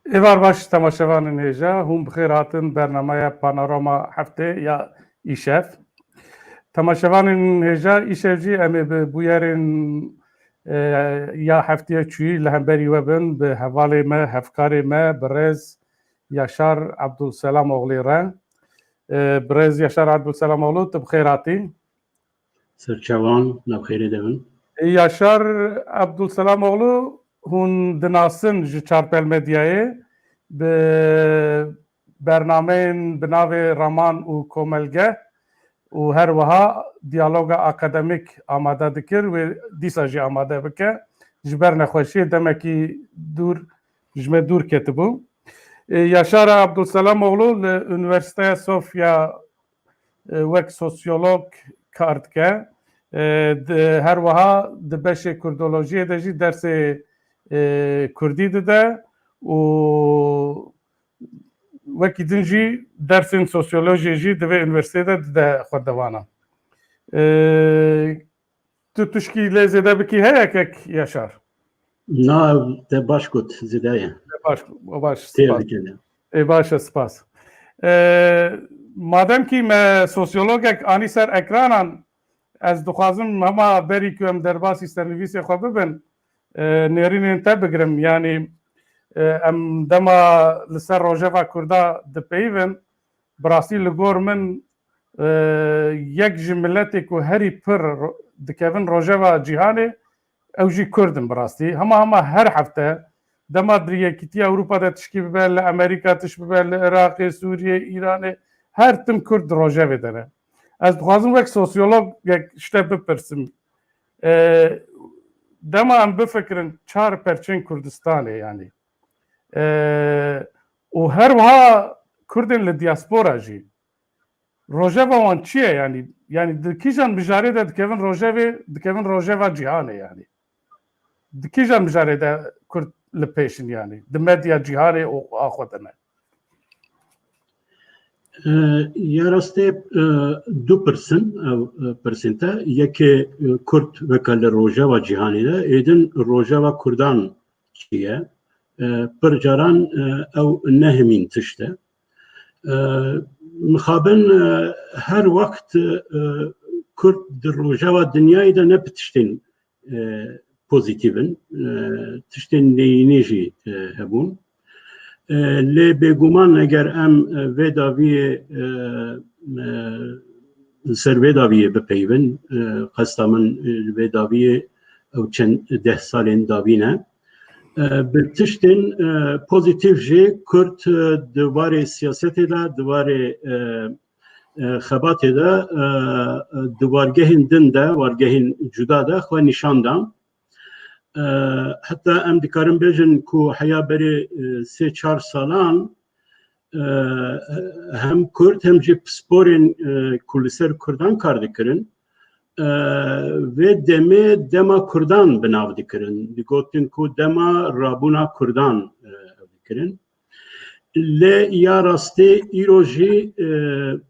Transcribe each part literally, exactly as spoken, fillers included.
Êvar baş temaşevanên hêja, hûn bi xêr hatin bernameya Panorama Heftê ya îşev. Temaşevanên hêja, îşev jî em ê bi bûyerên, e, ya heftiya çûyî li hemberî we bin, bi hevalê me, hevkarê me, birêz Yaşar Abdulselamoğlu re. E, birêz Yaşar Abdulselamoğlu, tu bi xêr hatî. Serçavan, nav xêrê de bin. Yaşar Abdulselamoğlu, hûn dinasin ji Çarpel Medyayê, bi bernameyên bi navê Raman û Komelge û her wiha diyaloga akademîk amade dikir, wê dîsa jî amade bike. Ji ber nexweşiyê demekî dûr, ji me dûr ketibû. E, Yaşar Abdulselamoğlu li Unîversîteya Sofya e, wek sosyolog kar dike. E, di, her wiha di beşê kurdolojiyê de jî dersê, e, kurdî dide û wekî din jî dersên sosyolojiyê jî di vê unîversîteyê de dide xwendevanan. E, Tu tişkî lê zêde bikî heye kek Yaşar? Na, te baş got, zêde ye. Te baş, baş, Tê spas. Dikene. Ê, baş e, spas. E, madem kî me sosyologek anî ser ekranan, ez dixwazim hema berî ku em derbasî sernivîsê xwe bibin, e, nêrînên te bigirim. Yanî, e, em dema li ser rojeva Kurda dipeyivin, bi rastî li gor min, e, yek ji miletê ku herî pir ro-, dikevin rojeva cîhanê, ew jî Kurd in bi rastî. Hema hema her hefte, dema di Yekîtiya Ewropa de tişkî bibe, li Amerîka tişt bibe, li Iraqê, Sûriyê, Îranê, her tim Kurd di rojevê de ne. Ez dixwazim wek sosyologek ji te bipirsim. E, dema em bifikirin çar perçên Kurdistanê, yanî, e, û her wiha Kurdên li diaspora jî, rojeva wan çi ye? Yanî, yanî di kîjan mijarê de dikevin rojevê, dikevin rojeva cîhanê yanî? Di kîjan mijarê de Kurd li pêş in yanî? Di medya cîhanê û a xwe de ne? E, ya rastê, e, du pirsin, ew, e, pirsên te. Yekê, e, Kurd weke li rojeva cîhanê de, êdin rojeva Kurdan çi ye? E, pir caran, e, ew ne hemîn tişt e. E, mixabin, e, her wext, e, Kurd di rojeva dinyayê de ne bi tiştên, e, pozîtîv in, e, tiştên neyînî jî, e, hebûn. E, lê bêguman eger em, e, vê daviyê, e, e, li ser vê daviyê bipeyivin, e, qesta min, e, li vê daviyê ew çend deh salên dawî ne. E, bi tiştên, e, pozîtîf jî Kurd, e, di warê siyasetê de, di warê, e, e, xebatê de, e, e, di wargehên din de, wargehên cuda de xwe nîşan da. E, heta em dikarin bêjin ku heya berê, e, sê çar salan, e, hem Kurd hem jî pisporên, e, ku li ser Kurdan kar dikirin, e, vê demê dema Kurdan bi nav dikirin. Digotin ku dema rabûna Kurdan, e, dikirin. Lê ya rastî îro jî, e,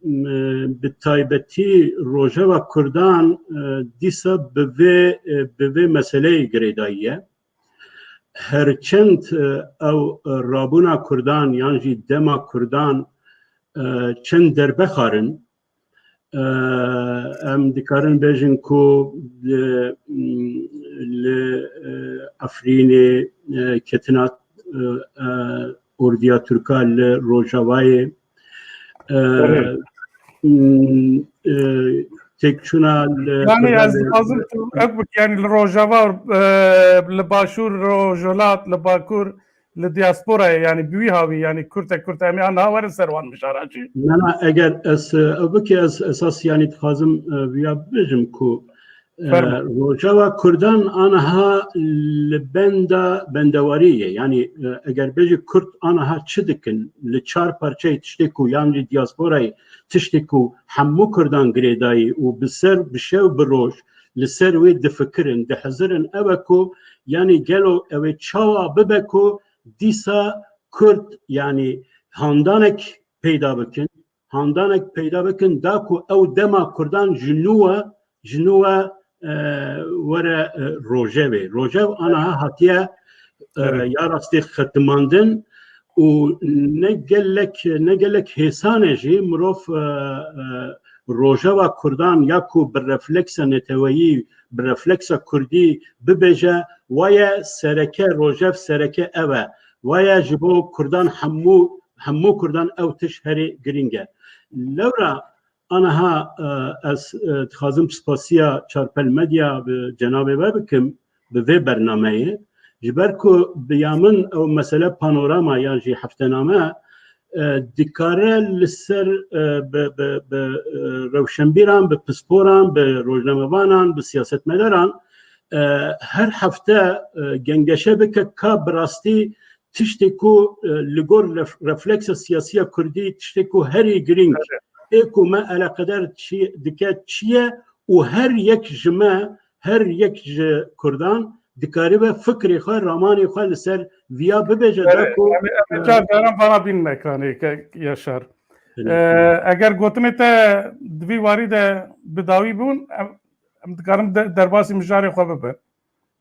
m-, bi taybetî rojeva Kurdan, e, dîsa bi vê, e, bi vê meseleyê girêdayî ye. Her çend, e, ew, e, rabûna Kurdan yan jî dema Kurdan, e, çend derbexar in, e, em dikarin bêjin ku li, li, e, Efrînê, e, ketina, e, e, ordiya Tirka li Rojavayê, e, Evet. m, e, têkçûna li Yani ez Rojavayê dixwazim tu ew bik, yani li Rojava, e, li Başûr, Rojhilat, li Bakur, li diasporayê, yani bi wî hawî, yani kurte kurte em ê aniha werin ser wan mijara jî. Na, na, eger ez, e, ew bikî ez esas yani dixwazim, e, viya bibêjim ku, e, Fermo. Rojava Kurdan aniha li benda bendewarî ye. Yani, e, eger bêjî Kurd aniha çi dikin li çar parçeyê tiştê ku yan jî diasporayê tiştê ku hemû Kurdan girêdayî û bi ser, bi şev, bi roj li ser wê difikirin, dihizirin, ew e ku, yani gelo ew ê çawa bibe ku dîsa Kurd, yani handanek peyda bikin, handanek peyda bikin, da ku ew dema Kurdan ji nû ve, ji nû ve, e, were, e, rojevê. Rojev aniha hatiye, e, Evet. ya rastî xetimandin û ne gelek, ne gelek hêsan e jî mirov, e, e, rojeva Kurdan ya ku bi refleksa neteweyî, bi refleksa Kurdî bibêje, waye sereke, rojev sereke ev e. Waye ji bo Kurdan hemû, hemû Kurdan ew tişt herî girîng e. Lewra aniha, e, ez, e, dixwazim spasiya Çarpel Medya bi cenabê we bikim, bi vê bernameyê. Ji ber ku bi ya min ew mesele panorama yan jî heftename, e, dikare li ser, e, bi, bi, bi, e, rewşenbîran, bi pisporan, bi rojnamevanan, bi siyasetmedaran, e, her hefte, e, gengeşe bike ka bi rastî tiştê ku, e, li gor ref-, refleksa siyasiya Kurdî tiştê ku herî girîng ê ku me eleqeder çi dike çi ye û her yek ji me, her yek ji Kurdan dikaribe fikrê xwe, ramanê xwe li ser viya bibêje da ku, em, em e, çar caran vana bînin ekranê, ke-, Yaşar. Belê. E, eger gotinê te di vî warî de bi dawî bûn, em, em dikarin de-, derbasî mijarê xwe bibin.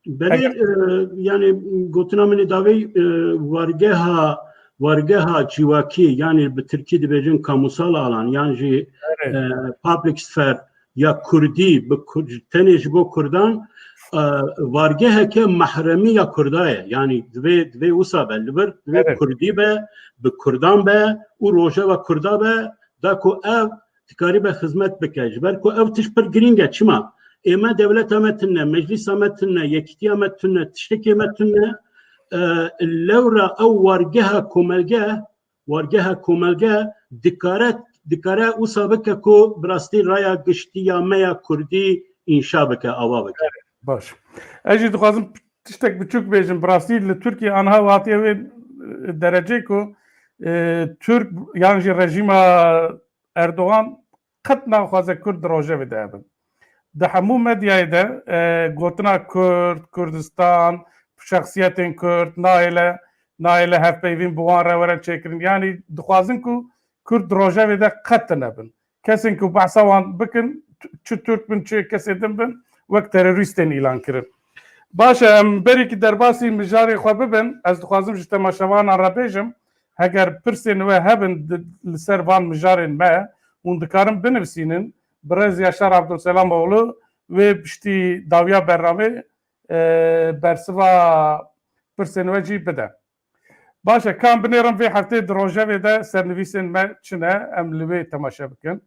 Belê, Eger e, yani gotina min ê dawî, e, wargeha, wargeha civakî, yani bi tirkî dibêjin kamusal alan, yan jî, Evet. e, public sphere ya Kurdî, bi Kur-, tenê ji bo Kurdan, e, wargeheke mahremî ya Kurda ye. Yani divê, divê wisa be, li vir divê Evet. Kurdî be, bi Kurdan be û rojeva Kurda be, da ku ev dikaribe xizmet bike. Ji ber ku ev tişt pir girîng e. Çima? Ê me dewleta me tune, meclîsa me tune, yekîtiya me tune, tiştekê me tune. E, lewra ew wargeha komelge, wargeha komelge dikare, dikare wisa bike ku bi rastî raya giştî ya me ya Kurdî înşa bike, ava bike. Baş. Ez jî dixwazim tiştek biçûk bêjim. Bi rastî li Tirkiye aniha hatiye wê, e, derecê ku, e, Tirk yan jî rejîma Erdogan qet naxwaze Kurd di rojevê de hebin. Di hemû medyayê de, e, gotina Kurd, Kurdistan, şexsiyetên Kurd, nahêle, nahêle hevpeyvîn bi wan re were çêkirin. Yanî dixwazin ku Kurd di rojevê de qet tune bin. Kesên ku behsa wan bikin, çi Tirk bin, çi kesê din bin, wek terorîstên îlan kirin. Baş e, em berekî derbasî mijarê xwe bibin. Ez dixwazim ji temaşevanan re bêjim, heger pirsên we hebin di, li ser van mijarên me, hûn dikarin binivîsînin. Birêz Yaşar Abdulselam Oğlu wê piştî dawiya bernamê, e, bersiva pirsên we jî bide. Baş e, ka em binêrin vê heftê di rojevê de sernivîsên me çi ne, em li wê temaşe bikin.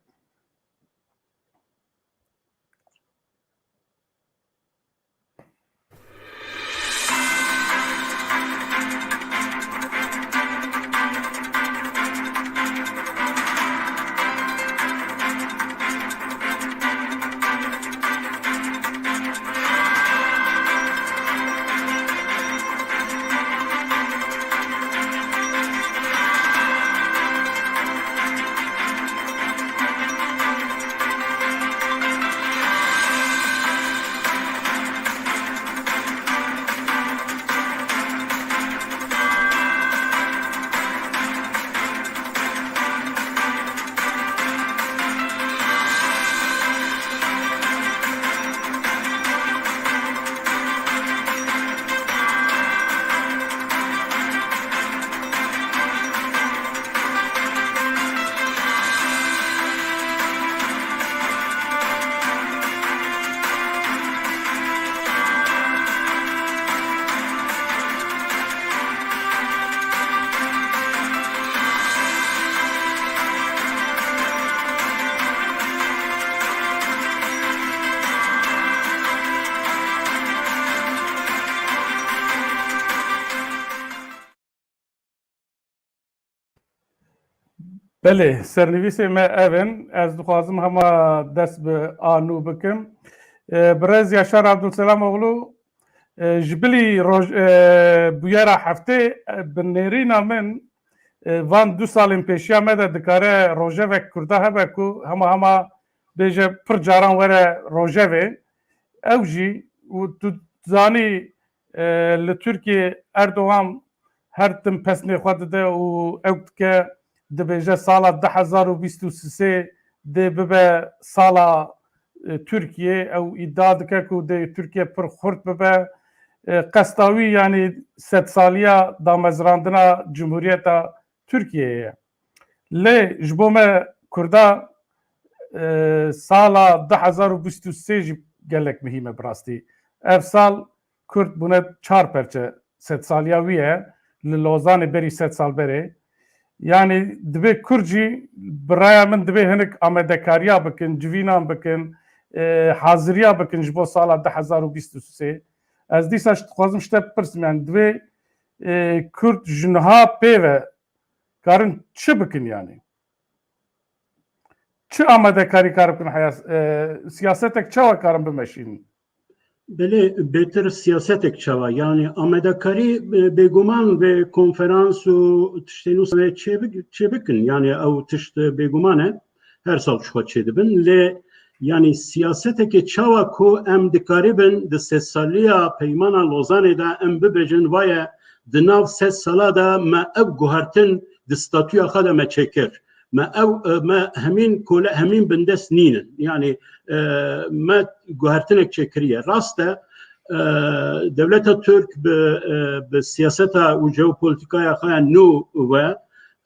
Belê, sernivîsê me ev in. Ez dixwazim hema dest bi a nû bikim. E, birêz Yaşar Abdulselam Oğlu, e, ji bilî roj-, e, bûyera heftê, e, bi nêrîna min, e, van du salên pêşiya me de dikare rojevek Kurda hebe ku hema hema bêje pir caran were rojevê. Ew jî, û tu zanî, e, li Tirkiye Erdogan her tim pesnê xwe dide û ew dike, dibêje sala du hezar û bîst û sê dê bibe sala, e, Tirkiye. Ew îdia dike ku dê Tirkiye pir xurt bibe. e, qesta wî, yanî sedsaliya damezrandina Cumhuriyeta Tirkiyeyê ye. Lê ji bo me Kurda, e, sala du hezar û bîst û sê jî gelek muhîm e bi rastî. Ev sal Kurd bûne çar perçe, sedsaliya wî ye, li Lozanê berî sed sal berê. Yanî divê Kurd jî, bi raya min, divê hinek amadekariya bikin, civînan bikin, e, haziriya bikin ji bo sala du hezar û bîst û sê. Ez dîsa dixwazim ji te bipirsim, yanî divê, e, Kurd ji niha pê ve karin çi bikin yanî? Çi amadekarî karin bikin, heya, e, siyasetek çawa karin bimeşînin? Belê, bêtir siyasetek çawa? Yanî amadekarî, e, bêguman vê konferans û tiştên wisa çêbik-, çêbikin. Yanî ew tişt bêguman e. Her sal çixwe çêdibin. Lê yanî siyasetekê çawa ku em dikaribin di sedsaliya Peymana Lozanê de em bibêjin, vaye di nav sed sala de me ev guhertin di statuya xwe de me çêkir. Me ew, e, me hemîn kole, hemîn bindest nînin. Yanî, e, me guhertinek çêkiriye. Rast e, e, dewleta Tirk bi, e, bi siyaseta û jeopolîtîkaya xwe ya nû ve,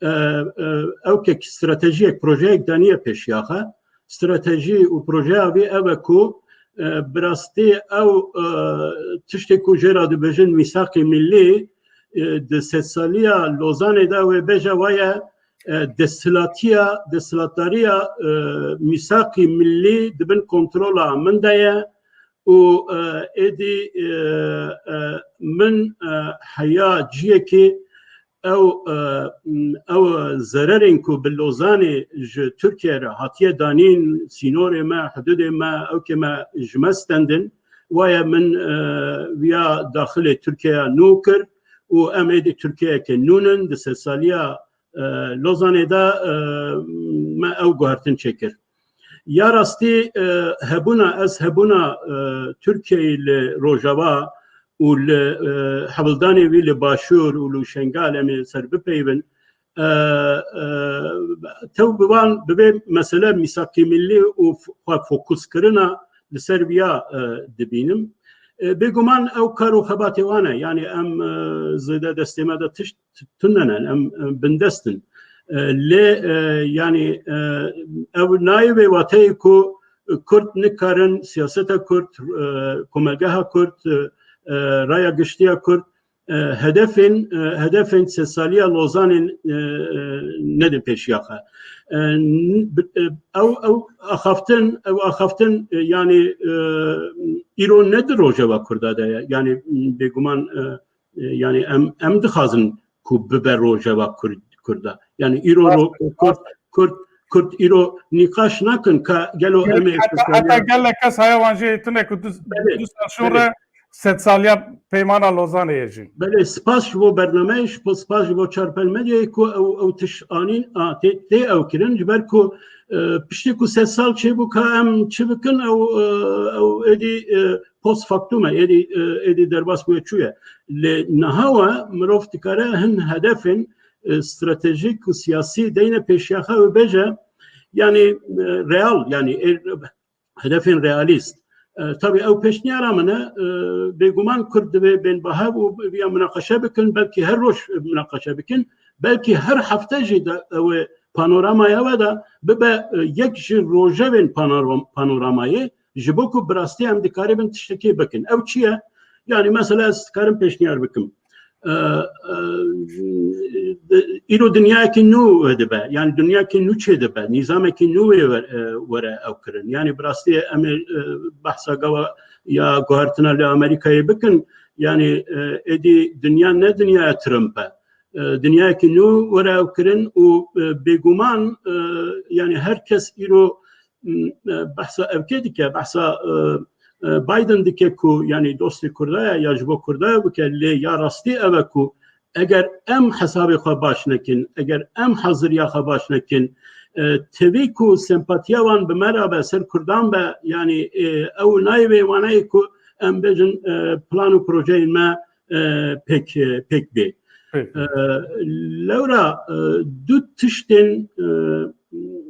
e, e, ewkek stratejiyek, projeyek daniye pêşiya xwe. Stratejî û projeya vî ev e ku, e, bi rastî ew, e, tiştê ku jê re dibêjin mîsaqê millî, e, di sedsaliya Lozanê de wê bêje, waye, e, desthilatiya, desthilatdariya, e, mîsaqê millî di bin kontrola min de ye û, e, êdî, e, e, min, e, heya ciyekê ew, e, ew zererên ku bi Lozanê ji Tirkiye re hatiye danîn, sînorê me, hidûdê me, ewkê me ji me stendin, waye min, e, viya daxilê Tirkiyeya nû kir û em êdî Tirkiyeyeke nû nin. Di sedsaliya, e, Lozanê de, e, me ew guhertin çêkir. Ya rastî, e, hebûna, ez hebûna, e, Tirkiyeyê li Rojava û li, e, hewldanê wî li Başûr û li Şengal em ê ser bipeyivin. E, e, tew bi van, bi vê mesele mîsaqê millî û f-, xwe fokuskirina li ser viya, e, dibînim. E, bêguman ew kar û xebatê wan e. Yanî em, e, zêde destê me de tişt tune ne, em, em bindest in. E, lê, e, yanî, e, ew nayê wê wateyê ku Kurd nikarin siyaseta Kurd, e, komelgeha Kurd, e, e, raya giştiya Kurd, e, hedefên, e, hedefên sedsaliya Lozanê, e, e, nedin pêşiya xwe. E, n-, bi-, e, ew, ew axaftin, ew axaftin, e, yanî, e, îro ne di rojeva Kurda de ye. Yanî, bêguman, e, e, yanî em, em dixwazin ku bibe rojeva Kurd, Kurda. Yanî îro ro-, Kurd, Kurd, Kurd îro nîqaş nakin ka gelo em ê Heta, heta gelek kes haya wan jê tune ku du, Belê, du sal şûn belê. re sedsaliya Peymana Lozanê ye jî. Belê, spas ji bo bernameyê, ji bo, spas ji bo Çarpel Medyayê ku ew, ew tiş anîn, a, tê, tê ew kirin, ji ber ku, e, piştî ku sed sal çêbû ka em çi bikin, ew, e, ew êdî, e, post factum e, êdî, e, êdî derbas bûye çûye. Lê niha we mirov dikare hin hedefên, e, stratejîk û siyasî deyne pêşiya xwe û bêje, yanî, e, real, yanî, e, hedefên realîst. E, tabî ew pêşniyara min e, e, bêguman Kurd divê bên bi hev û viya minaqeşe bikin, belkî her roj minaqeşe bikin, belkî her hefte jî de ew ê panoramaya we de bibe, e, yek ji rojevên panoram-, panoramayê, ji bo ku bi rastî em dikaribin tiştekê bikin. Ew çi ye? Yanî mesela ez dikarim pêşniyar bikim. E, e, îro dinyayekî nû dibe, yanî dinyayekî nû çê dibe, nîzamekî nû wê wer-, e, were ew kirin. Yanî bi rastî em ê, e, behsa gava ya guhertina li Amerîkayê bikin, yanî, e, êdî dinya ne dinyaya Trump e. E, dinyayekî nû were ew kirin û, e, bêguman, e, yanî her kes îro, m, e, behsa evkê dike, behsa, e, e, Biden dike ku, yanî dostê Kurda ye, ya ji bo Kurda ye bike, lê ya rastî ev e ku eger em hesabê xwe baş nekin, eger em haziriya xwe baş nekin, e, tevî ku sempatiya wan bi me re be, ser Kurdan be, yanî, e, ew nayê vê manayê ku em bêjin, e, plan û projeyên me, e, pêk, e, pêk bê. Pêk. E, lewra, e, du tiştên, e,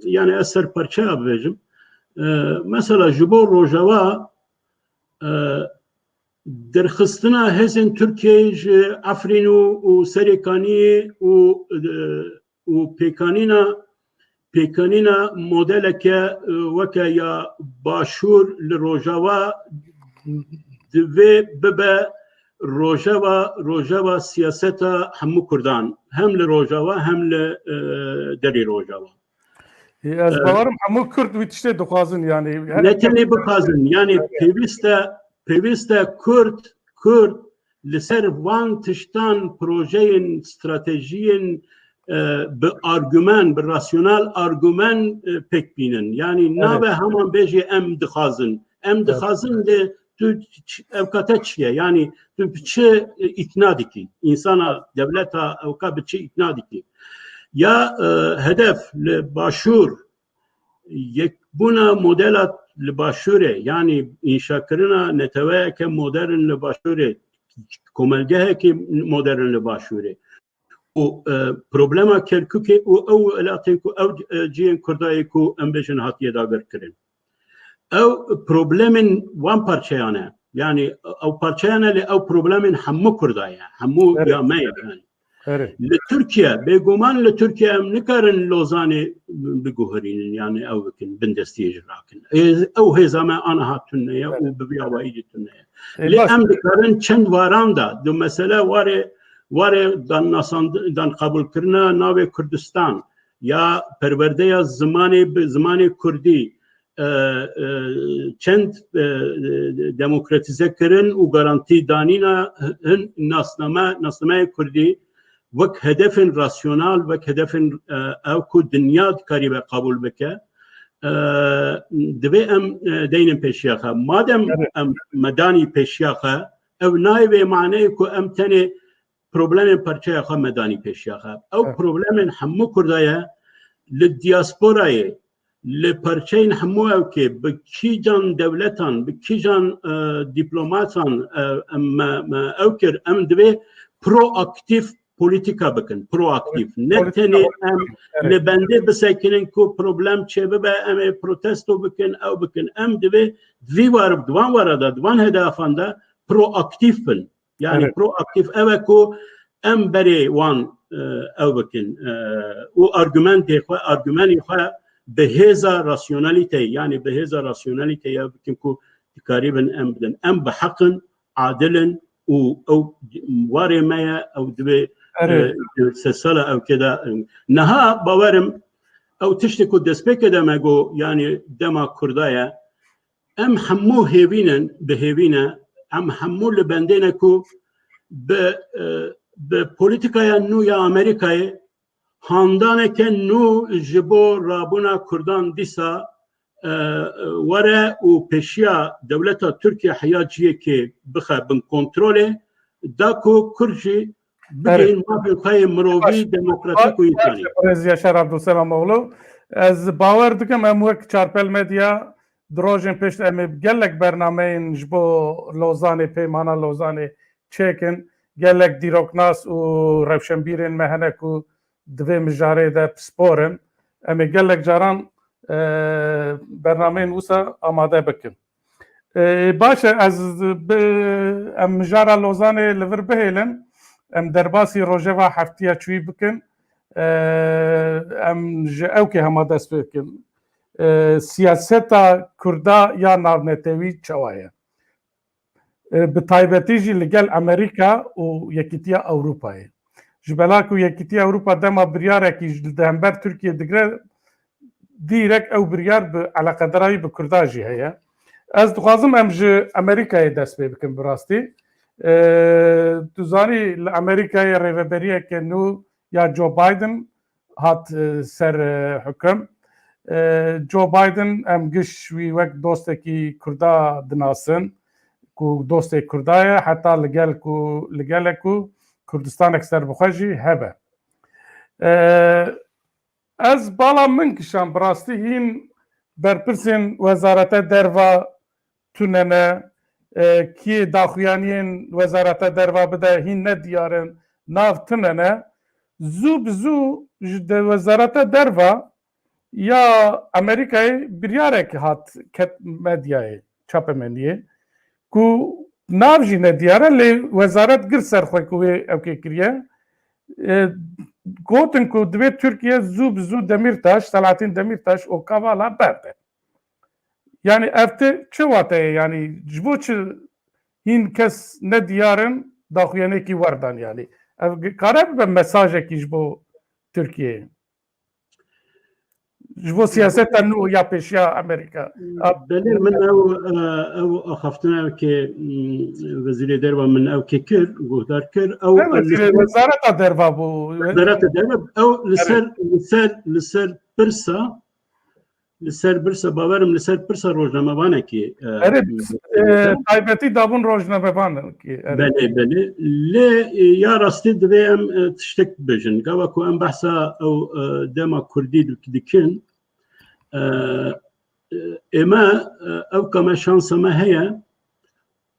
yanî ez ser parçeya bibêjim. E, mesela ji bo Rojava, e, derxistina hêzên Tirkiyeyê ji Efrîn û, û Serêkaniyê û, e, û pêkanîna, pêkanîna modeleke, e, weke ya Başûr li Rojava divê bibe rojeva, rojeva siyaseta hemû Kurdan, hem li Rojava hem li, e, derî Rojava. Ez bawerim hemû Kurd wî tiştê dixwazin, yanî her Ne tenê bixwazin, yanî pêwîst e, pêwîst e Kurd, Kurd li ser van tiştan, projeyên, stratejiyên, e, bi argumen, bi rasyonel argumen, e, pêk bînin. Yanî nabe heman bêjê em dixwazin. Em dixwazin lê tu ç-, ev kate çi ye? Yanî tu bi çi, e, îkna dikî? Însana, dewleta ewka bi çi îkna dikî? Ya, e, hedef li Başûr, yekbûna modela li Başûrê, yanî înşakirina neteweyeke modern li Başûrê, komelgehekî modern li Başûrê. Û, e, problema Kerkûkê û ew welatên ku ew, e, cihên Kurdayê ku em bêjin hatiye dagirkirin. Ew problemên wan parçeyan e. Yanî ew parçeyan e lê ew problemên hemû Kurda ye. Hemû ya me ye yanî. Li Tirkiye, bêguman li Tirkiye em nikarin Lozanê biguherînin, yanî ew bikin, bindestiyê jî rakin. Ê, ew hêza me aniha tune ye û bi vî awayî jî tune ye. Lê em dikarin çend waran de, du mesele warê, warê dan nasand-, dan qebûlkirina navê Kurdistan ya perwerdeya zimanê bi zimanê Kurdî, e, e, çend, e, demokratîze kirin û garantî danîna hin nasname, nasnameyê Kurdî wek hedefên rasyonal, wek hedefên, e, ew ku dinya dikaribe qebûl bike, e, divê em, e, deynin pêşiya xwe. Madem em me danî pêşiya xwe, ew nayê vê maneyê ku em tenê problemên parçeya xwe me danî pêşiya xwe. Ew problemên hemû Kurda ye, li diasporayê, li parçeyên hemû ewkê, bi kîjan dewletan, bi kîjan, e, diplomatan, e, em, me, me ew kir, em divê proaktîf polîtîka bikin, proaktîf. Ne tenê em li bendê bisekinin ku problem çêbibe, em ê protesto bikin, ew bikin. Em divê di vî war, di van wara de, di van hedefan de proaktîf bin. Yanî proaktîf ew e ku em berê wan, e, ew bikin, e, û argumentê xwe, argumenê xwe bi hêza rasyonalîteyê, yanî bi hêza rasyonalîteyê ew bikin ku dikarîbin em bidin. Em bi heq in, adil in û ew warê me ye, ew divê, e, sed sala ew kê de. Niha bawerim ew tiştê ku destpêkê de me got, yanî dema Kurda ye, em hemû hêvî ne, bi hêvî ne, em hemû li bendê ne ku bi, e, bi polîtîkaya nû ya Amerîkayê handaneke nû ji bo rabûna Kurdan dîsa, e, were û pêşiya dewleta Tirkiye heya cihekê bixe bin kontrolê, da ku Kurd jî bigihîn mafên xwe yê mirovî, demokratîk û însanî. Birêz Yaşar Abdulselamoğlu, ez bawer dikim em wek Çarpel Medya di rojên pêş de em ê gelek bernameyên ji bo Lozanê, Peymana Lozanê çêkin. Gelek dîroknas û rewşenbîrên me hene ku di vê mijarê de pispor in. Em ê gelek caran, e, bernameyên wisa amade bikin. E, baş e, ez bi, em mijara Lozanê li vir bihêlin. Em derbasî rojeva heftiya çûyî bikin. E, em ji ewkê hema dest pê bikin. E, siyaseta Kurda ya navnetewî çawa ye? E, bi taybetî jî li gel Amerîka û Yekîtiya Ewropayê. Ji bela ku Yekîtiya Ewropa dema biryarekî ji, li hember Tirkiye digre, dîrek ew biryar bi eleqedara wî bi Kurda jî heye. Ez dixwazim em ji Amerîkayê dest pê bikin bi rastî. E, tu zanî li Amerîkayê rêveberiyeke nû ya Joe Biden hat, e, ser, e, hukum. E, Joe Biden em giş wî wek dostekî Kurda dinasin, ku dostê Kurda ye, heta li gel ku, li gele ku Kurdistanek serbixwe jî hebe. E, ez bala min kişan bi rastî hîn berpirsên Wezarete Derva tune ne, e, kî daxuyaniyên Wezareta Derva bide hîn ne diyar in, nav tune ne. Zû bi zû ji de Wezareta Derva ya Amerîkayê biryarek hat ket medyayê, çapemeniyê, ku Nav jî nediyar e, lê wezaret gir ser xwe ku wê ew kê kiriye. E, gotin ku divê Tirkiye zû bi zû Demîrtaş, Selahattin Demîrtaş û Kavala berde. Yani ev ti çi wate ye? Yani ji bo çi hîn kes nediyar in daxuyanekî werdan yani? Ev kare bibe mesajekî ji bo Tirkiyeyê. Ji bo siyaseta nû ya pêşiya Amerîka. Belê, min ew, e, ew axaftina ew ke, mm, Wezîrê Derva min ew ke kir, guhdar kir, ew Ne wezîrê, li ser Wezareta Derva bû. Wezareta Derva, ew li Evet. ser, li ser, li ser pirsa, li ser pirsa, bawerim li ser pirsa rojnamevanekî, e, Evet, e, taybetî dabûn rojnamevanekî. Evet. Belê, belê. Lê, e, ya rastî divê em, e, tiştek bibêjin. Gava ku em behsa ew, e, dema kurdî dik-, dikin, e, e, ê me, e, ew ka me şansa me heye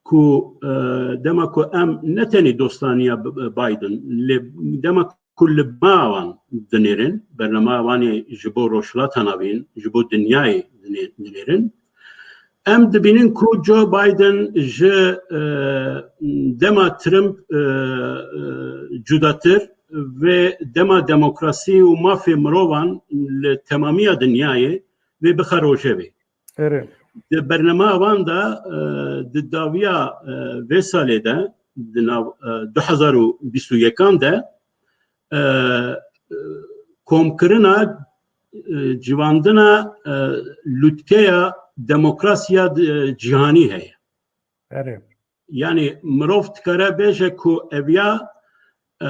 ku, e, dema ku em ne tenê dostaniya B-, Biden, lê dema ku li ba wan dinêrin, bernama wan ê ji bo Rojhilata Navîn, ji bo dinyayê dinê-, dinêrin, em dibînin ku Joe Biden ji, e, dema Trump, e, e, cudatir ve dema demokrasî û mafê mirovan li temamiya dinyayê vê bixe rojevê. Erê. Di bernama wan de, e, di dawiya, e, vê salê de, di nav, e, du hezar û bîst û yekan de, e, e, komkirina, e, civandina, e, lûtkeya demokrasiya, e, cîhanî heye. Erê. Yani mirov dikare bêje ku eviya, e,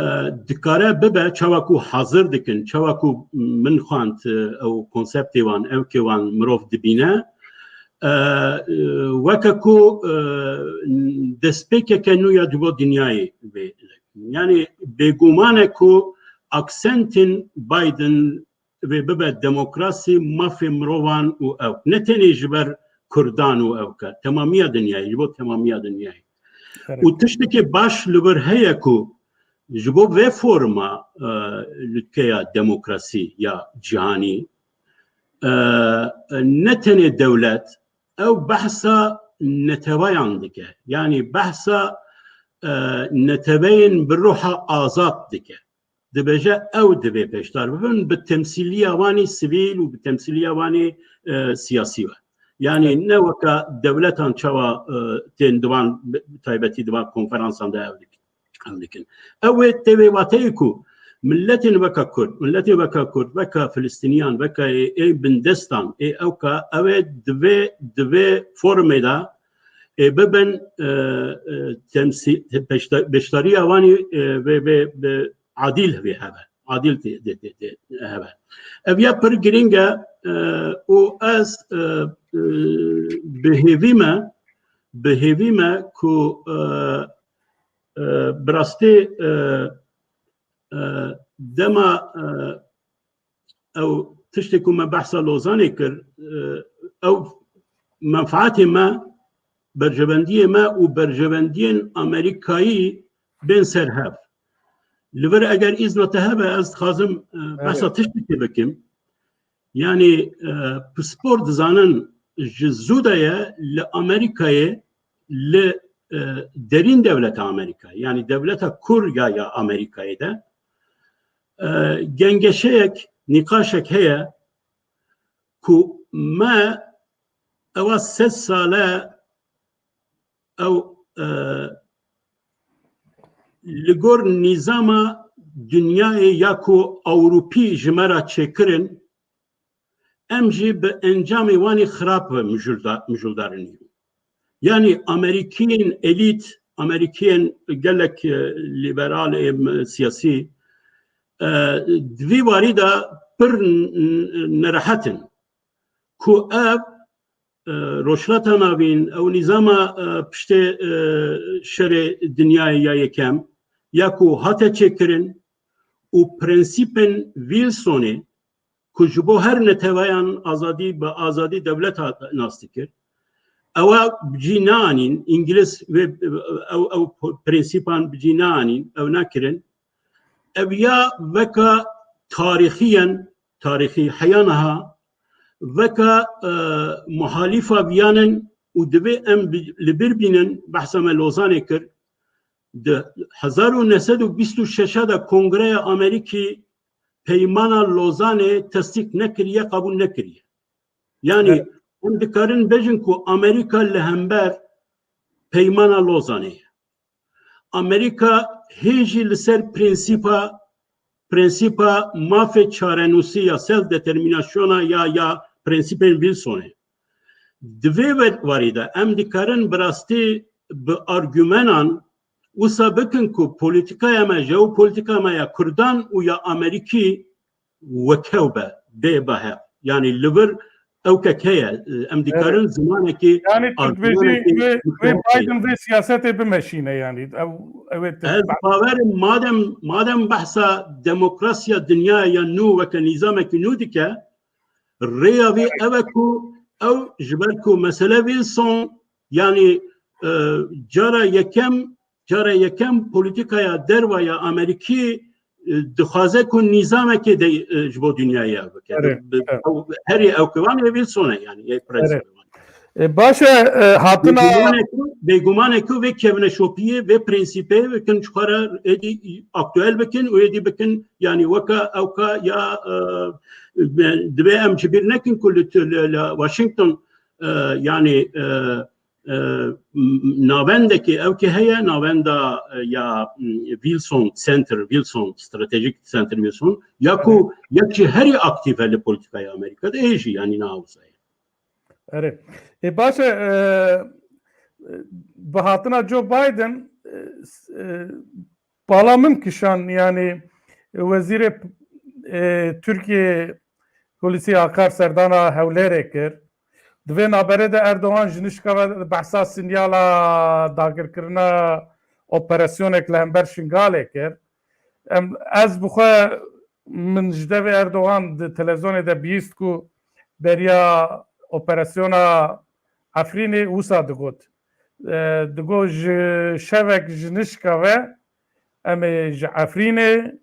dikare bibe, çawa ku hazir dikin, çawa ku min xwend, e, ew konseptê wan, ew ke wan mirov dibîne, e, e, weke ku, e, destpêkeke nû ya di bo dinyayê vê. Yani bêguman e ku aksentên Biden vê bibe demokrasî, mafê mirovan û ew. Ne tenê ji ber Kurdan û ew ke, temamiya dinyayê, ji bo temamiya dinyayê. Evet. Û tiştekê baş li vir heye ku ji bo vê forma, e, lûtkeya demokrasî ya cîhanî, e, ne tenê dewlet, ew behsa neteweyan dike. Yani behsa, e, neteweyên bi ruha azad dike. Dibêje ew divê beşdar bibin, bi temsîliya wanî sivîl û bi temsîliya wanî, e, siyasî ve. Yani Evet. ne weka dewletan çawa, e, tên di van, bi taybetî di van konferansan de ew dikin. Ew dikin. Ew ê tê vê wateyê ku milletên weka Kurd, milletê weka Kurd, weka Filistiniyan, weka ê, ê bindestan, ê ewka, ew ê divê, divê formê de ê bibin, e, e, temsî-, beşda-, beşdariya wanî, e, vê, vê, vê adîl vê heve. Adîl tê, tê, tê, tê heve. Ev ya pir girîng e, e, û ez, e, e, bi hêvî me, bi hêvî me ku, e, e, bi rastî, e, e, dema, e, ew tiştê ku me behsa Lozanê kir, e, ew menfaetê me, berjewendiyê me û berjewendiyên Amerîkayî bên ser hev. Li vir eger îzna te hebe, ez dixwazim, e, behsa Evet. tiştekê bikim. Yani, e, pispor dizanin ji zû de ye li Amerîkayê, li, e, derîn dewleta Amerîkayê, yani dewleta kur ya, ya Amerîkayê de, e, gengeşeyek, nîqaşek heye ku me ewa sed sale ew, e, li gor nîzama dinyayê ya ku Ewropî ji me re çêkirin, em jî bi encamê wanî xirab mijûlda-, mijûldarinî. Yani Amerîkiyên elît, Amerîkiyên gelek, e, lîberal ê, m-, siyasî, e, di vî warî de pir n-, n-, nerehet in ku ev, e, Rojhilata Navîn, ew nîzama, e, piştê, e, şerê dinyayê ya yekem ya ku hate çêkirin û prensîpên Wilsonê ku ji bo her neteweyan azadî bi azadî dewleta nas dikir. Ewa bi cî neanîn, Îngiliz vê, ew, ew prensîpan bi cî neanîn, ew nekirin. Ev ya veka tarîxiyen, tarîxî heya niha, veka, e, muhalîfa viyan in û divê em bi- li bir bînin, behsa me Lozanê kir, di hezar û neh sed û bîst û şeş de Kongreya Amerîkî Peymana Lozanê tesdîq nekiriye, qebûl nekiriye. Yanî Evet. em dikarin bêjin ku Amerîka li hember Peymana Lozanê ye. Amerîka hê jî li ser prensîpa, prensîpa mafê çarenûsî ya self determinasyona ya, ya prensîpên Wilsonê. Di vê ve- warî de em dikarin bi rastî bi argumenan wisa bikin ku polîtîkaya me, jeopolîtîka me ya Kurdan û ya Amerîkî wekew be, bê behev. Yanî li vir ewkek heye, em dikarin Evet. zimanekî, Yani tu dibêjî argumenekî wê, wê mukteher Biden vê siyasetê bimeşîne yani. Ew, ew ê te- Ez bawerim madem, madem behsa demokrasiya dinyaya ya nû weke nîzamekî nû dike, rêya vî ev e ku ew ji ber ku mesele Wilson, yanî, e, cara yekem, cara yekem polîtîkaya derva ya Amerîkî, e, dixwaze ku nîzamekê de, e, ji bo dinyayê ev bike. Erê, Bi- bi- evet. ew- Herî ew kivanê Wilson e, yanî yê prensîpê. Erê. E, baş e, e, hatina Bêguman e ku, bêguman e ku vê kevneşopiyê, vê prensîpê bikin ji xwe re êdî aktuel bikin û êdî bikin, yanî weka ewka ya, e, divê em ji bîr nekin ku li, li, li Washington, e, yanî, e, e, m- navendekî ewkê heye, navenda, e, ya, m, Wilson Center, Wilson, Strategic Center Wilson, ya ku yek ji herî aktif e li polîtîkaya Amerîka de, ê jî yanî niha wisa ye. Erê. E, baş e, e, bi hatina Joe Biden, e, s- e, bala min kişan, yani, e, wezîrê, e, Tirkiyê Hulusi Akar serdana Hewlêrê kir. Di vê naberê de Erdogan ji nişka ve behsa sinyala dagirkirina operasyonek li hember Şingalê kir. Em, ez bi xwe min ji devê Erdogan di televizyonê de bihîst ku beriya operasyona Efrînê wisa digot. E, digot ji şevek ji nişka ve em ê ji Efrînê,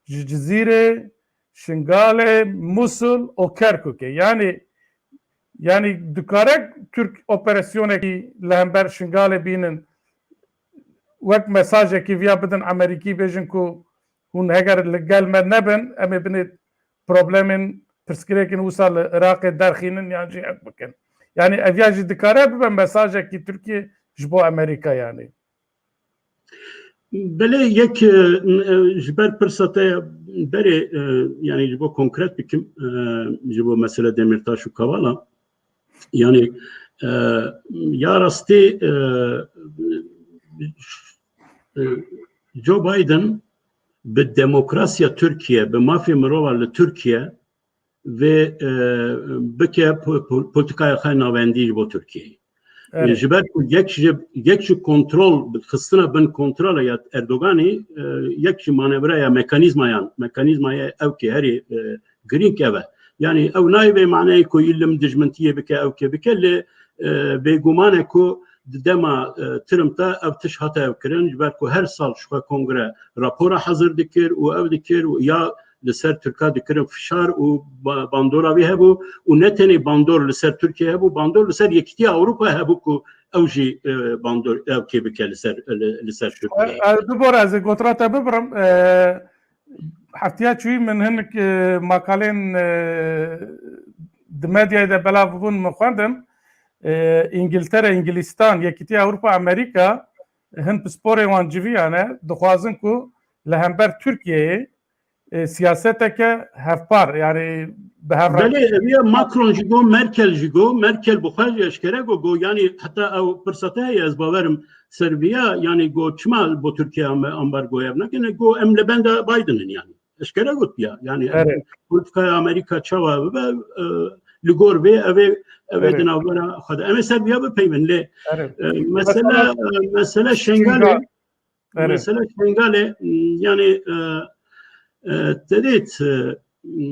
ji Cizîrê, Şingalê, Musul û Kerkûkê. Yani, yani dikare Türk operasyonekî li hember Şingalê bînin, wek mesajekî viya bidin Amerîkî, bêjin ku hûn heger li gel me nebin, em ê binê problemên pirsgirêkên wisa li Iraqê derxînin yan jî hev bikin. Yani ev ya jî dikare bibe mesajekî Tirkiye ji bo Amerîka yani. Belê yek, e, e, ji ber pirsa te berê, e, yani ji bo konkret bikim, e, ji bo mesele Demirtaş û Kavala, yani, e, ya rastî, e, e, Joe Biden bi demokrasiya Tirkiye, bi mafê mirova li Tirkiye vê, e, bike po- po- polîtîkaya xwe navendî ji bo Tirkiyeyê. Erê. Ji ber ku yek ji, yek ji kontrol, xistina bin kontrola ya Erdoganî, e, yek ji manevra ya mekanîzmayan, mekanîzmaya ewkê herî, e, girîng ev e. Yani ew nayê vê maneyê ku îlim dijmintiyê bike, ewkê bike, lê, e, bêguman e ku di dema, e, Trump de ev tişt hate ev kirin, ji ber ku her sal ji xwe kongre rapora hazir dikir û ev dikir û ya li ser Tirka dikirin fişar û ba- bandora wî hebû û ne tenê bandor li ser Tirkiye hebû, bandor li ser Yekîtiya Ewropa hebû ku ew jî, e, bandor ew kê bike li ser, li, li ser Tirkiye. Ez bibor ez ê gotina te bibirim. E, heftiya çûyî min hinek, e, makalên, e, di medyayê de belav bûn min xwendin. E, Îngiltere, Îngilîstan, Yekîtiya Ewropa, Amerîka hin pisporê wan civiyane, dixwazin ku li hember Tirkiyeyê, e, siyaseteke hevpar, yani bi hev re- Belê, eviya Macron jî got, Merkel jî got, Merkel bi xwe jî eşkere got, got, yani heta ew pirsa te heye, ez bawerim ser viya, yani got, çima bo Tirkiye am- ambargo ev nekine, got, em li benda Biden in yani. Eşkere got ya, yani Evet. polîtîkaya Amerîka çawa bibe, e, li gor vê, ev ê, ev ê Evet. di navbera xwe de. Em ê ser viya bipeyvin, lê, Evet. e, mesele, Mesela e, mesele Şengalê, Şengal. Erê. Mesele Şengalê, m, yani, e, e, te dît, e, m,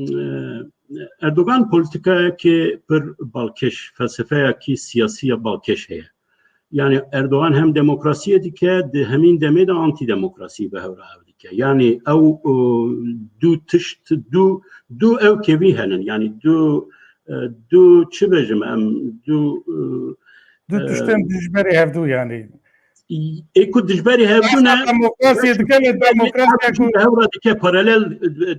e, Erdogan polîtîkayekî pir balkêş, felsefeyekî siyasî ya balkêş heye. Yani Erdogan hem demokrasiyê dike, di hemîn demê de antîdemokrasî bi hev re ev dike. Yani ew, e, du tişt, du, du ew kevî henin. Yani du, e, du çi bêjim em, du, e, Du tiştên dijberê hevdû yanî. Ê ku dijberê hevdû ne, demokrasiyê dike, lê demokrasiya ku hev re dike paralel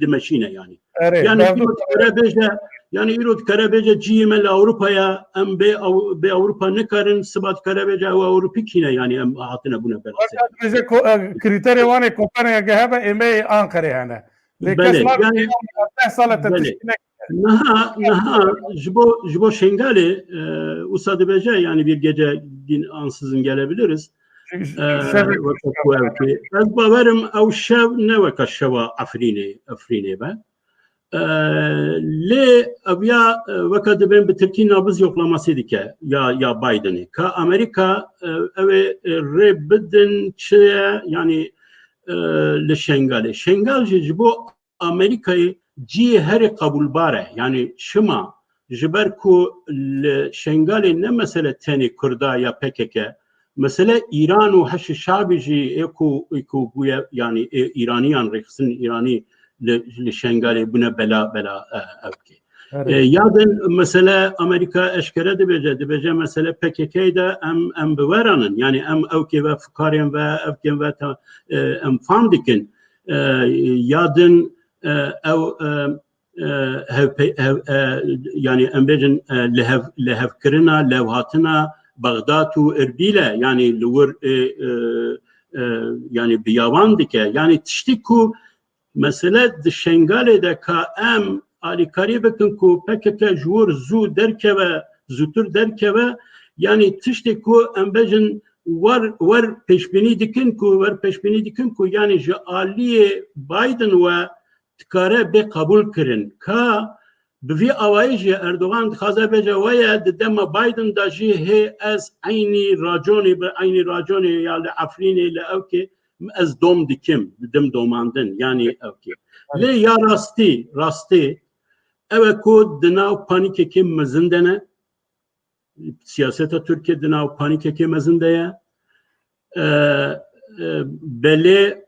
dimeşîne yanî. Erê, Yani hevdû îro dikare bêje, yani îro dikare bêje cihê me li Ewropaya, em bê Ew- bê Ewropa nikarin, siba dikare bêje ew Ewropî kîne, yani em hatine bûne belasê. Bêje ko- e, krîterê wan ê Kopenhagê hebe, ê me ê Anqerê hene. Lê Belê, kes nabe yani- deh sala te Belê. tiştî ne. Niha, niha ji bo, ji bo Şengalê, e, wisa dibêje, yani bir gece din ansızın gelebiliriz. E, Şevê- weke ku ew tê. Ez bawerim ew şev ne weke şeva Efrînê, Efrînê be. E, lê ev ya, e, weke dibên bi Tirkî nabız yoklaması dike ya, ya Bidenê. Ka Amerika, e, ew ê, e, rê bidin çi ye, yani, e, li Şengalê. Şengal jî ji bo Amerîkayê cihê herî qebûlbar e. Yani çima? Ji ber ku li Şengalê ne mesele tenê Kurda ya P K K, mesele Îran û Heşî Şabî jî ê ku, ê ku bûye, yani ê Îraniyan rêxistin Îranî li, li Şengalê bûne bela, bela, e, evkê. E, ya din mesele Amerîka eşkere dibêje, dibêje mesele P K K de em, em bi we ranin. Yani em ewkê ve fikarên ve, evkên ve ta, e, em fam dikin. E, ya din, e, ew, e, e, hevpe-, hev-, e, yani em bêjin, e, lihev-, lihevkirina, lewhatina Bexdad û Irbîl e, yani li wir, e, e, e, yani bi yawan dike. Yani tiştî ku mesele di Şengalê de ka em alîkarî bikin ku P K K ji wir zû derkeve, zûtir derkeve, yani tiştê ku em bêjin wer, wer pêşbînî dikin ku, wer pêşbînî dikin ku yani ji aliyê Biden we dikare bê qebûl kirin. Ka bi vî awayî jî Erdogan dixwaze bêje, weye di dema Biden de jî hê ez eynî raconê bi eynî raconê ya li Efrînê li ewkê ez dom dikim, didim domandin, yanî ewkê. Lê ya rastî, rastî, ew e ku di nav panîkekê mezin de ne, siyaseta Tirkiye di nav panîkekê mezin de ye. E, e, belê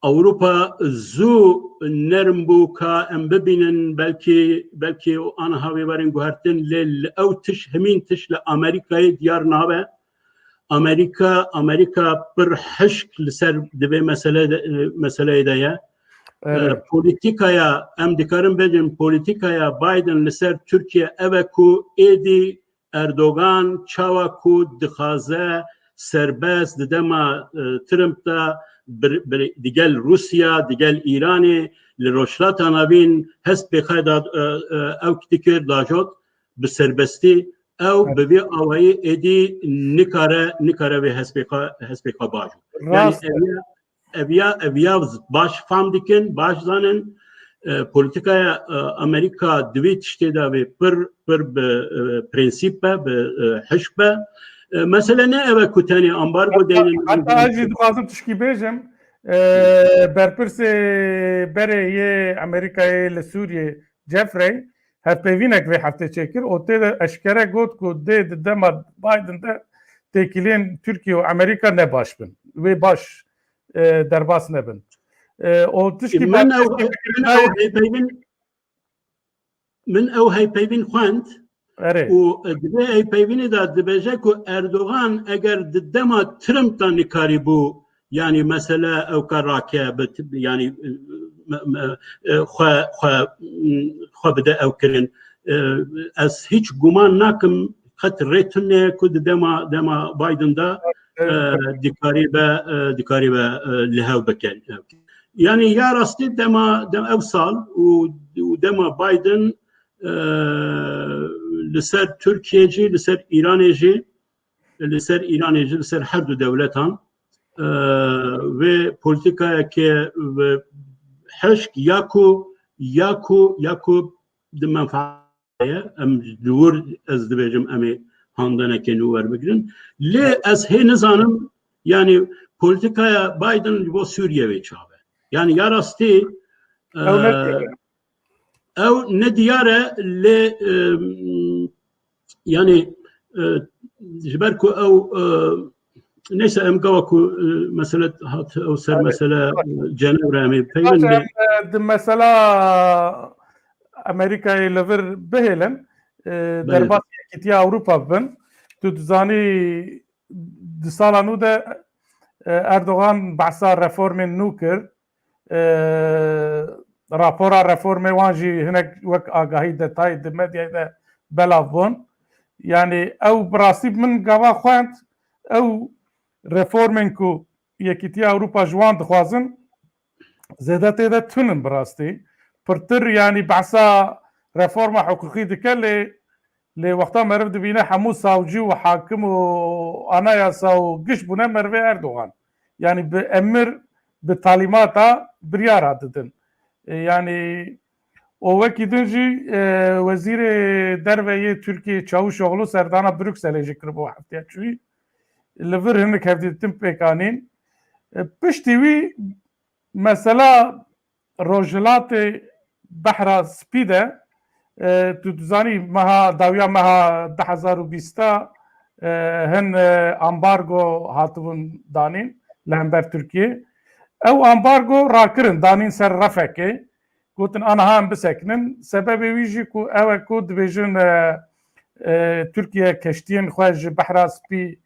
Ewropa zû nerm bû ka em bibînin, belkî, belkî aniha wê werin guhertin, lê li ew tiş, hemîn tiş li Amerîkayê diyar nabe. Amerîka, Amerîka pir hişk li ser divê mesele de, meseleyê de ye. Evet. E, polîtîkaya, em dikarin bêjin, polîtîkaya Biden li ser Tirkiye ev e ku êdî Erdogan çawa ku dixwaze serbest di dema, e, Trump de bir, bir, digel Rûsya, digel Îranê, li Rojhilata Navîn hespê xwe da, e, e, ew dikir, dajot bi serbestî, ew bi vî awayî êdî nikare, nikare vê hespê xwe, hespê xwe bajo. Yani ev ya, ev ya, ev ya baş fam dikin, baş zanin. E, polîtîkaya, e, Amerîka di vê tiştê de vê pir, pir bi, e, prensîp be, bi, e, hişk be. E, mesele ne ev e ku tenê ambargo deynin. Heta ez jî dixwazim tişkî bêjim. E, berpirsê berê yê Amerîkayê li Sûriyê, Jeffrey, hevpeyvînek vê heftê çêkir û tê de eşkere got ku dê di dema Biden de têkiliyên Tirkiye û Amerîka ne baş bin. Wê baş, e, derbas nebin. E, û tişkî Min ew, min ew hevpeyvîn, min ew hevpeyvîn xwend. Erê. Û di vê hevpeyvînê de dibêje ku Erdogan eger di dema Trump de nikarîbû, yanî mesele ewka rake, bi, yanî, me, me, e, xwe, xwe, xwe bide ew kirin. E, ez hiç guman nakim, qet rê tune ku di dema, dema Biden de, e, dikarîbe, e, dikarîbe, e, li hev bikin. Yani ya rastî dema, dem ev sal û, û dema Biden, e, li ser Tirkiye jî, li ser Îranê jî, li ser Îranê jî, li ser her du dewletan, e, vê polîtîkayeke bi hişk ya ku, ya ku, ya ku di menfaet ye, em li wir, ez dibêjim, em ê handaneke nû werbigrin. Lê ez hê nizanim, yani polîtîkaya Biden ji bo Sûriye wê çav e. Yani ya rastî, e, Ew ne diyar e. Ew ne diyar e, lê, e, yani, e, ji ber ku ew, e, neyse, em gava ku, e, mesele hat, ew ser mesele, e, Cenevre em ê peyvên Baş, bi- em, e, di mesela Amerîkayê li vir bihêlin, e, derbas Yekîtiya Ewropa bibin. Tu dizanî di sala nû de, e, Erdogan behsa reformên nû kir. E, rapora reformê wan jî hinek wek agahî detayî di medyayê de belav bûn. Yanî ew bi rastî min gava xwend, ew reformên ku Yekîtiya Ewropa ji wan dixwazin, zêde tê de tun in bi rastî. Pirtir, yanî behsa reforma hiqûqî dike, lê, lê wexta meriv dibîne hemû savcî û hakim û anayasa û giş bûne merivê Erdogan. Yanî bi emir, bi talîmata biryara didin. E, yanî û wekî din jî, e, wezîrê derve yê Tirkiyê Çavuşoglu serdana Brukselê jî kiribû hefteya çûyî. Li vir hinek hevdîtin pêk anîn. E, piştî wî mesela Rojhilatê Behra Spî de, e, tu dizanî meha dawiya meha du hezar û bîst, e, hin, e, ambargo hatibûn danîn li hember Tirkiyê. Ew ambargo rakirin, danîn ser refekê. Gotin, aniha em bisekinin. Sebebê wî jî ku ew e ku dibêjin, e, e, Tirkiye keştiyên xwe ji Behra Spî,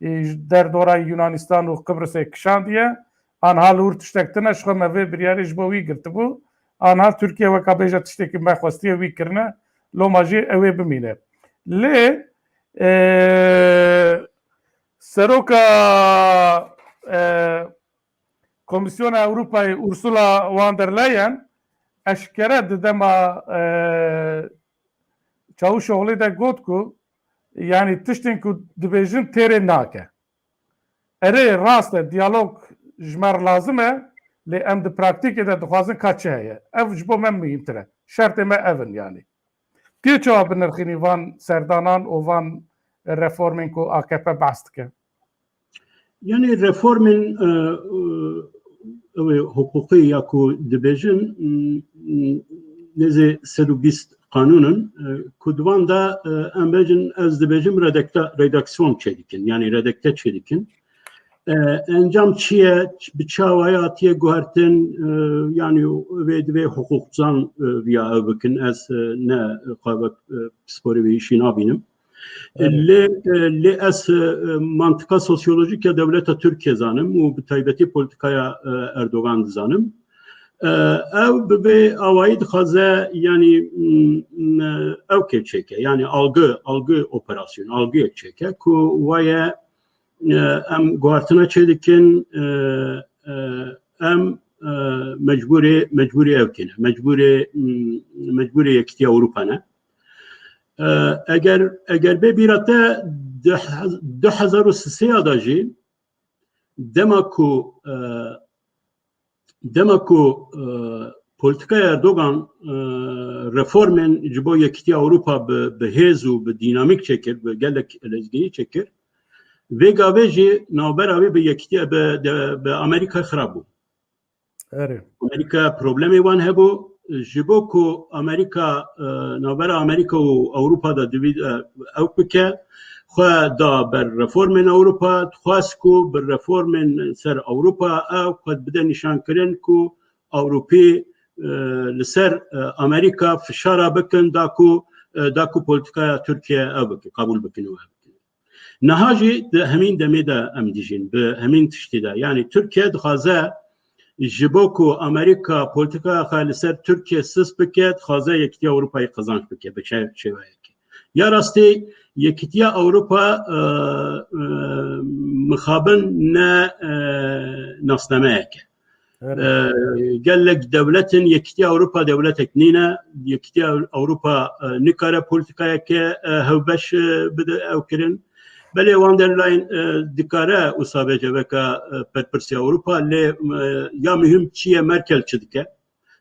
e, ji derdora Yunanistan û Qibrisê kişandiye. Aniha li wir tiştek tune, ji xwe me vê biryarê ji bo wî girtibû. Aniha Tirkiye weka bêje tiştekî me xwestiye wî kirine. Loma jî ew ê bimîne. Lê, e, seroka, e, Komîsyona Ewropayê Ursula von der Leyen eşkere di dema, e, Çavuşoglê de got ku, yanî tiştên ku dibêjin têrê nake. Erê, rast e, diyalog ji me re lazim e, lê em di praktîkê de dixwazin ka çi heye. Ev ji bo me muhîmtir e. Şertê me ev in yanî. Tu çawa binirxînî van serdanan û van reformên ku A K P behs dike? Yanî reformên, e, e, ew ê hiqûqî ya ku dibêjin, m, m, nêzî sed û bîst qanûn in, e, ku di van de, e, em bêjin, ez dibêjim redakte-, redaksiyon çêdikin, yanî redakte çêdikin. E, encam çi ye, bi çi awayî hatiye guhertin, e, yanî wê divê hiqûqzan, e, viya ew bikin, ez, e, ne xwe wek, e, pisporê vê îşî nabînim. Evet. Lê, e, lê ez, e, mantika sosyolojîk ya dewleta Tirkiye zanim û bi taybetî politikaya, e, Erdogan dizanim. E, ew bi vê awayî dixwaze, yanî, m, m, ew kê çêke, yanî algı, algı operasyon, algıyek çêke ku waye, e, em guhartina çêdikin, e, e, em, e, mecbûrê, mecbûrê ew kêne, mecbûrê, m, mecbûrê Yekîtiya Ewropa ne. E, eger, eger bê bîra te, di, du hezar û sisê ya da jî, dema ku, e, dema ku, e, politikaya Erdogan, e, reformên ji bo Yekîtiya Ewropa bi, bi hêz û bi dînamîk çêkir, bi gelek lezgînî çêkir, vê gavê jî navbera wê bi Yekîtiya, bi, de, bi Amerîka xirab bû. Erê. Amerîka problemê wan hebû. Ji bo ku Amerîka, e, navbera Amerîka û Ewropa de divî, e, ew bike, xwe da ber reformên Ewropa, dixwest ku bi reformên ser Ewropa ew xwe bide nîşankirin ku Ewropî, e, li ser, e, Amerîka fişara bikin, da ku, e, da ku politikaya Tirkiye ew bikin, qebûl bikin û ew bikin. Niha jî di hemîn demê de em dijîn, bi hemîn tiştî de. Yanî Tirkiye dixwaze ji bo ku Amerîka polîtîkaya xwe li ser Tirkiye sist bike, dixwaze Yekîtiya Ewropayê qezanc bike bi çi-, şêweyekê. Ya rastî Yekîtiya Ewropa, e, e, mixabin ne, e, nasnameyek e. Evet. E, gelek dewletin, Yekîtiya Ewropa dewletek nîne, Yekîtiya Ewropa, e, nikare polîtîkayeke, e, hevbeş, e, bide ew kirin. Belê von der Leyen, e, dikare wisa bêje weka, e, berpirsê Ewropa, lê, e, ya muhîm çi ye, Merkel çi dike?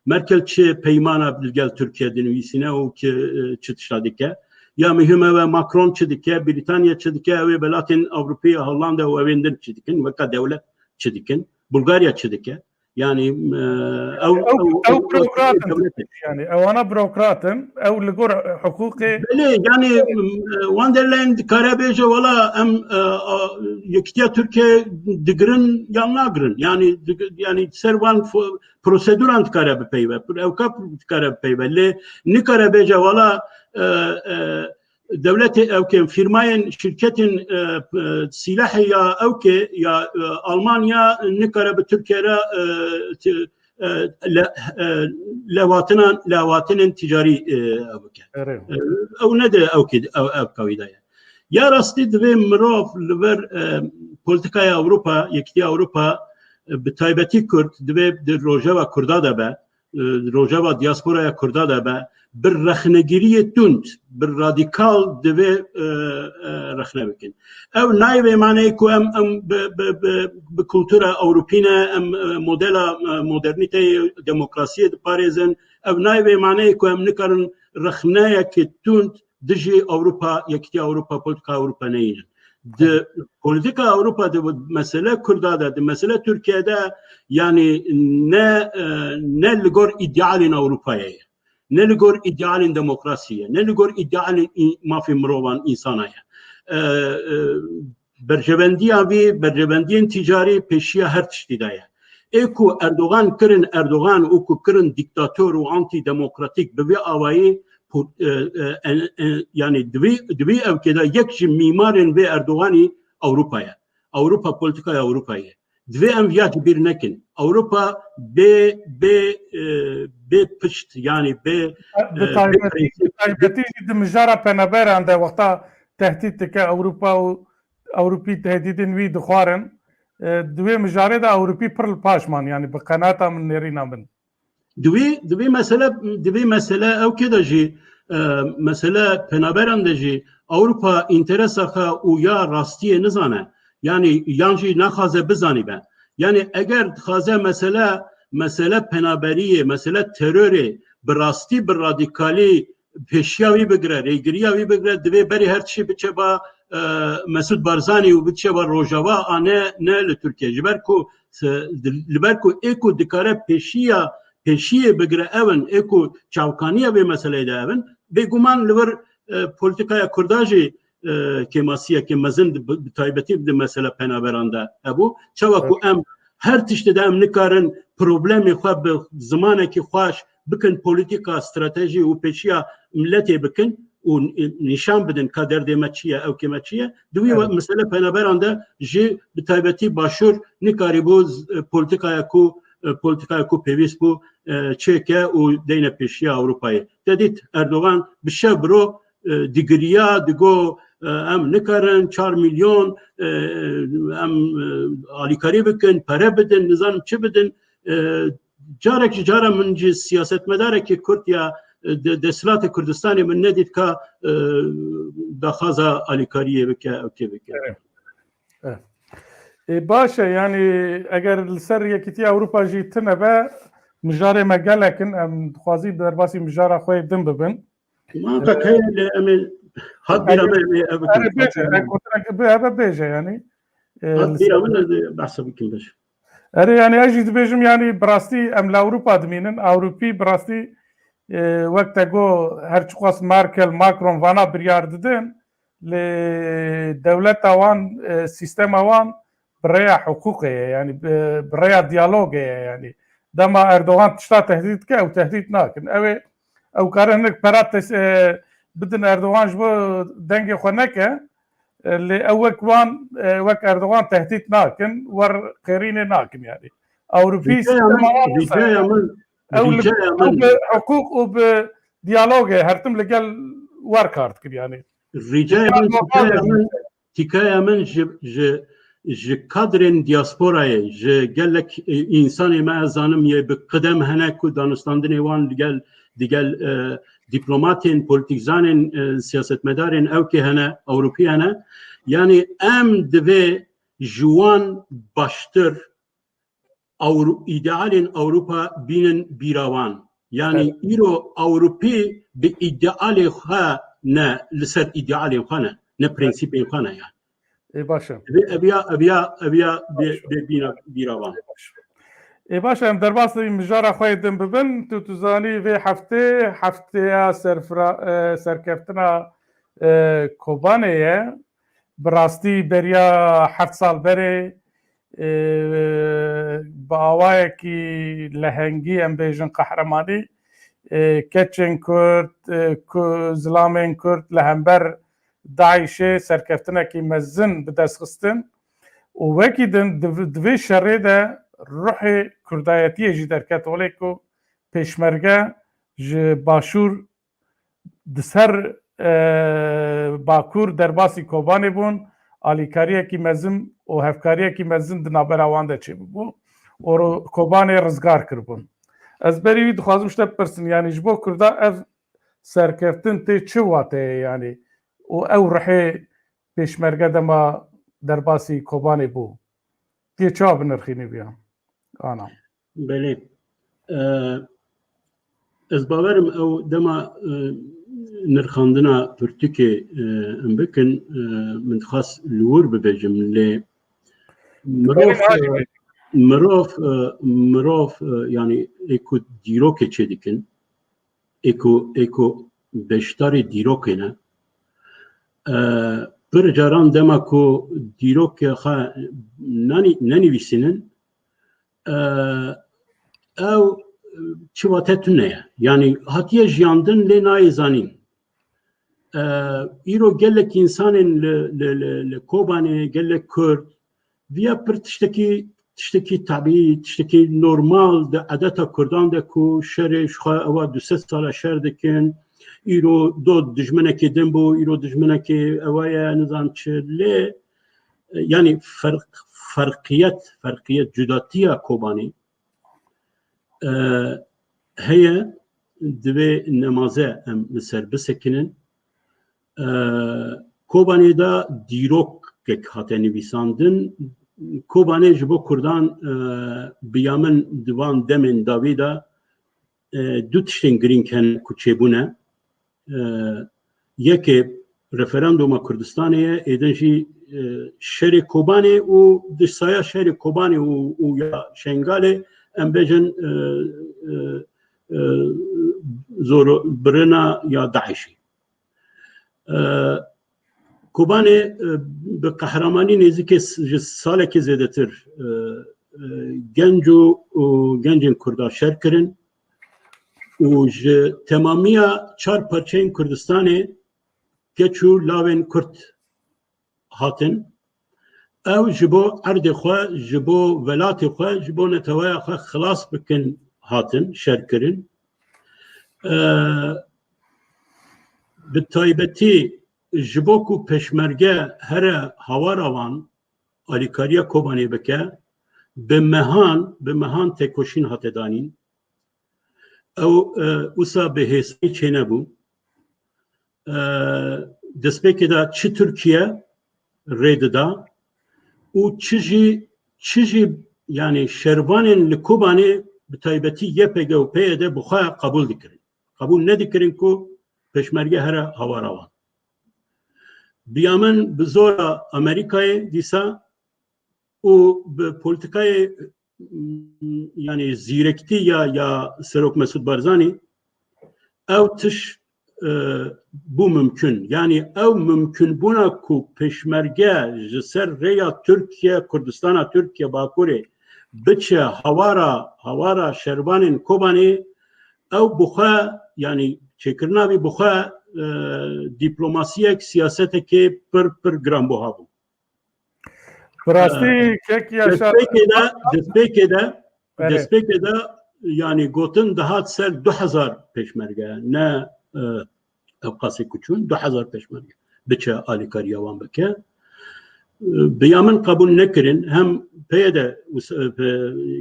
Merkel çi peymana li gel Tirkiye dinivîsîne û ki, e, çi tişta dike? Ya muhîm ew e Macron çi dike, Brîtanya çi dike, ew ê welatên Ewropî, Hollanda û ewên din çi dikin, weka dewlet çi dikin, Bulgarya çi dike? Yanî, e, ew, Ew, ew, ew ew bürokrat in. Dewlet e. Yanî ewana bürokrat in, ew li gor hiqûqê. Belê, yanî, e, von der Leyen dikare bêje, wela em, e, a, yekîtiya Tirkiye digirin yan nagirin. Yanî, dig-, yanî ser van fo-, proseduran dikare bipeyve, ewka dikare bipeyve. Lê nikare bêje, wela, e, e, dewletê ewkê, fîrmayên, şîrketên, e, e, sîlehê ya ewkê ya, e, Almanya nikare bi Tirkiye re, e, ti-, e, le-, e, lewatinan, lewatinên ticarî, e, ew bike. Erê. E, ew ne di ewkê, ew, ewka wî de ye. Ya rastî divê mirov li vir, e, politikaya Ewropa, Yekîtiya Ewropa, e, bi taybetî Kurd, divê di rojeva Kurda de be, e, rojeva diasporaya Kurda de be, bi rexnegiriyê tund, bi radîkal divê, e, e, rexne bikin. Ew nayê vê maneyê ku em, em bi, bi, bi, bi kultura Ewropî ne, em, e, modela, e, modernîteyê, demokrasiyê diparêzin. Ew nayê vê maneyê ku em nikarin rexneyekê tund dijî Ewropa, Yekîtiya Ewropa, polîtika Ewropa neyînin. Di polîtika Ewropa de mesele Kurda de, di mesele Tirkiye de, yanî ne, e, ne li gor îdealên Ewropayê ye, ne li gor îdealên demokrasiyê ye, ne li gor îdealên î-, mafê mirovan, însana ye. E, e, berjevendiya vî, berjevendiyên ticarî pêşiya her tiştî de ye. Ê ku Erdogan kirin Erdogan û ku kirin dîktator û antîdemokratîk bi vê awayî, pu-, e, e, en-, en-, yanî di vî, di vî ewkê de yek ji mîmarên vê Erdoganî Ewropa ye. Ewropa, polîtikaya Ewropa ye. Divê em viya ji bîr nekin. Ewropa bê, bê, e, bê pişt, yanî bê, Bi e, bê taybetî, prensîp, bi taybetî jî di mijara penaberan de wexta tehdît dike Ewropa û Ewropî tehdîdên wî dixwarin. E, di wê mijarê de Ewropî pir li paş man, yanî bi qenaeta min, nêrîna min. Di vî, di vî mesele, di vî mesele ewkê de jî, e, mesele penaberan de jî Ewropa înteresa xwe û ya rastiyê nizane. Yanî yan jî naxwaze bizanîbe. Yanî eger dixwaze mesele, mesele penaberiyê, mesele terorê bi rastî, bi radîkalî pêşiya wî bigire, rêgiriya wî bigire, divê berî her tişî biçe ba, e, Mesûd Barzanî û biçe ba Rojava, a ne, ne li Tirkiye. Ji ber ku, se-, di-, li ber ku ê ku dikare pêşiya, pêşiyê bigire ew in, ê ku çavkaniya vê meseleyê de ew in, bêguman li vir, e, polîtikaya Kurda jî, e, kêmasiyekê mezin di, bi taybetî di mesela penaberan de hebû. Çawa ku Evet. em her tiştê de em nikarin problemê xwe bi zimanekî xweş bikin, polîtîka, stratejî û pêşiya miletê bikin û nîşan bidin ka derdê me çi ye, ewkê me çi ye. Di wî Evet. mesele penaberan de jî bi taybetî Başûr nikarîbû z-, polîtikaya ku, e, polîtikaya ku pêwîst bû, e, çêke û deyne pêşiya Ewropayê. Te dît Erdogan bi şev bi ro, e, digiriya, digo, e, em nikarin çar milyon, e, em, e, alîkarî bikin, pere bidin, nizanim çi bidin. E, carek ji cara min ji siyasetmedarekî Kurd ya, e, de-, desthilatê Kurdistanê min nedît ka, e, daxwaza alîkariyê bike, ewkê bike. Evet. Evet. E, baş e, yanî eger li ser Yekîtiya Ewropa jî tune be, mijarê me gelek in, em dixwazî derbasî mijara xwe yê din bibin. Ma qet heye lê em ê hat bîra me, em ê ev bikin. Erê bêje, ev gotinek bi eve bêje yanî. E, Hat li bîra ser min, ez ê behsa bikim, bêje. Erê, yanî ez jî dibêjim, yanî bi rastî em li Ewropa dimînin. Ewropî bi rastî, e, wek te got, her çiqas Merkel, Macron vana biryar didin, lê dewleta wan, e, sîstema wan bi rêya hiqûqê ye, yanî bi, bi rêya diyalogê ye, yanî. Dema Erdogan tişta tehdît dike, ew tehdît nakin. Ew ê, ew karin hinek pera tes-, e, bidin Erdogan ji bo dengê xwe neke, e, lê ew wek wan, e, wek Erdogan tehdît nakin, wer qêrînê nakin, yanî. Ewropî Rîcaya min, sîstema wan wisa ye. rîcaya min, Ew li, rîcaya ew min. bi hiqûq û bi diyalogê her tim li gel wer kar dikir, yanî. Rîcaya min, tîkaya min, tîkaya min ji, ji, ji kadrên diasporayê, ji gelek, e, însanê me ez zanim yê bi qidem hene ku danûstandinê wan digel, digel, e, dîplomatên, polîtîkzanên, e, siyasetmedarên ewkê hene, Ewropî hene. Yanî em divê ji wan baştir Ewro-, îdealên Ewropa bînin bîra wan. Yanî Evet. îro Ewropî bi îdealê xwe ne, li ser îdealên xwe ne, ne prensîpên xwe ne yani. Ê baş e. Ev ya, ev ya, ev ya bê, bê bîna, bîra wan. Ê baş e, em derbas vê mijara xwe yê din bibin. Tu, tu zanî vê heftê, hefteya serfira-, e, serkeftina, e, Kobanê ye. Bi rastî beriya heft sal berê, e, bi awayekî lehengî, em bêjin qehremanî, e, keçên Kurd, e, ku-, zilamên Kurd li hember DAIŞê serkeftinekî mezin bi dest xistin û wekî din di, di vê şerê de ruhê Kurdayetiyê jî derket holê ku pêşmerge ji başûr di ser, e, Bakur derbasî Kobanê bûn, alîkariyekî mezin û hevkariyekî mezin di navbera wan de çêbûbû û ro-, Kobanê rizgar kiribûn. Ez berî wî dixwazim ji te bipirsim, yanî ji bo Kurda ev serkeftin tê çi wateyê, yanî û ew rihê pêşmerge dema derbasî Kobanê bû, tê çawa binirxînî viya? Ana. Belê. E, ez bawerim ew dema, e, nirxandina pirtûkê, e, em bikin, e, min dixwast li wir bibêjim, lê mirov, Belê, e, mirov, e, mirov, e, yanî ê ku dîrokê çêdikin, ê ku, ê ku beşdarê dîrokê ne, e, pir caran dema ku dîrokê xwe nanî-, nenivîsînin, e, ew çi wate tune ye. Yanî hatiye jiyandin lê nayê zanîn. E, îro gelek însanên li, li, li, li Kobanê, gelek Kurd, viya pir tiştekî, tiştekî tabî, tiştekî normal di edeta Kurdan de ku şerê ji xwe ewa du sed sala şer dikin, îro do dijminekê din bû, îro dijminekê ewa ye, nizam çi. Lê, e, yanî ferq-, ferqiyet, ferqiyet, cudatiya Kobanê, e, heye, divê nemaze em li ser bisekinin. E, Kobanê de dîrokek hate nivîsandin. Kobanê ji bo Kurdan, e, bi ya min di van demên dawî de, e, du tiştên girîng hene ku çêbûne. E, yekê referanduma Kurdistanê ye, êdin jî, e, şerê Kobanê û di saya şerê Kobanê û, û ya Şengalê, em bêjin, e, e, e, zoro birina ya DAIŞê. E, Kobanê, e, bi qehremanî nêzîkê s-, ji salekê zêdetir, e, e, genc û, û gencên Kurda şer kirin û ji temamiya çar parçeyên Kurdistanê keç û lawên Kurd hatin. Ew ji bo erdê xwe, ji bo welatê xwe, ji bo neteweya xwe xilas bikin hatin şer kirin. E, bi taybetî ji bo ku pêşmerge here hawara wan, alîkariya Kobanê bike, bi mehan, bi mehan têkoşîn hate danîn. Ew, e, wisa bi hêsanî çênebû. E, destpêkê de çi Tirkiye rê dida û çi jî, çi jî, yanî şervanên li Kobanê bi taybetî Y P G û P Y D bi xwe qebûl dikirin. Qebûl nedikirin ku pêşmerge here hawara wan. Bi ya min bi zora Amerîkayê dîsa û bi polîtîkayê, m, yanî zîrektî ya, ya Serok Mesûd Barzanî ew tiş, e, bû mimkun. Yanî ew mimkunbûna ku pêşmerge ji ser rêya Tirkiye, Kurdistana Tirkiye Bakurê biçe hawara, hawara şervanên Kobanê, ew bi xwe, yanî çêkirina vî bi xwe, e, dîplomasiyek, siyasetekê pir, pir giranbuha bû. Bi rastî, e, kek Yaşar, destpêkê de, destpêkê de, Belê. Destpêkê de, yanî gotin dihat ser du hezar pêşmerge, ne, e, ew qasê ku çûn, du hezar pêşmerge biçe alîkariya wan bike. E, bi ya min qebûl nekirin, hem P Y D û s-, e,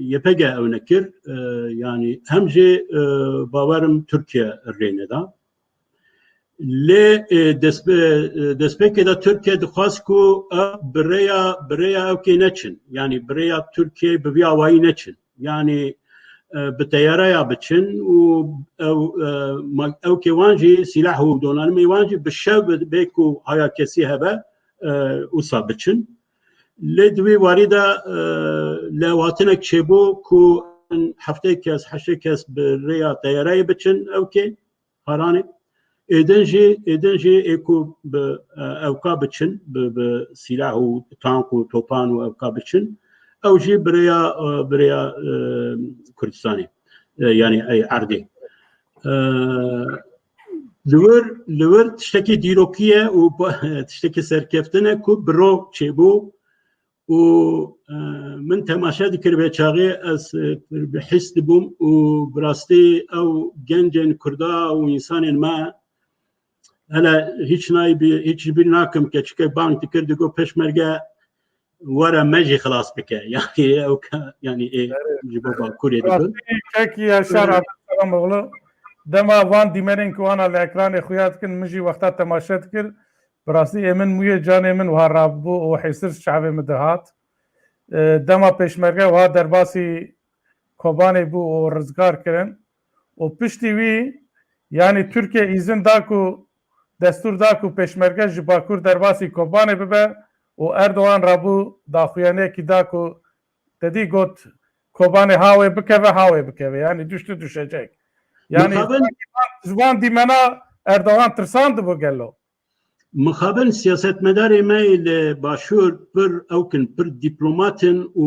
Y P G ew nekir, e, yanî hem jî, e, bawerim Tirkiye rê neda. Lê, e, destpê-, e, destpêkê de Tirkiye dixwast ku ew bi rêya, bi rêya ewkê neçin. Yanî bi rêya Tirkiyeyê bi vî awayî neçin. Yanî, e, bi teyareya biçin û ew, e, ma-, ewkê wan jî, sîlah û donanimê wan jî bi şev bê ku haya kesî hebe, e, wisa biçin. Lê di wî warî de, e, lewatinek çêbû ku heftê kes, heştê kes bi rêya teyareyê biçin ewkê. Haranê. Êdin jî, êdin jî ê ku bi, e, ewka biçin, bi, bi sîlah û tank û topan û ewka biçin, ew jî bi rêya, e, bi rêya, e, Kurdistanê, e, yanî ey erdê. Ee, li wir, li wir tiştekî dîrokî ye û tiştekî serkeftin e ku bi ro çêbû û, e, min temaşe dikir vê çaxê ez, e, bi hîs dibûm û bi rastî ew gencên Kurda û însanên me hele hîç nayê bî, hîç ji bîr nakim keçikek bang dikir digot pêşmerge were me jî xilas bike. Yani ew ke, yani ê ji bo Bakurê dibin. Rastî kekî Yaşar Abdulselamoğlu, dema van dîmenên ku wana li ekranê xuya dikin, min jî wexta temaşe dikir. Bi rastî ê min mûyê canê min wiha rabû û hêsir ji çavê min dihat. E, dema pêşmerge wiha derbasî Kobanê bû û rizgar kirin. Û piştî wî, yanî Tirkiye îzin da ku, destûr da ku pêşmerge ji Bakur derbasî Kobanê bibe û Erdogan rabû daxuyaniyekî da ku te dî got, Kobanê ha wê bikeve, ha wê bikeve. Yanî düştü düşecek. Yanî Mixabin ji van dîmena Erdogan tirsandibû gelo? Mixabin siyasetmedarê me yê li Başûr pir ewk in, pir dîplomat in û,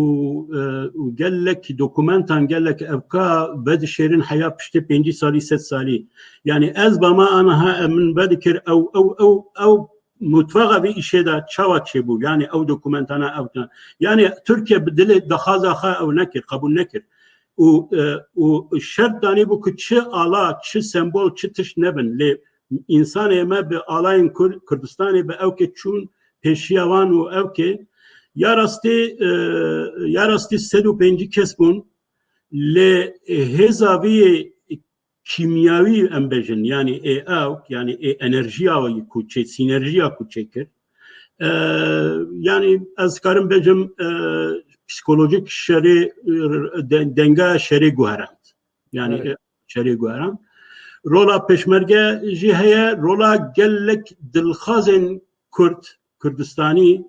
e, û gelek dokumentan, gelek evka vedişêrin heya piştê pêncî salî, sed salî. Yanî ez bama aniha em min vedikir ew, ew, ew, ew mutfaxa vî îşê de çawa çêbû? Yanî ew dokumentana ew tane. Yanî Tirkiye bi dilê daxwaza xwe ew nekir, qebûl nekir. Û, e, û şert danîbû ku çi ala, çi sembol, çi tişt nebin. Lê însanê me bi alayên Kur-, Kurdistanê bi ewkê çûn pêşiya wan û ewkê ya rastî, e, ya rastî sed û pêncî kes bûn. Lê hêza vî yê kîmyawî em bêjin, yanî ê ewk, yanî ê enerjiya wî ku çê, sînerjiya ku çêkir. E, yanî ez karim bêjim, e, psikolojik şerê, e, de-, denga şerê guherand. Yanî, Evet. e, şerê guherand. Rola pêşmerge jî heye, rola gelek dilxazên Kurd, Kurdistanî,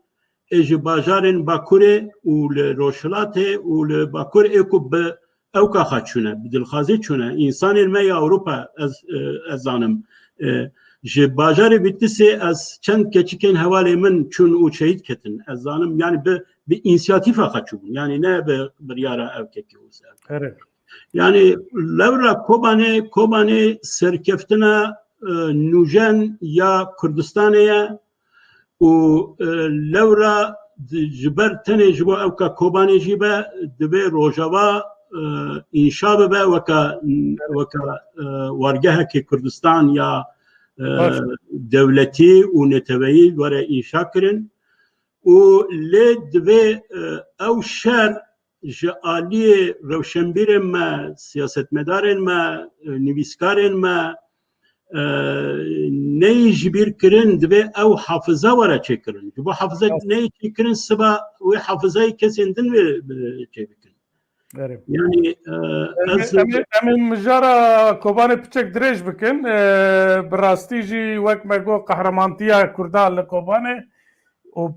ê ji bajarên Bakurê û li Rojhilatê û li Bakur ê ku bi ewka xwe çûne, bi dilxwazî çûne. Însanên me ya Ewropa, ez, e, ez zanim, e, ji bajarê Bîtisê ez çend keçikên hevalê min çûn û şehîd ketin. Ez zanim, yani bi, bi însiyatîfa xwe çûbûn. Yani ne bi biryara ewkekî û ser. Erê. Yani lewra Kobanê, Kobanê serkeftina, e, nûjen ya Kurdistanê ye. Û, e, lewra di-, ji ber tenê ji bo ewka Kobanê jî be, divê Rojava, e, înşa bibe weka, weka, e, wargehekê Kurdistan ya, e, Baş. dewletî û neteweyî were înşa kirin. Û lê divê, e, ew şer ji aliyê rewşenbîrên me, siyasetmedarên me, e, nivîskarên me, e, neyê ji bîr kirin, divê ew hafiza were çêkirin. Ji bo hafiza Evet. neyê çêkirin, siba wê hafizayê kesên din wê, e, çêbikin. Erê. Yani, e, Em, ez em, em ê mijara Kobanê piçek dirêj bikin. E, bi rastî jî wek me got, qehremantiya Kurda li Kobanê û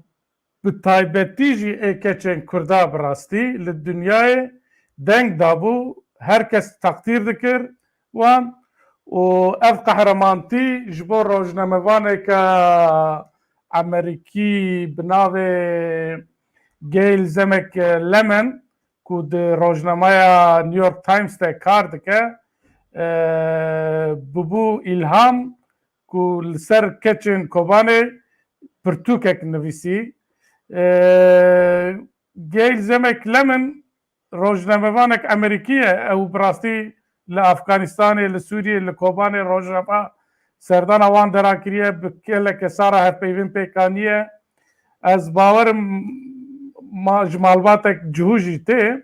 bi taybetî jî ê keçên Kurda bi rastî li dinyayê deng dabû, her kes teqdîr dikir wan û ev qehremanî ji bo rojnamevaneke Amerîkî bi navê Gail Zemek Lemon ku di rojnameya New York Times de kar dike, e, bûbû îlham ku li ser keçên Kobanê pirtûkek nivîsî. E, Gail Zemek Lemon rojnamevanek Amerîkî ye. Ew bi rastî li Afganistanê, li Sûriyê, li Kobanê rojname serdana wan deran kiriye, bi gelek kesa re hevpeyvîn pêk aniye. Ez bawerim ma-, ji malbatek cihû jî tê.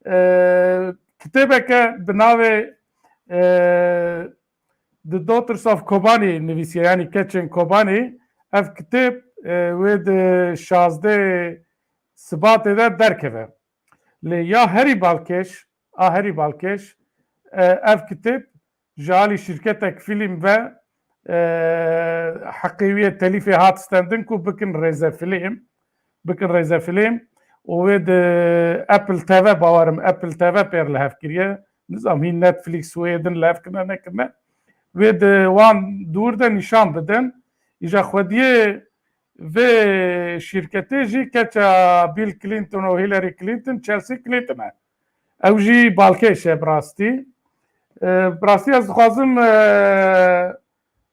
E, kitêbeke bi navê, e, The Daughters of Kobani nivîsiye, yanî Keçên Kobanî. Ev kitêb, e, wê di şazdeh Sibatê de derkeve. Lê ya herî balkêş, a herî balkêş, e, ev kitêb ji alî şîrketek fîlm ve, e, heqê wî yê telîfê hat stendin ku bikin rêzefîlm, bikin rêzefîlm û wê di Apple T V, bawerim Apple T V pêr li hev kiriye. Nizam hîn Netflix û yê din li hev kirine nekirine. Wê di wan dûr de nîşan bidin. Îja xwediyê vê şîrketê jî keça Bill Clinton û Hillary Clinton, Chelsea Clinton e. Ew jî balkêş e bi rastî. E, bi rastî ez dixwazim, e,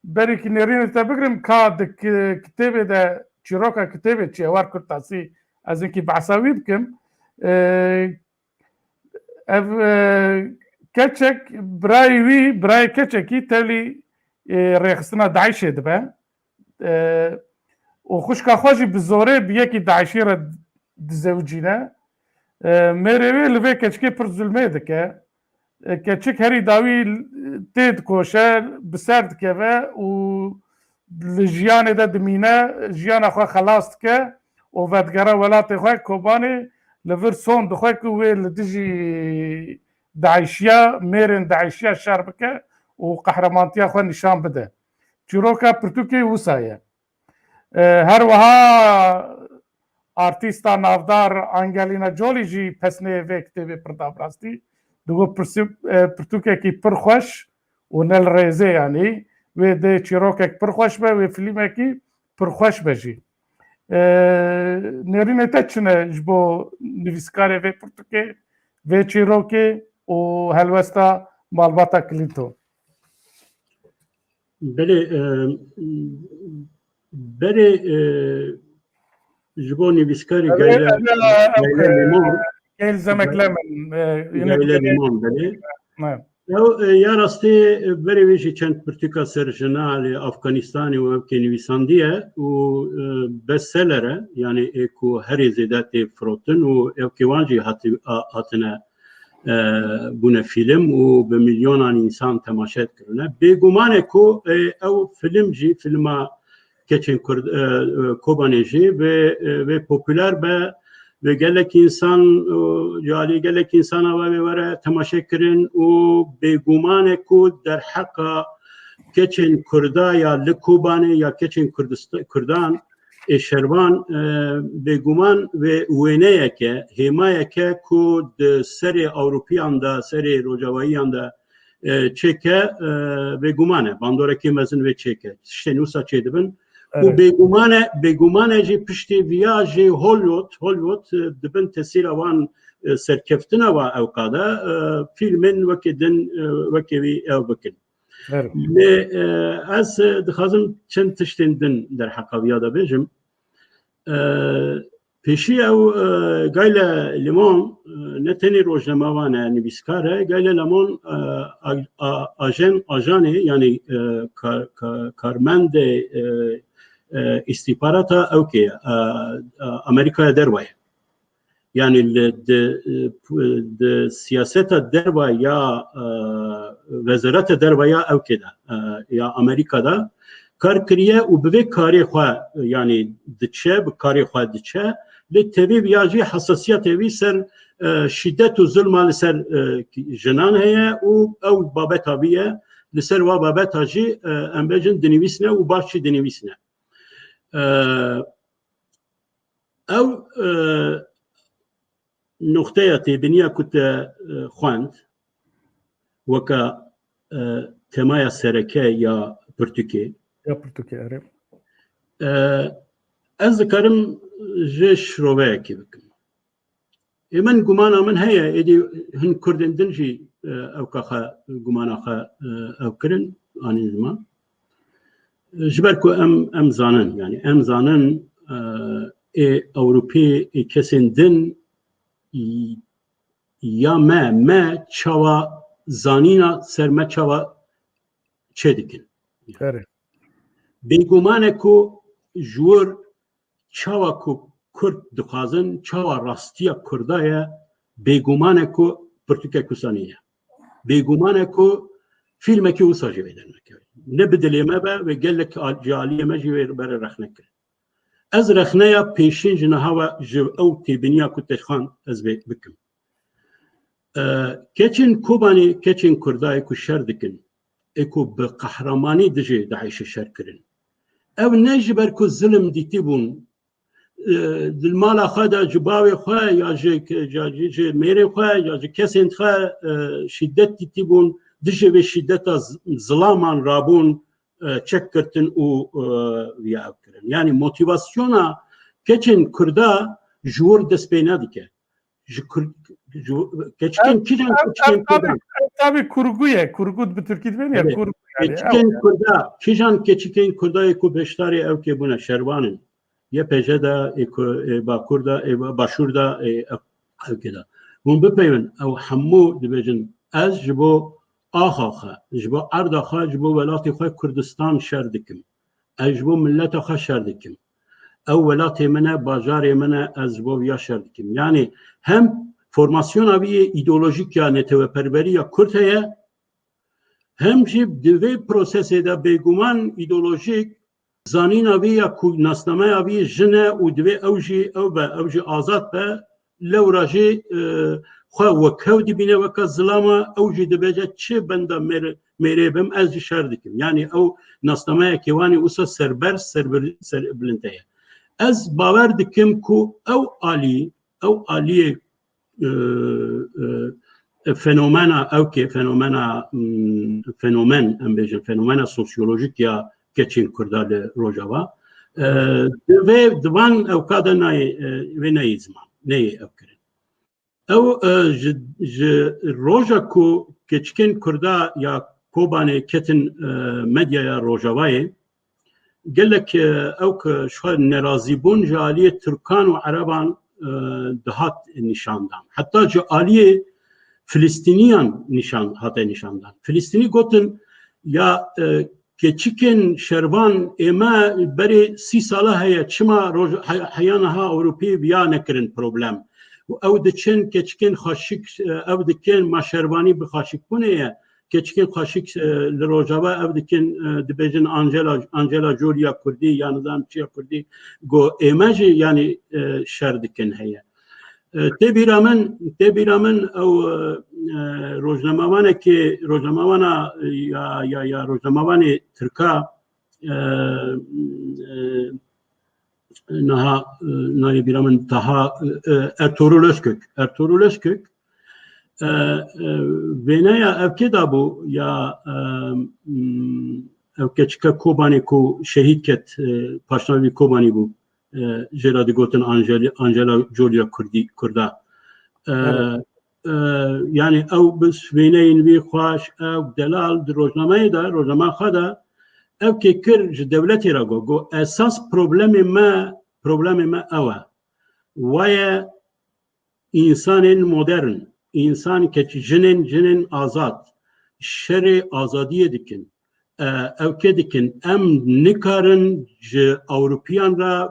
berî ki nêrînê te bigirim, ka di ki-, kitêbê de, çîroka kitêbê çi ye, ewar kurtasî, ez hinkî behsa wî bikim. E, ev, e, keçek, birayê wî, birayê keçekî tevlî, e, rêxistina DAIŞê dibe. E, û xwişka xwe jî bi zorê bi yekî DAIŞî re dizewicîne. E, mêrê wê li vê keçikê pir zulmê dike. E, keçik herî dawî tê dikoşe, bi ser dikeve û li jiyanê de dimîne, jiyana xwe xelas dike û vedigere welatê xwe Kobanê, li vir son dixwe ku wê li dijî DAIŞiya, mêrên DAIŞiya şer bike û qehremantiya xwe nîşan bide. Çîroka pirtûkê wisa ye. E, her wiha artîsta navdar Angelina Jolie jî pesneyê vê kitêbê pir da bi rastî. Digot pirsî-, e, pirtûkekî pir xweş û ne li rêzê, yanî wê dê çîrokek pir xweş be, wê filmekî pir xweş be jî. E, nêrînê te çi ne ji bo nivîskarê vê pirtûkê, vê çîrokê û helwesta malbata Clinton? Belê, e, berê, e, ji bo nivîskarê Gayle, Gayle Limon, Gayle Zemek Lemon, e, Gayle Limon, belê. Ew, e, ya rastî, e, berê wê jî çend pirtûka ser jina li Afganistanê û ew kê nivîsandiye û, e, bestseller e, yanî ê ku herê zêde tê firotin û ew kê wan jî hati-, a-, hatine e, bûne fîlm û bi milyonan însan temaşe dikirine. Bêguman e ku, e, ew fîlm jî, fîlma Keçên Kurd, e, e, Kobanê jî vê, e, vê populer be, vê gelek însan, e, ji alî gelek însana ve vê were temaşe kirin û bêguman e ku derheqa keçên Kurda ya li Kobanê ya keçên Kurdist-, Kurdan ê şervan, e, bêguman vê wêneyeke, hêmayeke ku di serê Ewropiyan de, serê Rocawayiyan de, e, çêke, e, bêguman e. Bandorekê mezin vê çêke. Tiştên wisa çêdibin. Û Evet. bêguman e, bêguman e jî piştî viya jî Hollywood, Hollywood, e, di bin tesîra wan, e, serkeftina wa ewka de, e, fîlmên wekî din, e, wekî wî ew bikin. Lê, e, ez, e, dixwazim çend tiştên din derheqa viya de bêjim. E, pêşî ew, e, Gayle Limon, e, ne tenê rojnamevan e, nivîskar e. Gayle Limon, e, a-, a-, ajen, ajanê, yanî, e, kar-, ka-, karmendê, e, e, îstîxbarata ewkê, e, e, Amerîkaya derve ye. Yanî li di, di siyaseta derva ya, e, wezareta derva ya ewkê de, e, ya Amerîka de kar kiriye û bi vê karê xwe, yanî diçe, bi karê xwe diçe, lê tevî ya jî hesasiyetê wî ser, e, şîdet û zulma li ser, e, jinan heye û ew babeta wî ye. Li ser wa babeta jî, e, em bêjin dinivîsine û baş jî dinivîsine. E, Ew, e, noxteya têbiniya ku te, e, xwend, weke, e, temaya sereke ya pirtûkê. Ya pirtûkê, erê. E, ez dikarim jê şiroveyekê bikim. Ê min gumana min heye, êdî hin Kurdên din jî, e, ewka xwe, gumana xwe, e, ew kirin, anîn ziman. Ji ber ku em, em zanin, yanî em zanin, e, ê Ewropî, ê kesên din, y-, ya me, me çawa zanîna ser me çawa çêdikin. Erê. Bêguman e ku ji wir çawa ku Kurd dixwazin, çawa rastiya Kurda ye, bêguman e ku pirtûkek wisa nîne. Bêguman e ku fîlmekî wisa jî vê dernekeve. Ne bi dilê me be, wê gelek al-, ji aliyê me jî wê bere rexne kirin. Ez rexneya pêşîn ji niha ve ji ew têbiniya ku te xwend ez vê bikim. E, keçên Kobanê, keçên Kurdayê ku şer dikin, ê ku bi qehremanî dijî DAIŞê şer kirin. Ew ne ji ber ku zilim dîtî bûn, e, di mala xwe de ji bavê xwe ya ji, ji, ji, ji mêrê xwe ya ji kesên xwe, e, şîdet dîtî bûn, dijî vê şîdeta z-, zilaman rabûn, e, çek girtin û, e, viya ev kirin. Yanî motîvasyona keçên Kurda ji wir dest pê nedike. Ji Kurd, Ji bo keçikên kîjan keçikên kurdan? Tabii kurgu ye. Kurgu bi Tirkî dibên ya kurgu yani. Keçikên kurda, kîjan keçikên kurda yê ku beşdarê ew kê bûne şervan in. Y P J de, ê ku, ê Bakur de, ê Başûr de, ê ew kê de. Hûn bipeyvin, ew hemû dibêjin, ez ji bo axa xwe, ji bo erda xwe, ji bo welatê xwe Kurdistan şer dikim. Ez ji bo mileta xwe şer dikim. Ew welatê min e, bajarê min e, ez ji bo viya şer dikim. Yani hem formasyona vî yê îdeolojîk ya neteweperwerî ya Kurd heye, hem jî di vê prosesê de bêguman îdeolojîk zanîna vî ya ku nasnameya vî jin e û divê ew jî ew be, ew jî azad be, lewra jî, e, xwe wek hew dibîne weke zilama, ew jî dibêje çi benda mêr-, mêrê bim, ez jî şer dikim. Yani ew nasnameyekê wan ê wisa serberz, serbil-, serbilind heye. Ez bawer dikim ku ew alî, ew aliyê, e, e, fenomena ew kê, fenomena, mm, fenomen, em bêjin, fenomena sosyolojik ya keçên Kurda li Rojava, e, di vê, di van ewka de nayê, e, vê neyê ziman, neyê ew kirin. Ew, e, ji, ji roja ku keçikên Kurda ya Kobanê ketin, e, medyaya Rojavayê, gelek, e, ew ku ji xwe nerazîbûn ji aliyê Tirkan û Ereban, e, dihat nîşandan. Heta ji aliyê Filistîniyan nîşan, hate nîşandan. Filistînî gotin, ya, e, keçikên şervan ê me berê sî sala heye, çima roj-, he-, heya niha Ewropî viya nekirin problem? Û ew diçin keçikên xaşik, e, ew dikin, ma şervanî bi xaşikbûnê ye. Keçikên xaşik, e, li Rojava ev dikin, e, dibêjin Angela, Angela Jolie ya Kurdî, ya nizam çi ya Kurdî, go ê me jî, yanî, e, şer dikin heye. E, tê bîra min, tê bîra min ew, e, e, rojnamevanekê, rojnamewana, e, ya, ya, ya rojnamevanê Tirka, e, e, niha, e, nayê bîra min Taha, e, e, Ertuğrul Özkök. Ertuğrul Özkök, e, e, wêneya ev kê dabû ya, e, m, ew keçika Kobanê ku şehîd ket, e, paşnavî Kobanî bû. E, jê re digotin Angel-, Angela Jolie Kurdî, Kurda. E, Evet. e, yani ew bi wêneyên wî xweş, ew delal di rojnameyê de, rojnama xwe de ev kê kir ji dewletê re got. Got, esas problemê me, problemê me ew e. Waye însanên modern, însan keçî, jinên, jinên azad, şerê azadiyê dikin. E, ew kê dikin, em nikarin ji Ewropiyan re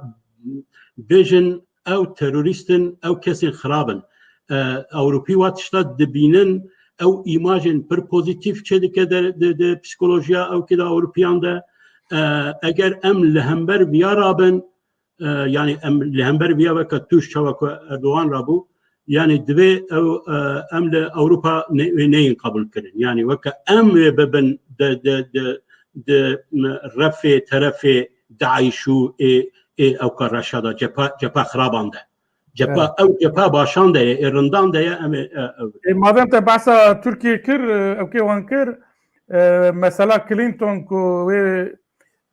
bêjin, ew terorîst in, ew kesên xirab in. E, Ewropî wa tişta dibînin, ew îmajên pir pozîtîf çêdike de, de, de psîkolojiya ew kê de Ewropiyan de. E, eger em li hember viya rabin, e, yani em li hember viya weke tûj çawa ku Erdogan rabû, yani divê ew, e, em li Ewropa ne-, wê neyên qebûl kirin. Yani weke em wê bibin di, di, di, di, m, refê, terefê DAIŞ û ê, ê ewka reşa de, cepha, cepha xiraban de. Cepha, Evet. ew cepha başan de ye, ê rindan de ye, em ê, e, ew. E, madem te behsa Tirkiyê kir, e, ew kê wan kir, e, mesela Clinton ku wê,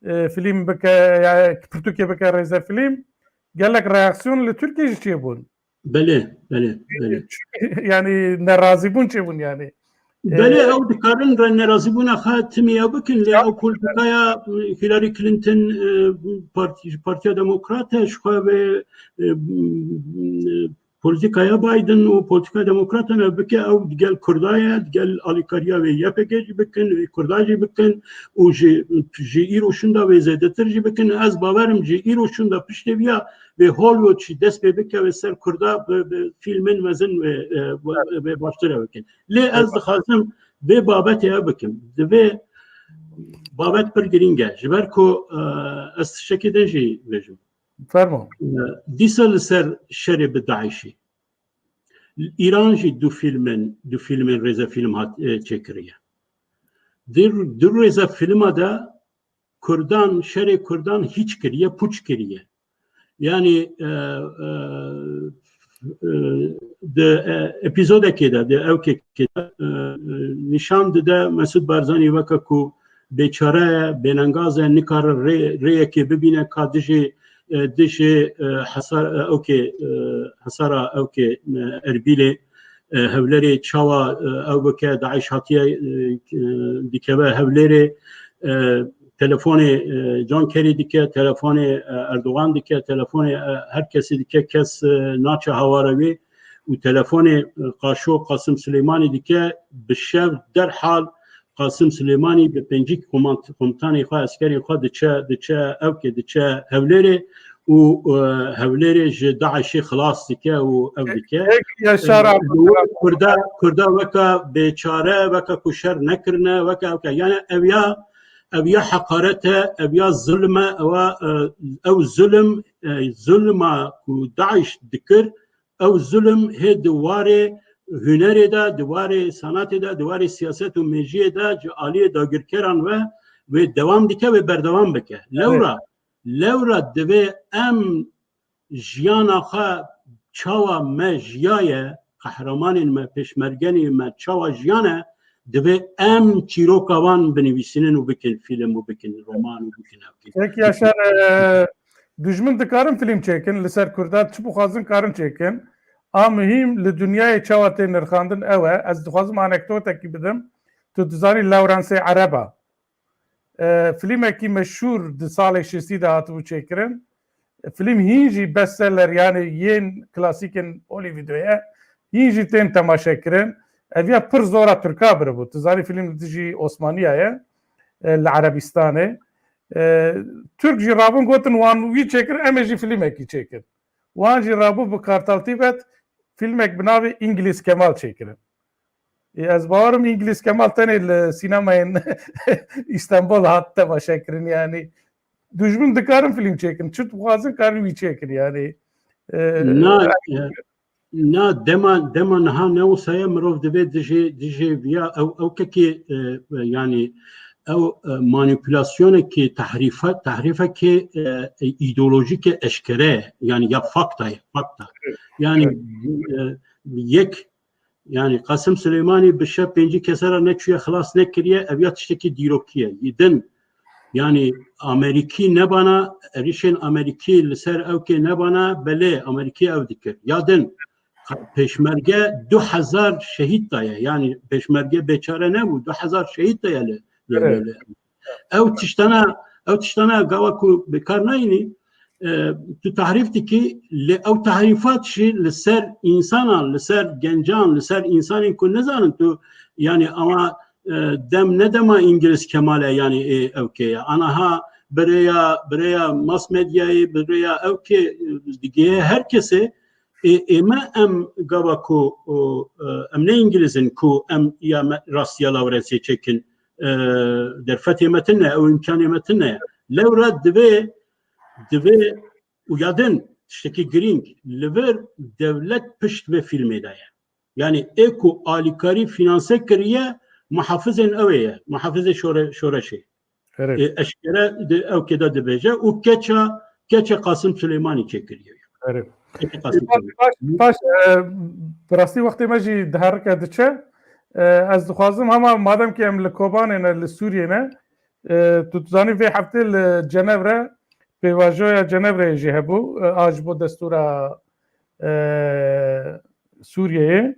e, fîlm bike, ya pirtûkê bike rêzefîlm, gelek reaksiyon li Tirkiyê jî çêbûn. Belê, belê, belê. Yani nerazîbûn çêbûn yani. Belê, E, ew dikarin re nerazîbûna xwe timî ew bikin, lê Ya. ew politikaya, e, Hillary Clinton, e, parti-, Partiya Demokrat e, ji xwe ve, e, m, e, politikaya Biden û politikaya Demokratan ev bike, ew digel Kurda ye, digel alîkariya wê Y P G jî bikin, wê Kurda jî bikin û ji, ji îro şûnda wê zêdetir jî bikin. Ez bawerim ji îro şûnda piştê viya wê Hollywood jî dest pê bike wê ser Kurda bi, bi fîlmên mezin wê, e, wê, wê baştir ew bikin. Lê ez dixwazim vê babetê ev bikim. Divê babet pir girîng e. Ji ber ku, e, ez tiştekê din jî bêjim. Fermo. E, dîsa li ser şerê bi DAIŞ'î. Îran jî du fîlmên, du fîlmên rêzefîlm hat, e, çêkiriye. Di, di rêzefîlma de Kurdan, şerê Kurdan hîç kiriye, puç kiriye. Yani, e, e, e, di, e, epîzodekê de, di ewkekê de, e, e, nîşan dide Mesûd Barzanî weke ku bêçare ye, bêlengaz e, nikare rê-, rêyekê bibîne ka dijê, e, dijê, e, hesar-, e, ewkê, e, hesara ewkê, e, Erbîlê, e, Hewlêrê çawa, e, ew bike, DAIŞ hatiye, e, e, dikeve Hewlêrê, e, telefonê, e, John Kerry dike, telefonê, e, Erdogan dike, telefonê, e, her kesî dike, kes, e, naçe hawara wê û telefonê, e, Qaşo Qasim Silêmanî dike, bi şev derhal Qasim Silêmanî bi pêncî komant-, komutanê xwe, eskerên xwe diçe, diçe ewkê, diçe Hewlêrê û, e, Hewlêrê ji DAIŞê xilas dike û ew dike. Peki, Yaşar E, abi, Kurda, Kurda weka bêçare, weka ku şer nekirine, weka ewke. Yani ev ya, ev ya heqaret e, ev ya zulm e, ew, e, ew zulm, e, zulma ku DAIŞ dikir, ew zulm hê di warê hunerê de, di warê sanatê de, di warê siyaset û mejiyê de ji aliyê dagirkeran ve wê dewam dike, wê berdewam bike. Lewra, lewra divê em jiyana xwe çawa me jiyaye, qehremanên me, pêşmergenê me çawa jiyane, divê em çîroka wan binivîsînin û bikin fîlm û bikin roman û bikin ew. Peki Yaşar, e, dijmin dikarin film çêkin, li ser Kurda çi bixwazin karin çêkin. A muhîm li dinyayê çawa tê nirxandin ew e. Ez dixwazim anekdotekî bidim. Tu dizanî Lawrence Araba. E, filmekî meşhûr di salê şêstî de hatibû çêkirin. Film hîn jî bestseller, yani yên klasîkên Hollywoodê ye. Hîn jî tên temaşekirin. Ev ya pir zora Tirka biribû. Tu zanî film li dijî Osmaniya ye. E, li Erebîstanê. E, Tirk jî rabûn gotin wan wî çêkir, em ê jî filmekî çêkin. Wan jî rabû bi Kartal Tibet filmek bi navê Îngilîz Kemal çêkirin. Ê, ez bawerim Îngilîz Kemal tenê li sînemayên Îstanbul hat temaşekirin, yani. Dijmin dikarin film çêkin, çi dixwazin karin wî çêkin, yani. E, Na, e, na, dema, dema niha ne wisa ye, mirov divê dijê, dijê viya ew, ew kekê, e, e, yani ew, e, manipulasyonekê, tahrîfe, tahrîfekê, e, e, îdeolojîk e, eşkere ye, yani ya fakta ye, fakta. Yani, e, yek Yani Qasim Silêmanî bi şev pêncî kese re neçûye, xilas nekiriye, ev ya tiştekî dîrokî ye. Yê din, yani Amerîkî nebana, êrîşên Amerîkî li ser ewkê nebana, belê Amerîkî ew dikir. Ya din, pêşmerge du hezar şehîd daye. Yani pêşmerge bêçare nebû, du hezar şehîd daye li, li, Evet. li, li. Ew tiştana, ew tiştana gawa ku bi kar nayînî, e, tu tahrîf dikî, lê ew tahrîfat jî li ser însanan, li ser gencan, li ser însanên ku nizanin tu, yani ama, e, dem ne dema Îngiliz Kemal e, yani ê ewkê ye. Anaha bi rêya, bi rêya mass medyayê, bi rêya ewkê, e, digihê her kesê, ê, ê me em gava ku, o, e, em ne Îngiliz in ku em ya me, rastiya Lawrensê çêkin, e, derfetê me tune, ew îmkanê me tune. Lewra divê, divê û ya din tiştekî girîng, li vir dewlet pişt vê fîlmê de ye. Yani ê ku alîkarî fînanse kiriye, muhafizên ew ê ye, muhafizê şore-, şoreşê. Erê. E, eşkere di ewkê de dibêje û keça, keça Qasim Silêmanî çêkiriye. Erê. Keça Qasim Silêmanî. Baş, baş, e, bi rastî wextê me jî diherike diçe. E, ez dixwazim hema madem ki em li Kobanê ne, li Sûriyê ne, e, tu dizanî vê heftê li Cenevre, pêvajoya Cenevreyê jî hebû, e, a ji bo destûra, e, Sûriyeyê.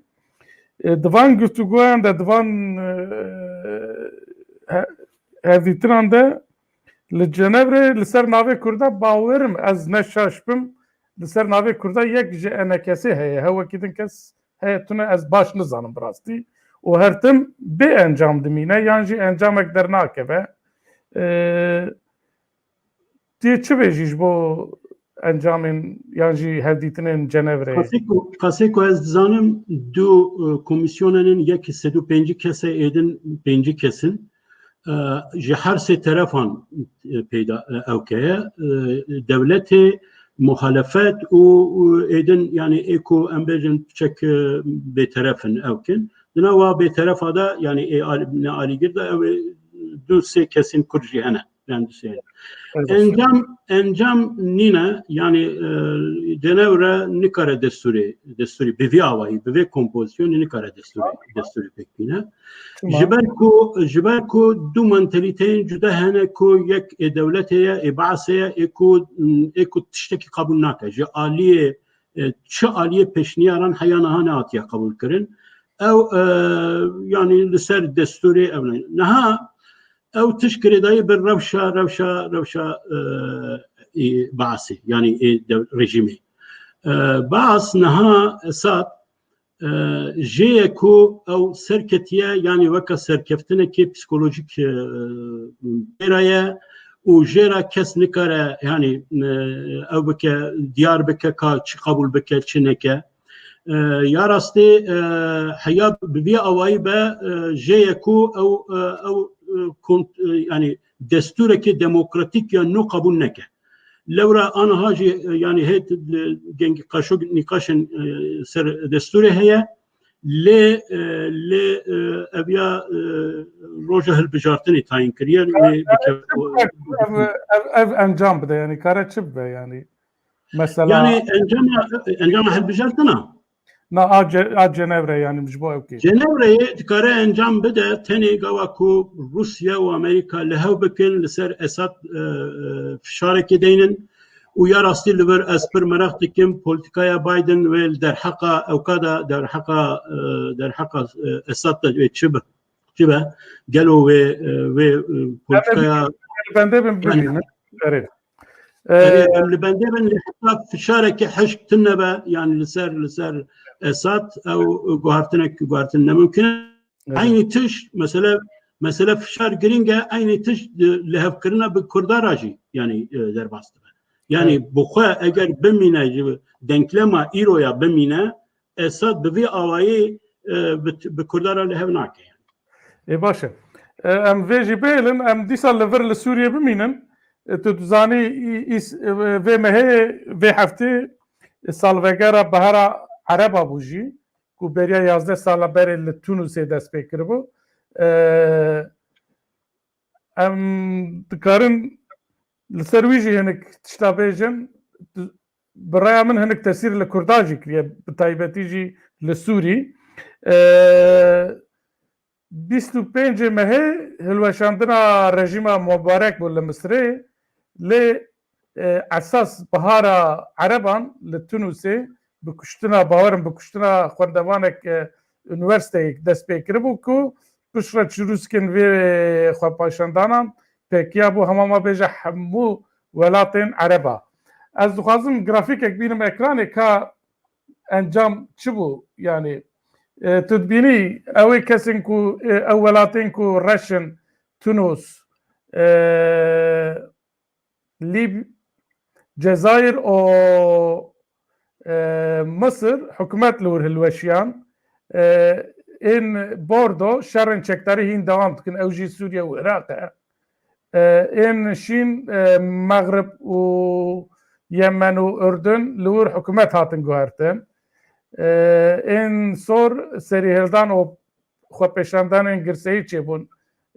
E, di van guftûgoyan de, di van, e, he-, hevdîtinan de li Cenevre li ser navê Kurda bawerim, ez ne şaş bim, li ser navê Kurda yek ji enekesê heye. Hewekî din kes heye tune ez baş nizanim bi rastî. Û her tim bê encam dimîne, yan jî encamek dernakeve. E, Tu yê çi bêjî ji bo encamên yan jî hevdîtinên Cenevreyê? Qasê ku, qasê ku ez dizanim, du, e, komîsyonên in, yek sed û pêncî kes e, êdin pêncî kes in. E, ji her sê terefan, e, peyda, e, ewke ye. E, dewletê, muhalefet û, û êdin, yani ê ku em bêjin piçek, e, bêteref in, ewk in. Di nava bêterefa de, yani ê al-, ne alîgir de ew ê du sê kesên Kurd jî hene. Endîşeyê. Evet. Encam, encam nîne, yani, e, Cenevre nikare destûrê, destûrê bi vî awayî, bi vê kompozisyonê nikare destûrê, destûrê pêk bîne. Tamam. Ji ber ku, ji ber ku du mantalîteyên cuda hene ku yek ê dewletê ye, ê Baasê ye, ê ku, ê ku tiştekî qebûl nake. Ji aliyê e, çi aliyê pêşniyaran heya niha nehatiye qebûlkirin. Ew, e, yanî li ser destûrê ew ne. Niha ew tişt girêdayî bi rewşa, rewşa, rewşa, e, ê Baasê, yanî ê dev-, rejîmê. E, Baas niha Esad, e, jê ye ku ew serketiye, yanî weke serkeftinekê psîkolojîk, e, jê re ye û jê re kes nikare, yanî, e, ew bike, diyar bike ka çi qebûl bike, çi neke. E, ya rastî, e, heya bi vî awayî be, e, jê ye ku ew, e, ew, e, kont-, e, yanî destûrekê demokratîk ya nû qebûl neke. Lewra aniha jî, e, yanî hê geng qaşo nîqaşên, e, ser destûrê heye. Lê, e, lê, e, ev ya, e, roja hilbijartinê tayîn kiriye. Lê bike-, Ev, ev, ev encam bide, yanî kare çi bibe, yanî mesela. Yanî encama, encama hilbijartina? Na, a Ce-, a Cenevre, yanî ji bo ew kê. Cenevreyê dikare encam bide, tenê gava ku Rûsya û Amerîka li hev bikin li ser Esad, e, e, fişarekê deynin û ya rastî li vir ez pir meraq dikim polîtîkaya Biden wê li derheqa ewka de, derheqa, e, derheqa, e, Esad de wê çi be? Çi be? Gelo wê, e, wê, e, polîtîkaya Bendê bin bibînin. Erê. Erê, em li bendê bin lê heta fişarekê hişk tune be, yanî li ser, li ser Esad ew guhartinek, guhartin ne mimkun e. Eynî tişt, mesele, mesele fişar girîng e, eynî tişt, e, lihevkirina bi Kurda re jî, yanî, e, derbas dibe. Yanî bi xwe eger bimîne, ji denklema îro ya bimîne, Esad bi vî awayî, e, bi, bi Kurda re li hev nake. Ê baş e. E, em vê jî bêlin, em dîsa li vir li Sûriyê bimînin. E, tu dizanî î-, îs-, e, vê mehê, vê heftê, e, salvegera Bahara Ereba bû jî, ku beriya yazdeh sala berê li Tunusê dest pê kiribû. E, em dikarin li ser wî jî hinek tişta bêjin. Bi raya min hinek tesîr li Kurda jî kiriye, bi taybetî jî li Sûrî. E, bîst û pêncê mehê hilweşandina rejîma Mubarek bû li Misirê, lê, e, esas Bihara Ereban li Tunusê bi kuştina, bawerim bi kuştina xwendevanek, e, unîversîteyê dest pê kiribû ku piştre çirûskên vê xwepêşandanan pêkiya bû, hema me bêje hemû welatên Ereba. Ez dixwazim grafîkek bînim ekranê ka encam çi bû? Yanî, e, tu dibînî ew ê kesên ku, e, ew welatên ku reş in, Tunus, e, Lîb-, Cezayir û, e, Misir hikûmet li wir hilweşiyan. E, ên Bordo şerên çekdarî hîn dewam dikin. Ew jî Sûriye û Iraq e. E, ên şîn, e, Mexrib û Yemen û Urdun li wir hikûmet hatin guhertin. E, ên sor serîhildan û xwepêşandanên girseyî çêbûn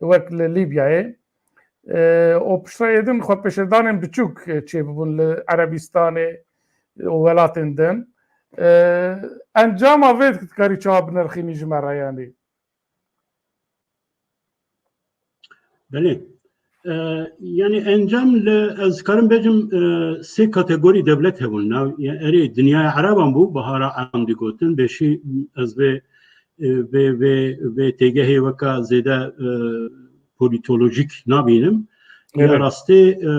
wek li Lîbyayê. E, û piştre êdin xwepêşandanên biçûk çêbûn li Erebîstanê û welatên din. E, encama vê dikarî çawa binirxînî ji me re yanî? Belê. E, yanî encam li, ez karim bêjim, e, sê kategorî dewlet hebûn. Nav, ya, erê, dinyaya Ereban bû, Bihara Ereban digotin, bêşî ez vê, e, vê, vê, vê têgehê weka zêde, e, polîtolojîk nabînim. Ya Evet. rastî, e,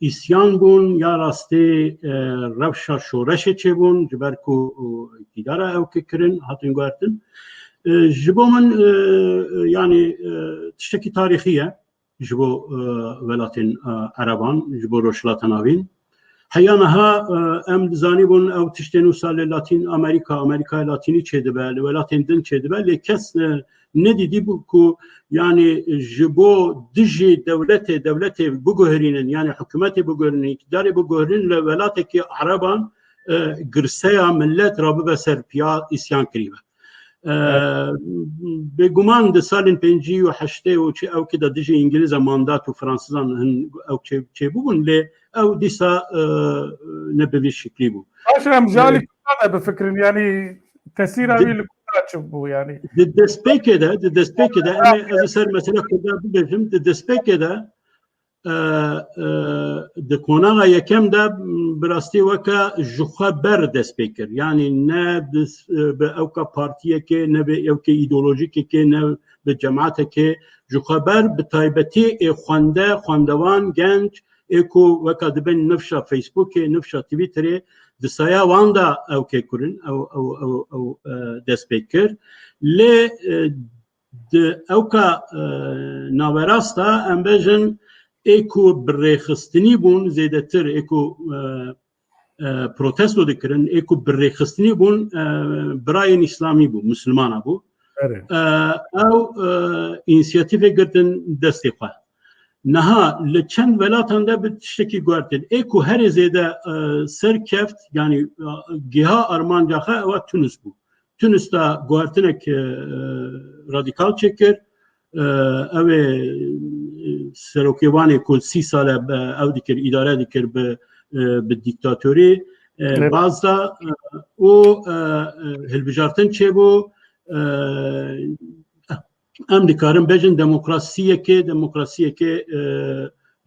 îsyan bûn, ya rastî, e, rewşa şoreşê çêbûn, ji ber ku, û, îktidara ew ke kirin, hatin guhertin. E, ji bo min, e, e, yanî, e, tiştekî tarîxî ye ji bo, e, welatên, e, Ereban, ji bo Rojhilata Navîn. Heya niha, e, em dizanîbûn ew tiştên wisa li Latîn Amerîka, Amerîkaya Latînî çêdibe, li welatên din çêdibe, lê kes, e, nedîdîbû ku, yanî, ji bo dijî dewletê, dewletê biguherînin, yanî hikûmetê biguherînin, îktidarê biguherînin li welatekî Ereban, e, girseya millet rabibe ser piya îsyan kirîbe. E, Evet. Bêguman di salên pêncî û heştê û çi ew ki de dijî Îngilîza mandat û Fransizan hin ew çê-, çêbûbûn, lê ew dîsa, e, ne bi vî şiklî bû. Baş e, em ji alî E, Kurda de bifikirin, yanî tesîra Di- wî li Kurda çi bû yanî? Di destpêkê de, di destpêkê de, em ê, ez ê ser mesela Kurda bibêjim, di destpêkê de, e, e, di qonaxa yekem de, m, bi rastî weke ji xwe ber dest pê kir. Yanî ne bi, e, bi ewka partiyekê, ne bi ewkê îdeolojîkekê, ne bi cematekê, ji xwe ber, bi taybetî ê xwende, xwendewan, genc, ê ku weka dibên nifşa Facebookê, nifşa Twitterê, di saya wan de ewkê kurin, ew, ew, ew, ew, e, dest pê kir. Lê, e, di ewka, e, naverasta, em bêjin, ê ku bi rêxistinî bûn, zêdetir ê ku, e, e, protesto dikirin, ê ku bi rêxistinî bûn, e, birayên îslamî bû, misilmana bû. Erê. E, ew, e, însiyatîfê girtin destê xwe. Niha li çend welatan de bi tiştekî guhertin. Ê ku herê zêde, e, ser keft, yanî, e, giha armanca xwe ewa Tunis bû. Tunis de guhertinek, e, radîkal çêkir. E, ew ê, e, serokê Wanê ku sî sal e, e, ew dikir, îdare dikir bi, e, bi dîktatorî, e, Evet. baz da, e, û, e, e, hilbijartin çêbû. E, em dikarin bêjin demokrasiyekê, demokrasiyekê, e,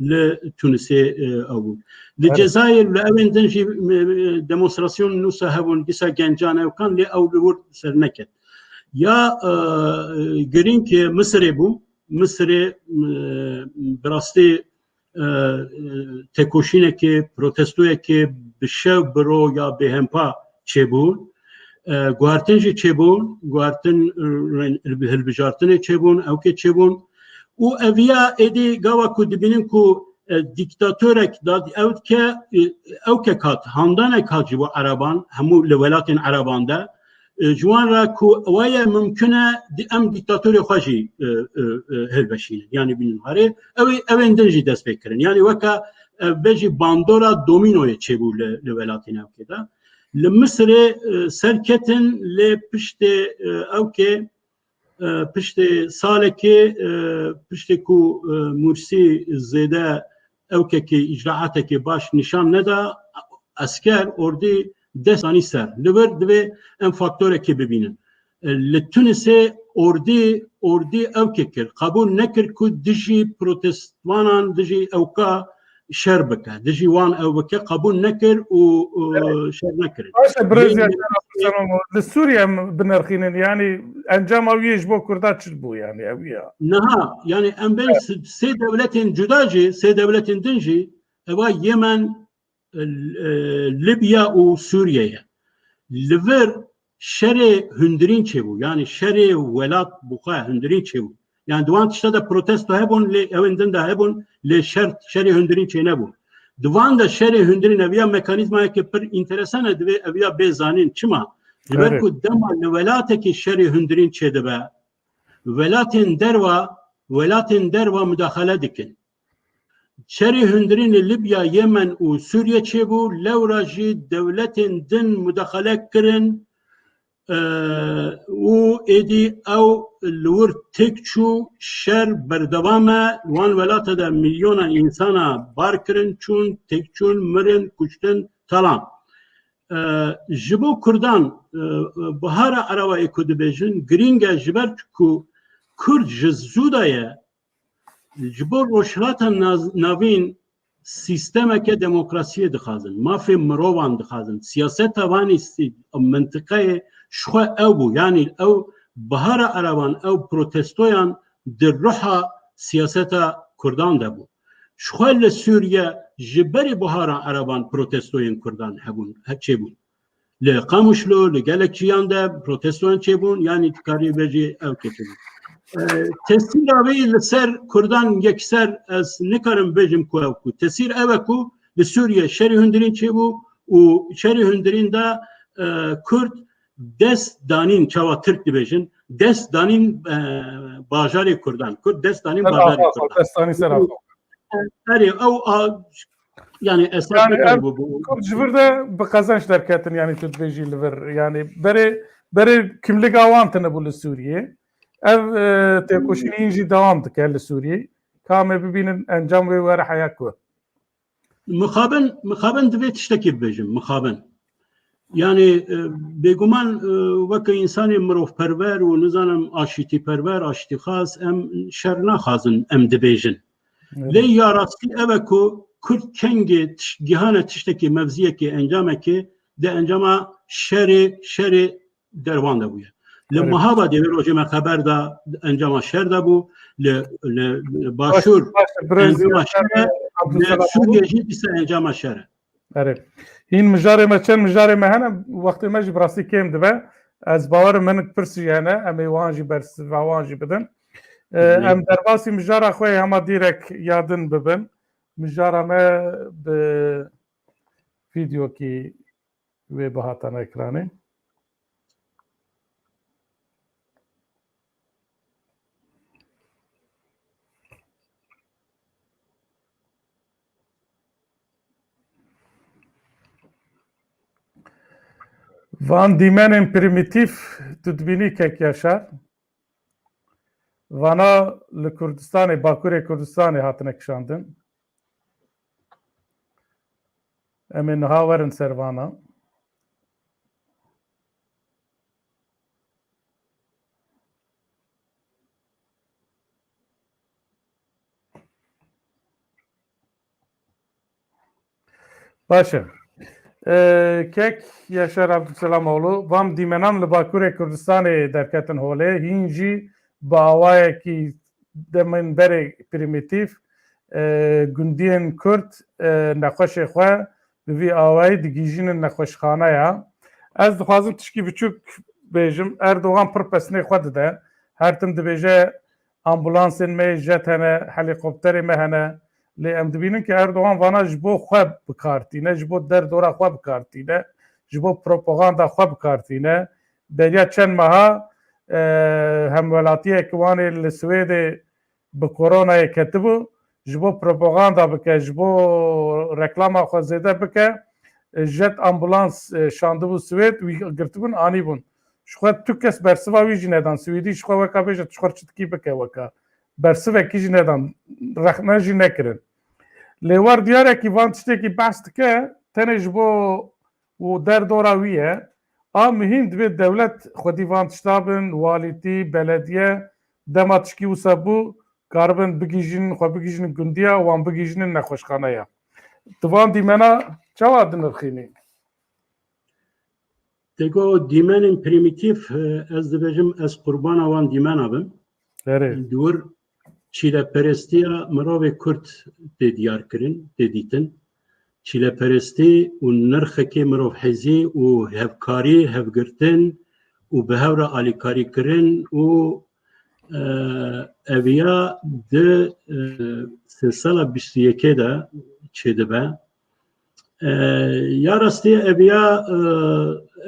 li Tunisê, e, ew bû. Li Evet. Cezayir, li ewên din jî, e, e, demonstrasyon nûsa hebûn, dîsa gencan ew kan, lê ew li wir ser neket. Ya, e, girîng, e, Misirê bû. Misirê, e, bi rastî, e, e, têkoşînekê, protestoyekê bi şev, bi ro ya bêhempa çêbû. E, guhertin jî çêbû, guhertin, e, hilbijartinê çêbûn, ewkê çêbûn. Û eviya êdî gava ku dibînin ku, e, dîktatorek da ew dike, e, ewkek hat, handanek hat ji bo Ereban, hemû li welatên Ereban de, e, ji wan re ku ewa ye mimkun e di-, em dîktatorê xwe jî, e, e, e, hilveşînin. Yanî bînin harê. Ew ê, ewên din jî dest pê kirin. Yanî weke, e, bêjî bandora domînoyê çêbû li, li welatên ewkê de. Li Misirê, e, serketin lê piştê, e, ewkê, e, piştê salekê, e, piştê ku, e, Mursî zêde ewkekê îcraatekê baş nîşan neda, esker, ordî dest anî ser. Li vir divê em faktorekê bibînin. E, li Tunisê ordî, ordî ewkê kir. Qebûl nekir ku dijî protestvanan, dijî ewka şer bike. Dijî wan ew bike, qebûl nekir û, û Evet. şer nekirin. Baş e, birêz Lê Yaşar Abdulselam, li Sûriye em binirxînin, yanî encama wî ji bo Kurda çi bû, yanî ew ya? Niha, yanî em bên Evet. sê, sê dewletên cuda jî, sê dewletên din jî, eva Yemen, e, e, Libya û Sûriye ye. Li vir şerê hundirîn çêbû, yanî şerê welat bi xwe hundirîn çêbû. Yanî di wan tişta de protesto hebûn, lê ewên din de hebûn, lê şer, şerê hundirîn çênebû. Di van de şerê hundirîn eviya mekanîzmayeke pir înteresan e, divê eviya bê zanîn. Çima? Ji ber Erê. ku dema li welatekî şerê hundirîn çêdibe, welatên derva, welatên derva mudaxele dikin. Şerê hundirîn li Libya, Yemen û Sûriye çêbû, lewra jî dewletên din mudaxele kirin, e, û êdî ew li wir têk çû, şer berdewam e, wan welata de milyona însana bar kirin, çûn, têk çûn, mirin, kuştin, talan. E, ji bo Kurdan, e, bihara Erebayê ku dibêjin, girîng e ji ber ku Kurd ji zû de ye, ji bo Rojhilata Naz-, Navîn sîstemeke demokrasiyê dixwazin, mafê mirovan dixwazin, siyaseta vanî sî-, mintiqeyê ji xwe ew bû. Yanî ew bihara Ereban, ew protestoyan di ruha siyaseta Kurdan de bû. Ji xwe li Sûriye ji berî bihara Ereban protestoyên Kurdan hebûn, he-, çêbûn. Li Qamişlo, li gelek ciyan de protestoyan çêbûn, yanî dikarî bêjî ew kê çêbûn. E, tesîra wî li ser Kurdan yekser ez nikarim bêjim ku ew ku. Tesîr ew e ku li Sûriye şerê hundirîn çêbû û şerê hundirîn de, e, Kurd dest danîn, çawa Tirk dibêjin, dest danîn, e, bajarê Kurdan. Kurd dest danîn Ser bajarê axa xwe, Kurdan. dest danîn ser axa xwe. Erê, ew a, yani esas Yani ne ev kadar bu, bu? Kurd ji vir de bi qezenç derketin, yani tu dibêjî li vir. Yani berê, berê kimliga wan tune bû li Sûriyê. Ev, e, têkoşînîn jî dewam dike li Sûriyê. Ka em ê bibînin encam wê were heya ku. Mixabin, mixabin divê tiştekî bibêjim, mixabin. Yani, e, bêguman, e, weke însanê mirovperwer û nizanim aşîtîperwer, aşîtîxwaz, em şer naxwazin, em dibêjin. Lê ya rastî ev e ku Kurd kengê tiş-, gihane tiştekê, mevziyekê, encamekê, di encama şerê, şerê dervan de bûye. Li Mihaba de vê rojê me xeber da, encama şer de bû, li, li, li Başûr encama şer e, li Sûriye jî dîsa encama şer e. Erê. Hîn mijarê me, çend mijarê me hene, wextê me jî bi rastî kêm dibe. Ez bawerim hinek pirsî hene, em ê wan jî bersiva wan jî bidin. Em derbasî mijara xwe hema dîrek ya din bibin. Mijara me bi vîdeokî wê bihatane ekranê. Van dîmenên primîtîf tu dibînî kek Yaşar? Vana li Kurdistanê, Bakurê Kurdistanê hatine kişandin. Em ê niha werin ser vana. Baş e. E, kek Yaşar Abdulselamoğlu, van dîmenan li Bakurê Kurdistanê derketin holê, hîn jî bi awayekî demên berê primîtîf, e, gundiyên Kurd, e, nexweşê xwe bi vî awayî digihîjînin nexweşxaneya. Ez dixwazim tişkî biçûk bêjim, Erdogan pir pesnê xwe dide. Her tim dibêje, ambulansên me jet hene, helîkopterê me hene. Lê em dibînin ku Erdogan vana ji bo xwe bi kar tîne, ji bo derdora xwe bi kar tîne, ji bo propaganda xwe bi kar tîne. Beriya çend meha, e, hemwelatiyek Wanê li Swêdê bi koronayê ketibû, ji bo propaganda bike, ji bo reklama xwe zêde bike, e, jet ambulans, e, şandibû Swêd, wî girtibûn, anîbûn. Ji xwe tu kes bersiva wî jî nedan. Swêdî ji xwe weka bêje, tu ji xwe çi dikî bike weka. Bersivekî jî nedan. Rexne jî nekirin. Lê wer diyarekî van tiştekî behs dike, tenê ji bo û derdora wî ye. A muhîm dibê dewlet xwedî van tişta bin, walîtî, belediye, dema tişkî wisa bû, karibin bigihîjin, xwe bigihîjin gundiya, wan bigihîjin nexweşxaneya. Tu van dîmena çawa dinirxînî? Te got dîmenên primîtîf, e, ez dibêjim ez qurbana wan dîmena bim. Erê. Di wir çîleperestiya mirovê Kurd tê diyar kirin, tê dîtin. Çîleperestî û nirxekê mirovhêzî û hevkarî, hevgirtin û bi hev re alîkarî kirin û, e, eviya di, e, sê sala bîst û yekê de çêdibe. E, ya rastî eviya, e,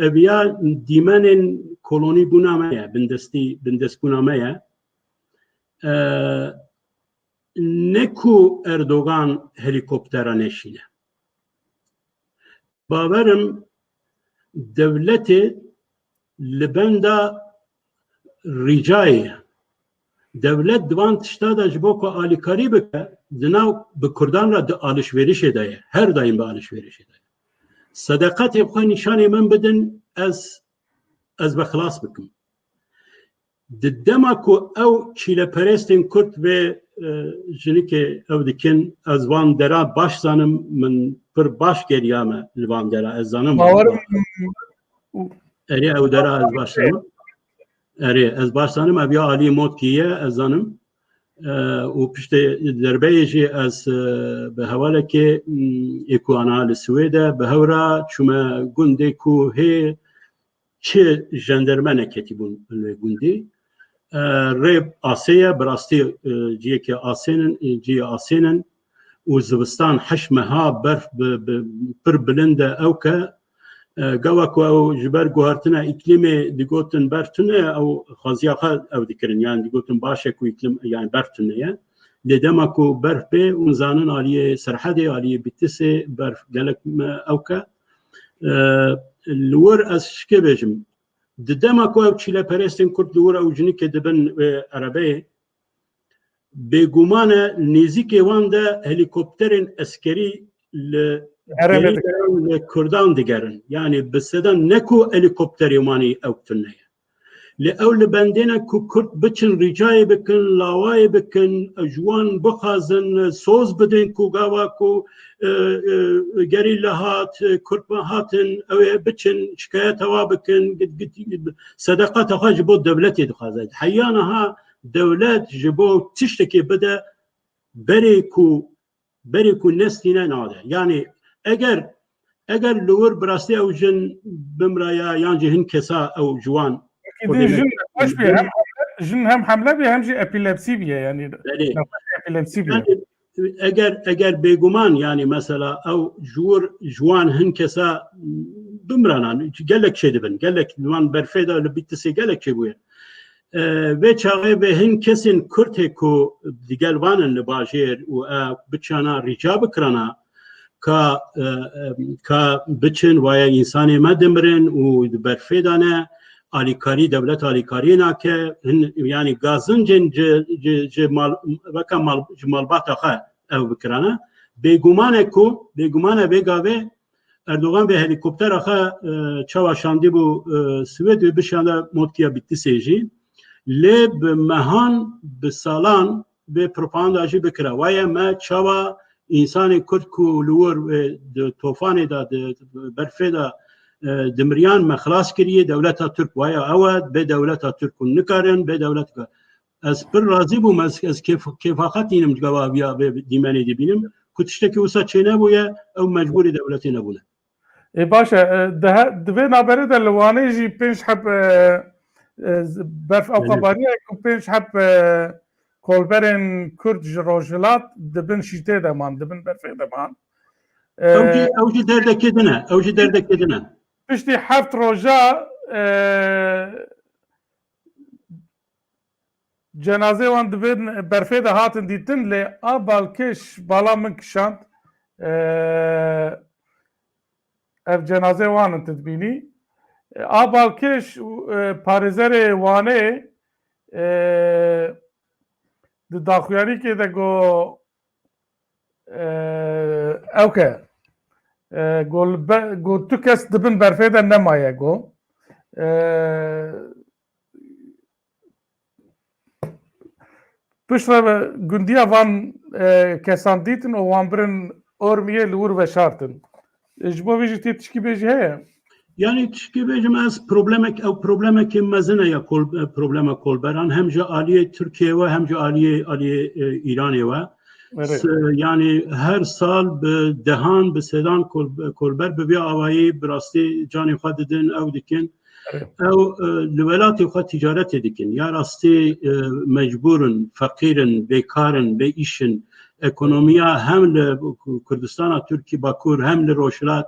eviya dîmenên kolonî bûna me ye, bindestî, bindestbûna me ye. E, ne ku Erdogan helîkoptera neşîne. Bawerim dewletê li benda rîcayê ye. Dewlet di van tişta de ji bo ku alîkarî bike, di nav bi Kurdan re di alişverişê de ye. Her daîm bi alişverişê de ye. Sedeqetê xwe nîşanê min bidin, ez, ez ve xilas bikim. Di dema ku ew çîleperestên Kurd vê, e, jinikê ew dikin, ez van dera baş zanim, min pir baş geriyame li van dera, ez zanim. Bawerim. Erê, ew dera ez baş zanim. Erê, ez baş zanim, ev ya alî Motkî ye, ez zanim. E, û piştê derbeyê jî ez, e, bi hevalekê, m, ê ku ana li Swêd e, bi hew re çûme gundê ku hê çi jenderme neketîbûn li gundî. E, rê asê ye, bi rastî, e, ciyekê asên in, e, ciyê asên in û zivistan heşt meha berf bi, bi pir bilind e ew ke, e, gava ku ew ji ber guhertina îklîmê digotin berf tune ye, ew xwaziya xwe ew dikirin. Yani digotin baş e ku îklîm, yani berf tune ye. Lê dema ku berf bê, hûn zanin aliyê Serhedê, aliyê Bîtisê berf gelek me ew ke. E, li wir ez şikê bêjim. Di dema ku ew çîleperestên Kurd li wir ew cinikê dibin, e, erebeyê, bêguman e nêzîkê wan de helîkopterên eskerî li Herêmê gerîleyan, li Kurdan digerin. Yani bi sedan ne ku helîkopterê wan î ew tune ye. Lê ew li bendê ne ku Kurd biçin rîcayê bikin, lawayê bikin, ji wan bixwazin, soz bidin ku gava ku, e, e, gerîla hat, e, Kurd hatin, ew ê biçin, şikayeta wa bikin, git, git, sedeqata xwe ji bo dewletê dixwaze. Heya niha dewlet ji bo tiştekê bide, berê ku, berê ku nestîne nade. Yanî eger, eger li wir bi rastî ew jin bimraya yan jî hin kesa ew ji wan Belkî dî jin xweş bî, hem hemle, jin hem hemle bî, hem jî epilepsî bîye, yanî Belê. nexweşê epilepsî bîye. Yanî eger, eger bêguman, yanî mesela ew ji wir, ji wan hin kesa bimrana, gelek çêdibin, gelek wan berfê de li Bîtisê gelek çêbûye. E, vê çaxê vê hin kesên Kurd hê ku digel van in li bajêr û e biçana rîca bikirana ka, e, e, ka biçin, waya însanê me dimirin û di berfê de ne, alîkarî, dewlet alîkariyê nake, hin, yanî gazincên ji, ji, ji mal, weke mal, ji malbata xwe ew bikirana. Bêguman e ku, bêguman e vê gavê Erdogan vê helîkoptera xwe, e, çawa şandîbû, e, Swêd, wê bişanda motkiya Bîtisê jî. Lê bi mehan, bi salan vê propaganda jî bikira. Waya me çawa însanê Kurd ku li wir, e, di tofanê de, di berfê de, e, dimiriyan, me xilas kiriye, dewleta Tirk waya ew e, bê dewleta Tirk hûn nikarin, bê dewlet Ez pir razî bûm, ez, ez kêf-, kêfaxa tînim gava viya vê dîmenê dibînim, ku tiştekî wisa çênebûye, ew mecbûrî dewletê nebûne. Ê, baş e, e, di he-, di vê naberê de li Wanê jî pênc heb, e, e, z-, berf ew Belê. qebariyek û pênc heb, e, kolberên Kurd ji Rojhilat di bin şîtê de man, di bin berfê de man. E, Ew jî, ew jî derdekê din e, ew jî derdekê din e. Piştî heft roja, e, cenazê wan di bin berfê de hatin dîtin, lê a Balkêş bala min kişand, e, ev cenazê wan in tu dibînî. E, a Balkêş, e, parêzerê Wanê, e, di daxuyanîkê de got, e, ew ke, e, got li be-, got tu kes di bin berfê de nemaye, got. E, Piştre ve gundiya van, e, kesan dîtin û wan birin Ormiyê li wir veşartin. E, ji bo vê jî tê tişkî bêjî heye? Yanî tişkî bêjim ez problemek, ew problemekê mezin e ya kol-, e, problema kolberan, hem ji aliyê Tirkiyê ve hem ji aliyê, aliyê, e, Îranê ve. Erê. S-, yanî her sal bi dehan, bi sedan kol-, kolber bi vê awayî bi rastî canê xwe didin, ew dikin. Erê. Ew, e, li welatê xwe tîcaretê dikin. Ya rastî, e, mecbûr in, feqîr in, bêkar in, bê îş in. Ekonomiya hem li Kurdistana Tirkî Bakur hem li Rojhilat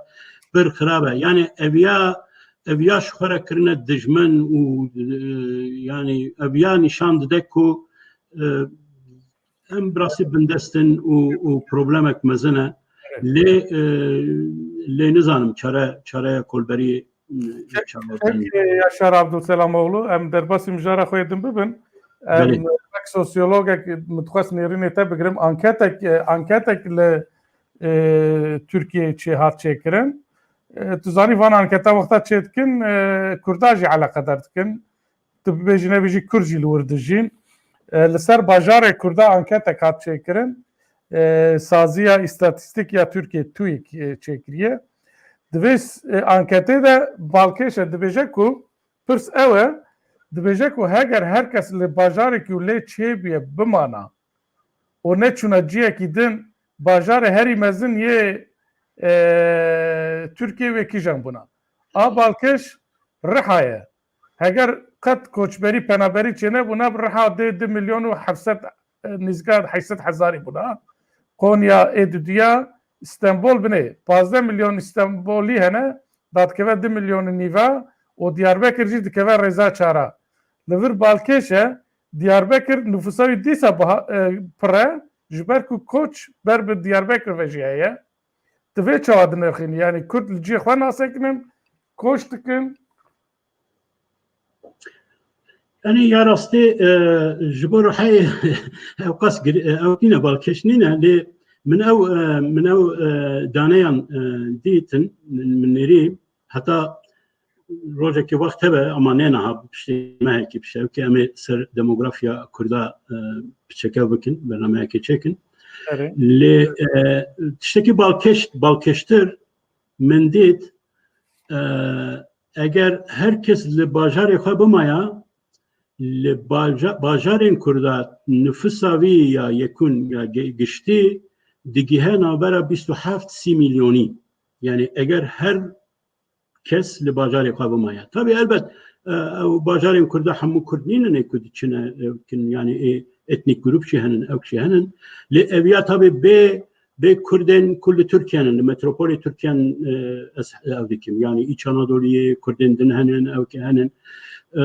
pir xirab e. Yanî eviya, eviya ji xwe re kirine dijmin û, e, yanî eviya nîşan dide ku, e, em bi rastî bindest in û, û problemek mezin e. Evet. Lê, e, lê nizanim çare, çareya kolberiyê, e, çawa Peki, Yaşar Abdulselamoğlu, em derbasî mijara xwe yê din bibin. Em Belê. wek sosyologek min dixwest nêrînê te bigirim. Anketek, e, anketek li, e, Tirkiyeyê çê hat çêkirin. E, tu zanî van anketa wexta çê dikin, e, Kurda jî eleqedar dikin. Tu bibêjî nebêjî Kurd jî li wir dijîn. E, li ser bajarê Kurda anketek hat çêkirin. E, Saziya Îstatîstîk ya Tirkiyê, TÜİK, e, çêkiriye. Di vê s-, e, anketê de balkêş e, dibêje ku pirs ew e, dibêje ku heger her kes li bajarekî û lê çêbûye bimana û neçûna ciyekî din, bajarê herî mezin yê, e, Tirkiyê wê kîjan bûna? A balkêş Riha ye. Heger qet koçberî, penaberî çênebûna, bi Riha dê du milyon û heft sed, e, nîzika heşt sed hezarî bûna. Konya ê dudiya, Stenbol binê pazdeh milyon Stenbolî hene, dadikeve du milyon û nîva û Diyarbekir jî dikeve rêza çara. Li vir balkêş e, Diyarbekir nifûsa wî dîsa biha-, e, pir e, ji ber ku koç ber bi Diyarbekir ve jî heye. Tu vê çawa dinirxînî? Yanî Kurd li cihê xwe nasekinin, koç dikin. Yanî ya rastî, e, ji bo Rihayê ew qas gir-, e, ew nîne, balkêş nîne, lê min ew, e, min ew, e, daneyan, e, dîtin, min, min nêrî, heta rojekê wext hebe, ama ne niha, piştî mehekî piştevkê em ê ser demografiya Kurda e, piçeke bikin, bernameyekê çêkin. Erê. Lê e, tiştekî balkêş, balkêştir min dît, e, eger her kes li bajarê xwe bimaya, li baja-, bajarên Kurda nifisa wî ya yekûn ya ge-, giştî digihe navbera bîst û heft sî milyonî. Yani eger her kes li bajarê xwe bimaya. Tabii elbet e, ew bajarên Kurda hemû Kurd nînin ê ku diçine, e, kin, yani ê etnik grup jî henin, ew jî henin. Lê ev ya tabii bê, bê Kurdên ku li Tirkiye henin, li metropolê Tirkiye henin, e, ez ev dikim. Yani Îç Anadoliyê Kurdên din henin, ew ki henin. E,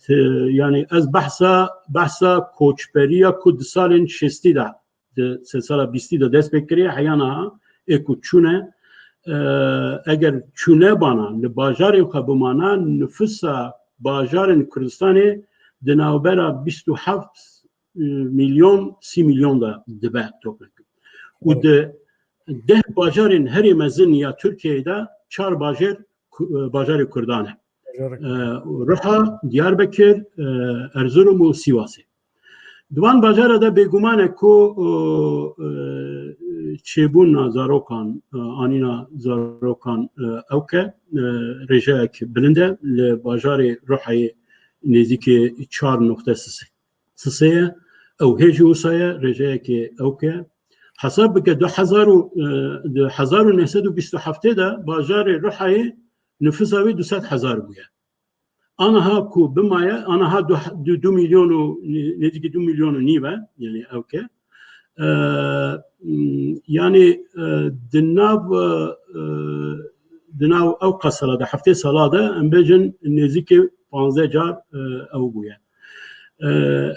t-, yani ez behsa, behsa koçberiya ku di salên şêstî de, di se-, sala bîstî de dest pê kiriye, heya niha ê ku çûne, e, eger çûne bana, li bajarên xwe bimana, nifisa bajarên Kurdistanê di navbera bîst û heft milyon, sî milyon de dibe topyekûn. Û di deh bajarên herê mezin ya Tirkiyeyê de çar bajêr Ku-, e, bajarê Kurdan e. E, Riha, Diyarbekir, e, Erzurum û Sîwasê. Di van bajara de bêguman e ku, e, e, çêbûna zarokan, e, anîna zarokan, e, ewk e, e, rêjeyek bilind e. Li bajarê Rihayê nêzîkê çar noqte sisê ye. Ew hê jî wisa ye, rêjeyekê ewk e. Hesab bike du hezar û, e, di hezar û neh sed û bîst û heftê de bajarê Rihayê nifisa wî du sed hezar bûye. Aniha ku bimaye, aniha du, du, du milyon û nê-, nêzîkî du milyon û nîv e, yani ewk e. E, m, yani, e, di nav, e, e, di nav ew qas sala de, heftê sala de, em bêjin nêzîkî panzdeh car, e, ew bûye. E,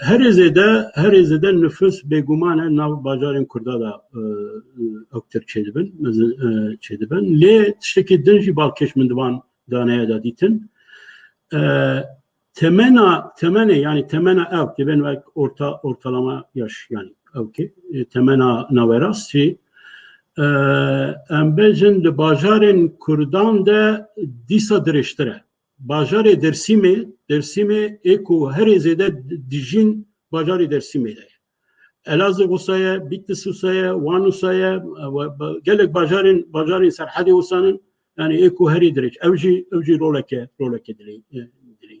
herê zêde, herê zêde nifus bêguman e nav bajarên Kurda de, e, ewktir çêdibin, mezin, e, çêdibin. Lê tiştekî din jî balkêş min di van daneya de dîtin. E, temena, temenê, yani temena ew, tê bên wek orta, ortalama yaş, yani ewkê, e, temena nawerast jî, e, em bêjin li bajarên Kurdan de dîsa dirêjtir e. Bajarê Dersîmê, Dersîmê ê ku herê zêde di-, dijîn bajarê Dersîmê de ye. Elazığ wisa ye, Bitlis wisa ye, Wan wisa ye, e, we, be-, gelek bajarên, bajarên Serhedê wisa nin, yani ê ku herî dirêj. Ew jî, ew jî roleke, roleke dilê, e, dilê.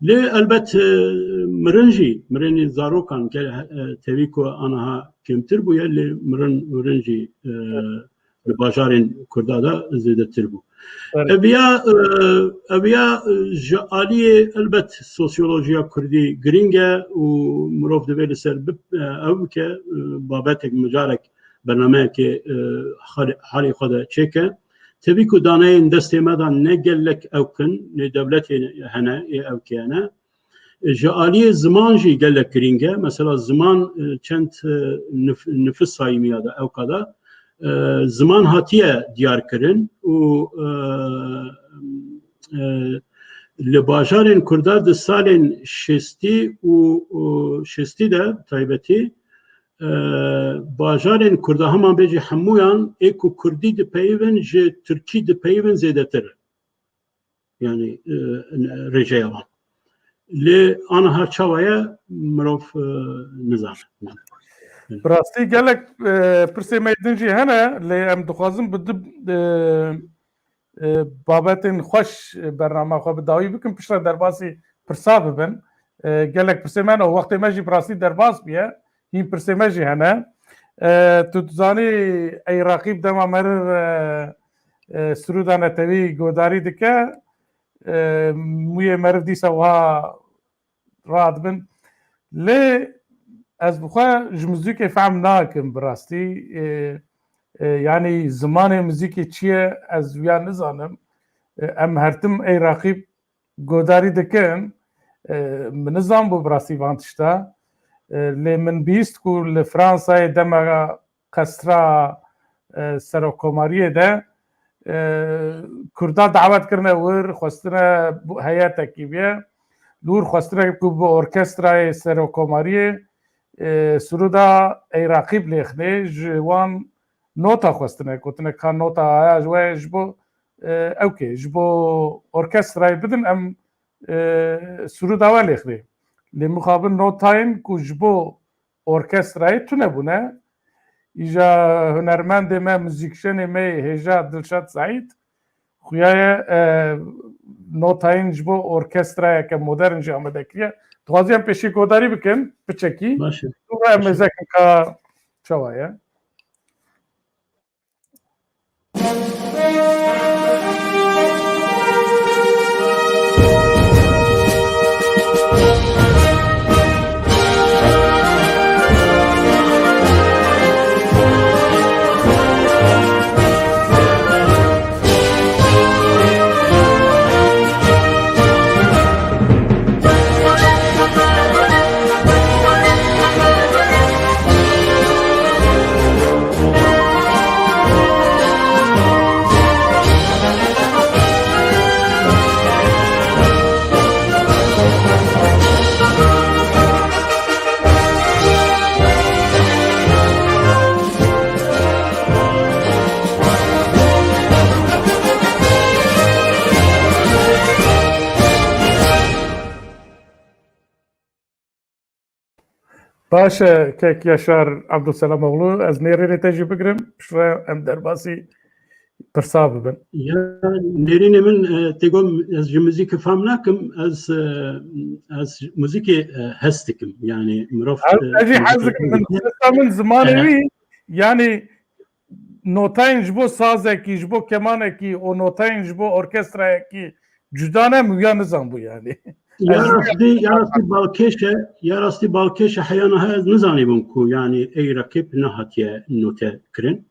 Lê elbet, e, mirin jî, mirinê zarokan gel-, e, tevî ku aniha kêmtir bûye, lê mirin, mirin jî, e, li bajarên Kurda de zêdetir bû. Evet. Ev ya, e, ev ya, e, ji aliyê elbet sosyolojiya Kurdî girîng e û mirov divê li ser bip-, e, ew bike, e, babetek mijarek bernameyekê, e, halê, halê xwe de çêke. Tevî ku daneyên destê me de ne gelek ewk in, ne dewletê hene, ê ewkê hene. Ji aliyê ziman jî gelek girîng e. Mesela ziman, e, çend, e, nif-, nifis sayimiya de, ewka de, e, ziman hatiye diyar kirin û, e, e, li bajarên Kurda di salên şêstî û, û şêstî de taybetî, e, bajarên Kurda heman bêjî hemûyan ê ku Kurdî dipeyivin ji Tirkî dipeyivin zêdetir. Yani, e, rêjeya wan. Lê aniha çawa ye, mirov, e, nizane. Bi rastî gelek, e, pirsê me din jî hene, lê em dixwazin bi du, e, e, babetên xweş bernama xwe bi dawî bikin, piştre derbasî pirsa bibin. E, gelek pirsê me hene û wextê me jî bi rastî derbas bûye. Hîn pirsê me jî hene. E, tu dizanî ey Raqîb dema meriv, e, e, sirûda netewî godarî dike, e, mûyê meriv dîsa wiha radibin. Lê ez bi xwe ji muzîkê fehm nakim bi rastî. E, e, yanî zimanê muzîkê çi ye ez wiya nizanim. E, em her tim ey Raqîb godarî dikin. E, min nizanbû bi rastî van tişta. E, lê min bihîst ku li Fransayê dema qesra, e, serokkomariyê de, e, Kurda dawet kirine wir, xwestine bi heyetekî bê. Li wir xwestine ku bi orkestrayê serokkomariyê, e, sirûda Ey Raqîb lêxinê ji wan nota xwestine, gotine ka nota aya ji we ji bo e, ewkê ji bo orkestrayê bidin, em, e, sirûda we lêxirê. Lê mixabin notayên ku ji bo orkestrayê tune bûne. Îja hunermendê me, muzîkjenê me yê hêja Dilşad Seîd xuyaye, e, notayên ji bo orkestrayeke modern jî amade kiriye. Dixwazî em pêşî guhdarî bikin, piçekî. Baş e. Sonra em Baş e. Mêzekin ka çawa ye. Baş e, kek Yaşar Abdulselamoglu, ez nêrînê te jî bigirim, piştre em derbasî pirsa bibin. Ya, nêrînê min, e, tê got, ez ji muzîkê fam nakim, ez, e, ez muzîkê, e, hez dikim. Yani, mirov, Ez, e, ez jî hez dikim. Min, sesa min zimanê E. wî, yani, notayên ji bo sazekî, ji bo kemanekî û notayên ji bo orkestrayekî cuda ne, min wiya nizanbû yani. Ya rastî, ya rastî balkêş e, ya rastî balkêş e, heya niha ez nizanîbûm ku yani ey rekîb nehatiye note kirin.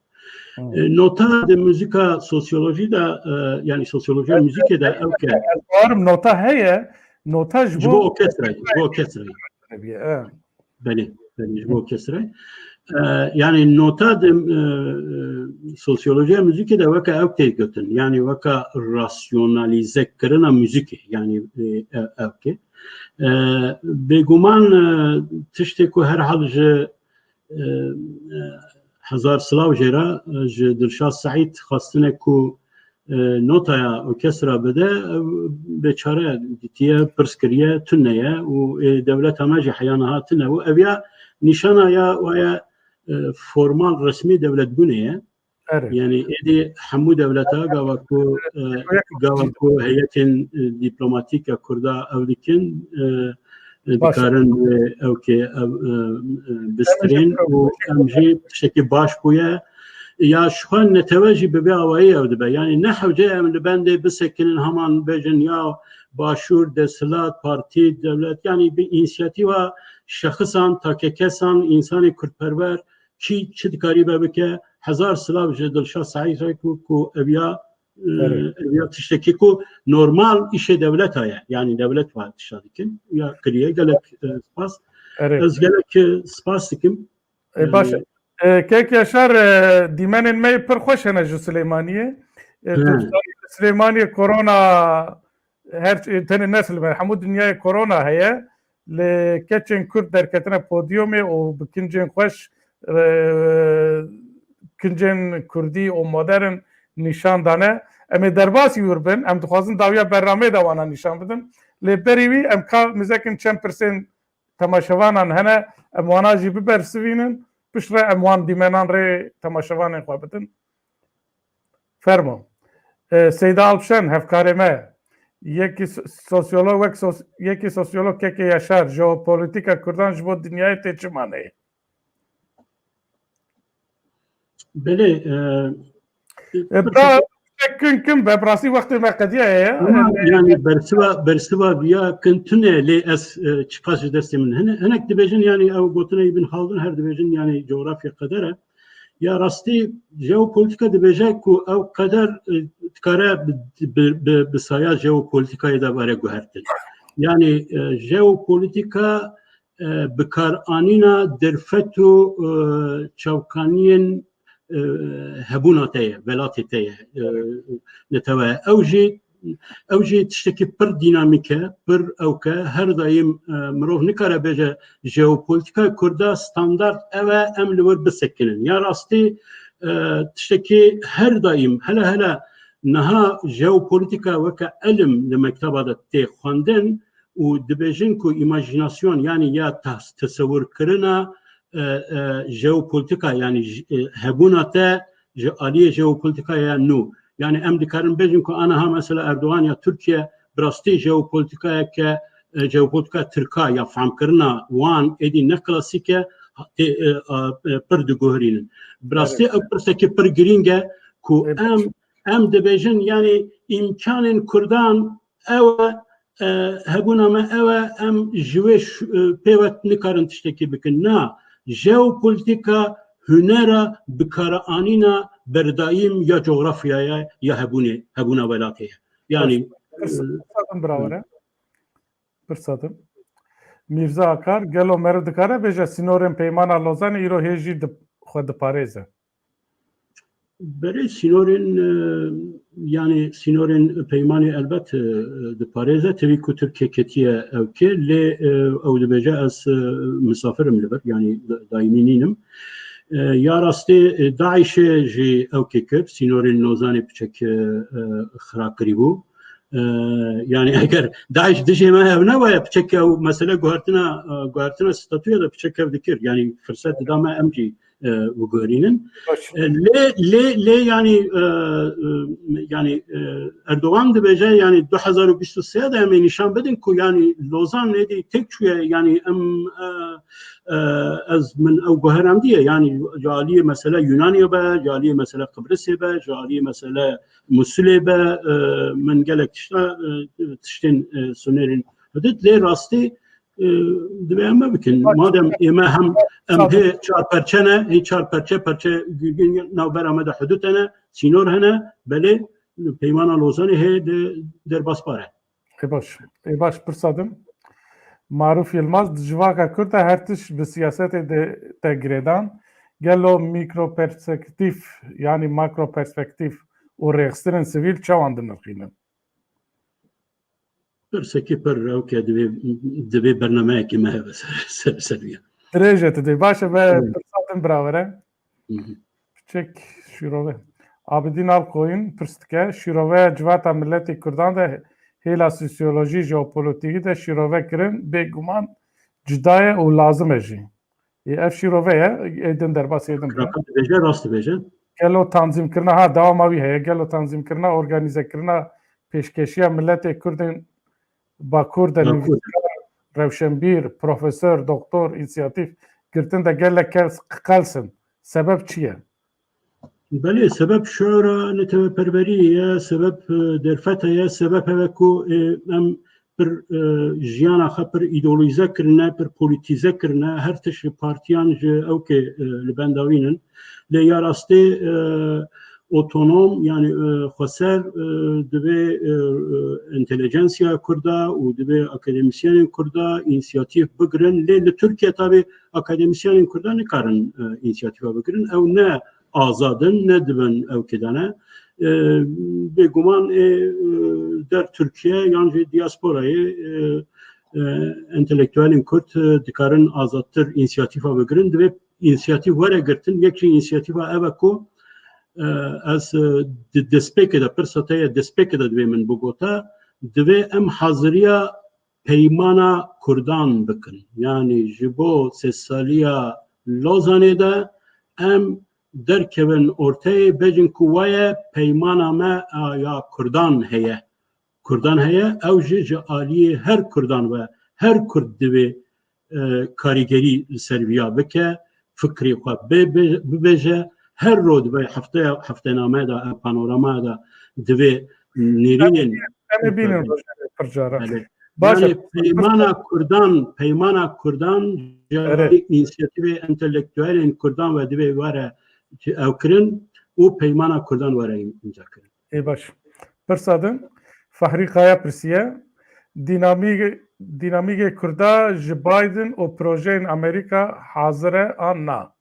Hmm. E, nota di muzîka sosyolojî de, e, yani sosyolojiya muzîkê de ew ke Ez barim nota heye, nota ji Ji bo bo orkestrayê, ji bo orkestrayê. Tabii, e. Belê, belê, ji bo orkestrayê. E, yani nota di, e, e, sosyolojiya muzîkê de weke ew tê gotin. Yani weke rasyonalîze kirina muzîkê. Yani, e, e, ew ke. E, bêguman, e, tiştê ku herhal ji, e, e, hezar silav jê re, e, ji Dilşad Seîd xwestine ku e, notaya orkestra bide, ew bêçare dîtiye, pirs kiriye, tune ye û, e, dewleta me jî heya niha tune û ev ya nîşana ya waye, e, formal, resmî dewletbûnê ye. Erê. Yani êdî hemû dewleta gava ku, e, gava ku heyetên, e, dîplomatîk ya Kurda ew dikin, e, Baş. dikarin, e, ew ke ev, e, e, bistirên û em jî tiştekî baş bûye. Ya ji xwe netewe jî bi vê awayî ew dibe. Yani ne hewce em li bendê bisekinin heman bêjin ya başûr, desthilat, partî, dewlet, yani bi însiyatîva şexisan, takekesan, însanê kurdperwer kî çi dikarîbe bike, hezar silav ji Dilşad Seîd re ku, ku ev ya, e, Evet. ev ya tiştekî ku normal îşê dewleta ye. Yani dewlet wa tişta dikin. Ya kiriye gelek, e, spas. Evet. Ez gelek, e, spas dikim. E, baş. Yani E, kek Yaşar, e, dîmenên me yê pir xweş hene ji Silêmaniyê. E, He. Turkistan, Silêmaniyê korona her, e, tenê ne Silêmaniyê, hemû dinyayê korona heye. Lê keçên Kurd derketine podyomê û bi kincên xweş, e, kincên Kurdî û modern nîşan dane. Em ê derbasî wir bin. Em dixwazin dawiya bernameyê de wana nîşan bidin. Lê berî wî em ka mizekin çend pirsên temaşevanan hene, em wana jî bibersivînin, piştre em wan dîmenan rê temaşevanên xwe bidin. Fermo. E, Seyda Alpşen, hevkarê me, yekî s-, sosyolog, wek sos-, yekî sosyolog kekê Yaşar, jeopolîtîka Kurdan ji bo dinyayê tê çi maneyê? Belê, e, E, bira, kin kin be, bi rastî wextê me qediyaye ya. Ama yani bersiva, bersiva viya kin tune lê ez, e, çiqas ji destê min. Hine-, hinek dibêjin yani ew gotineyê Ibn Haldun her dibêjin yani coğrafya qeder e. Ya rastî jeopolîtîka dibêje ku ew qeder, e, dikare bi, bi, bi, bi saya jeopolîtîkayê de were guhertin. Yani, e, jeopolîtîka e, bikaranîna derfet û, e, çavkaniyên, e, hebûna te ye, welatê te ye, e, netewe ye. Ew jî, ew jî tiştekî pir dînamîk e, pir ewk e. Her daîm, e, mirov nikare bêje jeopolîtîkaya Kurda standart ew e, em li wir bisekinin. Ya rastî, e, tiştekî her daîm, hele hele Niha jeopolîtîka weke ilim li mekteba de tê xwendin û dibêjin ku îmajînasyon, yanî ya tas-, tesewirkirina, e, e, jeopolîtîka, yanî ji, e, hebûna te ji aliyê jeopolîtîkaya nû. Yanî em dikarin bêjin ku aniha mesela Erdogan ya Tirkiye bi rastî jeopolîtîkayeke, e, jeopolîtîka Tirka ya fehmkirina wan êdî ne klasîk e, tê, e, a, e, pir diguherînin. Bi rastî Evet. ev pirsekî pir girîng e ku Evet. em, em dibêjin, yanî îmkanên Kurdan ew e, e, hebûna me ew e, em ji wê ş-, e, pê ve nikarin tiştekî bikin. Na, jeopolîtîka hunera bikaranîna berdayîm ya cografyaya ya hebûnê, hebûna welatê ye. Yanî, Baş. Pirsa-, e, pirsa din bira were. Pirsa din. Mîrza Akar, gelo meriv dikare bêje sînorên Peymana Lozanê îro hê jî di-, xwe diparêze? Berê sînorên, e, yanî sînorên peymanê elbet, e, diparêze. Tevî ku Tirkiye ketiye ew kê, lê, e, ew dibêje ez, e, misafir im li vir, yanî da-, daîmî nînim. E, ya rastê, e, DAIŞê jî ew kê kir, sînorên Lozanê piçek, e, e, xira kirî bû. E, yanî eger DAIŞ dijê me ev newaye, piçek ew mesele guhertina, e, guhertina statûya de piçek ev dikir. Yanî firset dida me em jî e, biguherînin. Baş. E, lê, lê, lê, yanî, e, e, yanî, e, Erdogan dibêje, yanî du hezar û bîst û sê de em ê nîşan bidin ku, yanî, Lozan êdî têk çûye, yanî em, e, e, ez, min ew guherandiye, yanî ji aliyê mesele Yunanê be, ji aliyê mesele Qibrisê be, ji aliyê mesele Musulê be, e, min gelek tişta, e, tiştên, e, sonerên hudud, lê rastî e, divê em me bikin. Madem ê me hem em hê çar perçe ne, hê çar perçe, perçe girgin navbera me de hudut hene, sînor hene, belê Peymana Lozanê hê de derbasbar e. Ê baş, ê baş, pirsa din. Maruf Yilmaz, di civaka Kurd de her tişt bi siyasetê de, de girêdan. Gelo mikroperspektîf, yanî makroperspektîf û rêxistinên sivîl çawan dinirxînin? Pirsekî pir ew ke divê, divê bernameyekê me hebe ser, ser, ser vê. Dirêj e tu dê. Baş e, me Evet. pirsa din bira were. Hı hı. Piçek şîrove. Abidîn Alkoyun pirs dike, şîroveya civata miletê Kurdan de hêla sosyolojî, jeopolîtîkî de şîrove kirin, bêguman cuda ye û lazim e jî. Ê, ev şîrove ye, ê din derbasî ê din be. Raka dibêje, rast dibêje. Gelo tanzîmkirina, ha, dewama wî heye, gelo tanzîmkirina, organîzekirina pêşkêşiya miletê Kurdên Bakur de Bakur. Nivîskar, rewşenbîr, profesor, doktor, însiyatîf girtin de gelek kes qels in. Sebeb çi ye? Belê, sebeb şiora neteweperweriyê ye, sebeb, e, derfete ye, sebeb ev e ku, e, em pir, e, jiyana xwe pir îdeolîze kirine, pir polîtîze kirine, her tişt ji partiyan, ji ewkê, e, li benda wî nin. Lê ya rastê, e, otonom, yanî, e, xweser, e, divê, e, e, entelijensiya Kurda û divê akademîsyenên Kurda însiyatîf bigirin. Lê li Tirkiye tabi akademîsyenên Kurda nikarin, e, însiyatîfa bigirin. Ew ne azad in, ne di bin ewkê de ne. E, bêguman ê, e, der Tirkiye yan jî diasporayê, e, e, entelektuelên Kurd, e, dikarin azadtir însiyatîfa bigirin. Divê însiyatîf were girtin. Yek jî însiyatîfa ev e ku, e, ez, e, di destpêkê de, pirsa te ye destpêkê de divê min bigota, divê em haziriya peymana Kurdan bikin. Yanî ji bo sêdsaliya Lozanê de em derkevin orteyê, bêjin ku wa ye peymana me a ya Kurdan heye. Kurdan heye, ew jî ji aliyê her Kurdan ve, her Kurd divê, e, karîgerî li ser viya bike, fikrê xwe bê-, bê-, bibêje, her roj divê hefteya, heftename de, ev panoramaya de divê nêrînên Em ê bînin rojane pir cara. Belê. Baş e. Yanî peymana Kurdan, peymana Kurdan, Evet. însiyatîvê entelektuelên Kurdan ve divê were ew kirin û peymana Kurdan were îmza kirin. Ê baş. Pirsa din, Fehrî Kaya pirsiye, dînamî-, dînamîgê Kurda ji Biden û projeyên Amerîka hazir e an na?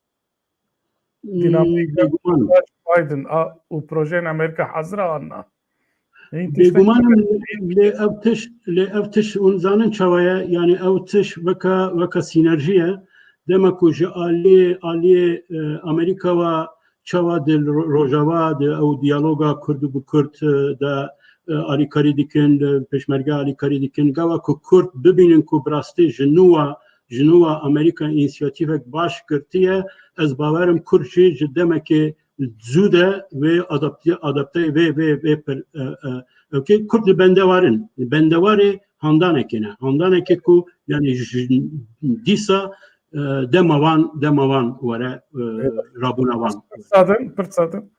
Dînamîk Hmm, bêguman. Biden a, û projeyên Amerîka hazir e an na? Hîn tiştek Bêguman im, lê ev tişt, lê ev tişt hûn zanin çawa ye? Yanî ew tişt weke, weke sînerjî ye. Dema ku ji aliyê, aliyê, e, Amerîka ve çawa di Ro-, Rojava de ew diyaloga Kurd bi Kurd, e, de, e, alîkarî dikin, de pêşmerge alîkarî dikin. Gava ku Kurd bibînin ku bi rastî ji nû wa, ji nû wa Amerîka însiyatîfek baş girtiye, ez bawerim Kurd jî ji demekê zû de wê adapte, adapte vê, vê, vê pir, e, e, ewkê Kurd li bendewar in. Li bendewarê handanekê ne. Handanekê ku, yani, ji dîsa, e, dema wan, dema wan were, e, rabûna wan. Pir sadin, pir sadin.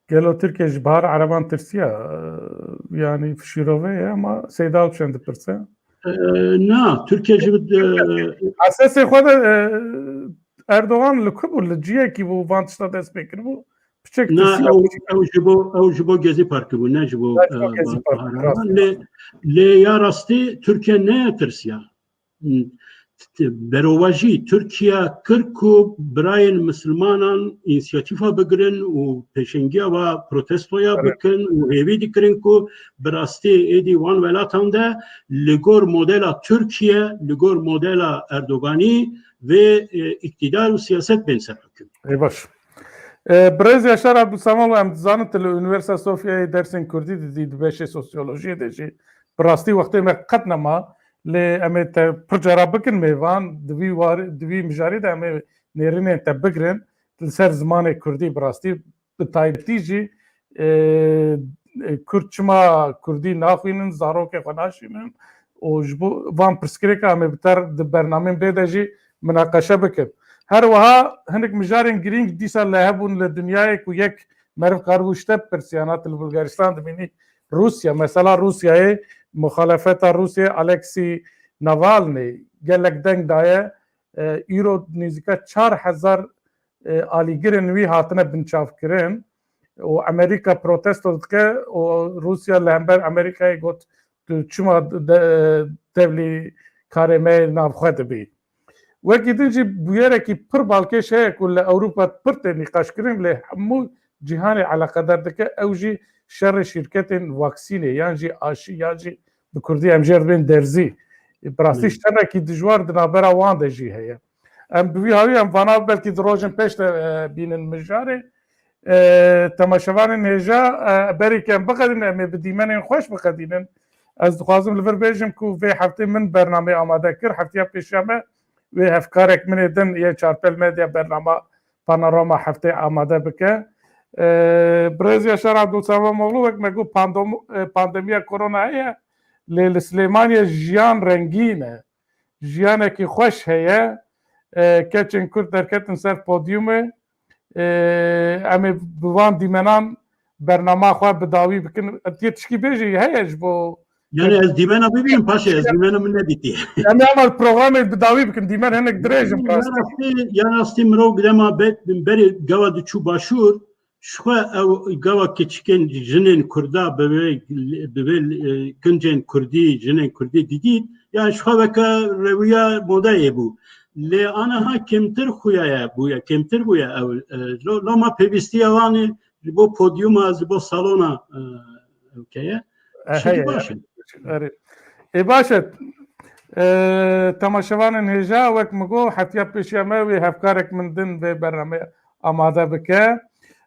Gelo Tirkiye ji Bahar Ereban tirsiya? E, yani şîrove ye ama Seyda Alpşen dipirse. E, na, Tirkiye ji, e, Esasê xwe de, e, Erdogan li ku bû, li ciyekî bû, van tişta dest pê kiribû. Piçek Na, tirsiya. ew, ew ji bo, ew ji bo Gezi Parkê bû, ne ji bo, Belki e, Gezi Parkê, Bahar rast. Lê, lê ya rastî Tirkiye ne tirsiya. T-, t-, berovajî Tirkiye kir ku birayên misilmanan însiyatîfa bigirin û pêşengiya va protestoya Evet. bikin û hêvî dikirin ku bi rastî êdî wan welatan de li gor modela Tirkiye, li gor modela Erdoganî vê, e, îktidar û siyaset bên ser huküm. Ê baş. E, Birêz Yaşar Abdulsamad, em dizanin tu li Unîversîteya Sofyayê dersên Kurdî didî, di beşê sosyolojiyê de jî. Bi rastî wextê me qet nema, lê em ê te pir cara bikin mêvan, di vî warî, di vî mijarê de em ê nêrînên te bigirin, li ser zimanê Kurdî bi rastî, bi taybetî jî, e, e, Kurd çima Kurdî naxwînin, zarokê xwe naşînin û ji bo van pirsgirêka em ê bi ter di bernamên bê de jî minaqeşe bikin. Her wiha hinek mijarên girîng dîsa li hebûn li dinyayê ku yek meriv karibû ji te bipirsiya, na tu li Bulgaristan dimînî, Rûsya, mesela Rûsyayê, muxalefeta Rûsyayê Alexei Navalny gelek deng daye, e, îro nêzîka çar hezar, e, alîgirên wî hatine binçavkirin û Amerîka protesto dike û Rûsya li hember Amerîkayê got, tu çima de-, tevlî karê me navxwe dibî. Wekî din jî bûyerekî pir balkêş heye ku li Ewropa pir tê nîqaşkirin, lê hemû cîhanê eleqedar dike, ew jî şerê şîrketên vaksînê yan jî aşî yan jî bi kurdî em jê re dibên derzî. Bi rastî Hmm. şerekî dijwar di navbera wan de jî heye. Em bi vî hawî em vana belkî di rojên pêş de, e, bînin mijarê. E, temaşevanên hêja, e, berî ke em biqedînin, em ê bi dîmenên xweş biqedînin. Ez dixwazim li vir bêjim ku vê heftê min bernameyê amade kir. Hefteya pêşiya me wê hevkarek min ê din yê Çarpel Medya bernama Panorama heftê amade bike. E, Birêz Yaşar Abdulsamamoglu, wek me got, pandom-, e, pandemiya korona heye, lê li Silêmaniyê jiyan rengîn e. Jiyanekî xweş heye. E, keçên Kurd derketin ser podyumê. E, em ê bi van dîmenan bernama xwe bi dawî bikin. Tê tişkî bêjî heye ji bo Yani ez dîmena bibînim, paşê ez dîmena min nedîtiye. Em ê ama programê bi dawî bikin, dîmen hinek dirêj in Ya rastî. rastî, ya rastî mirov dema be-, berê gava diçû başûr, ji xwe ew gava keçikên jinên Kurda bi vê, bi vê, e, kincên Kurdî, jinên Kurdî didît, yani ji xwe weke rewiya modayê bû. Lê aniha kêmtir xuya ye, bûye, kêmtir bûye ew, e, lo-, loma pêwîstiya wan ê ji bo podyuma, ji bo salona, e, ewke ye. E, Şî heye, baş e. Erê. Ê baş e. E, temaşevanên hêja, wek min got, heftiya pêşiya me wê hevkarek min din vê bernameyê amade bike.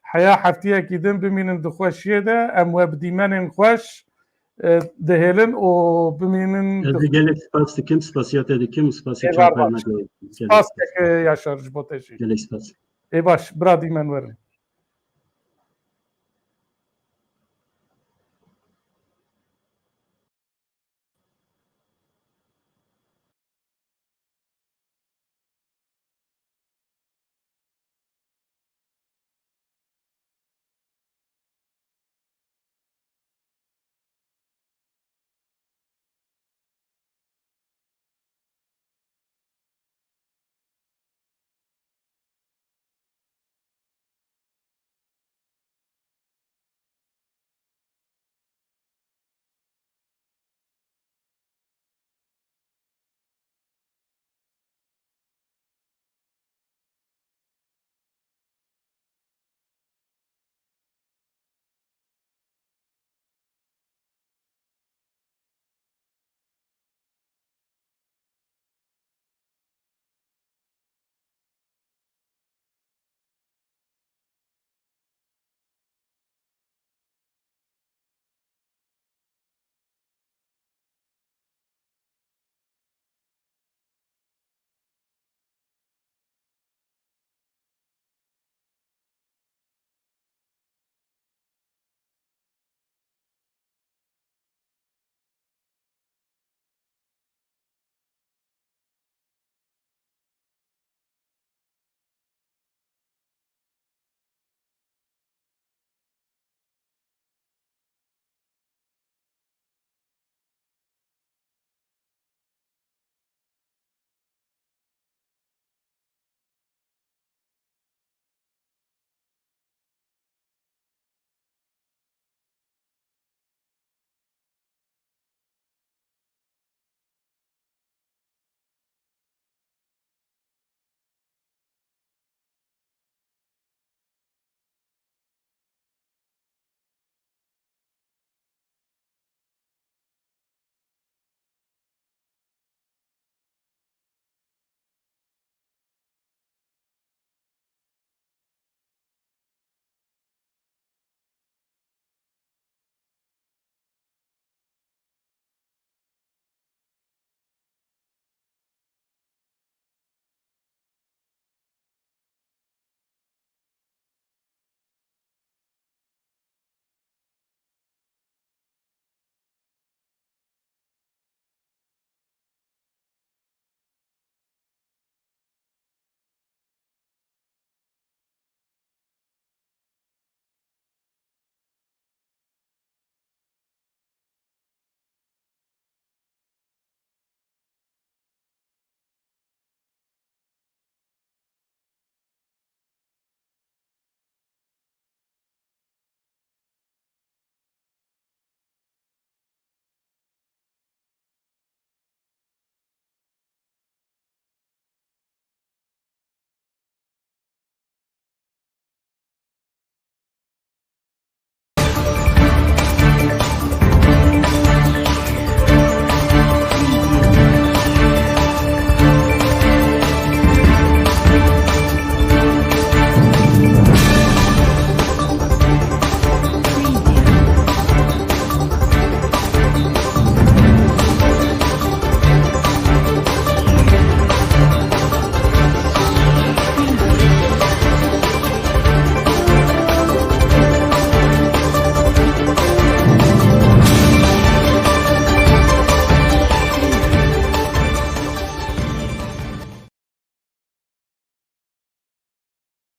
Heya heftiyekî din bimînin di xweşiyê de, em we bi dîmenên xweş, e, dihêlin û bimînin Ez di de gelek spas dikim, spasiya te dikim, spasiya Ê Çarpel barbar. Medyayê. Gelek Spas spas. keke Yaşar ji bo te jî. Gelek spas. Ê baş, bira dîmen werin.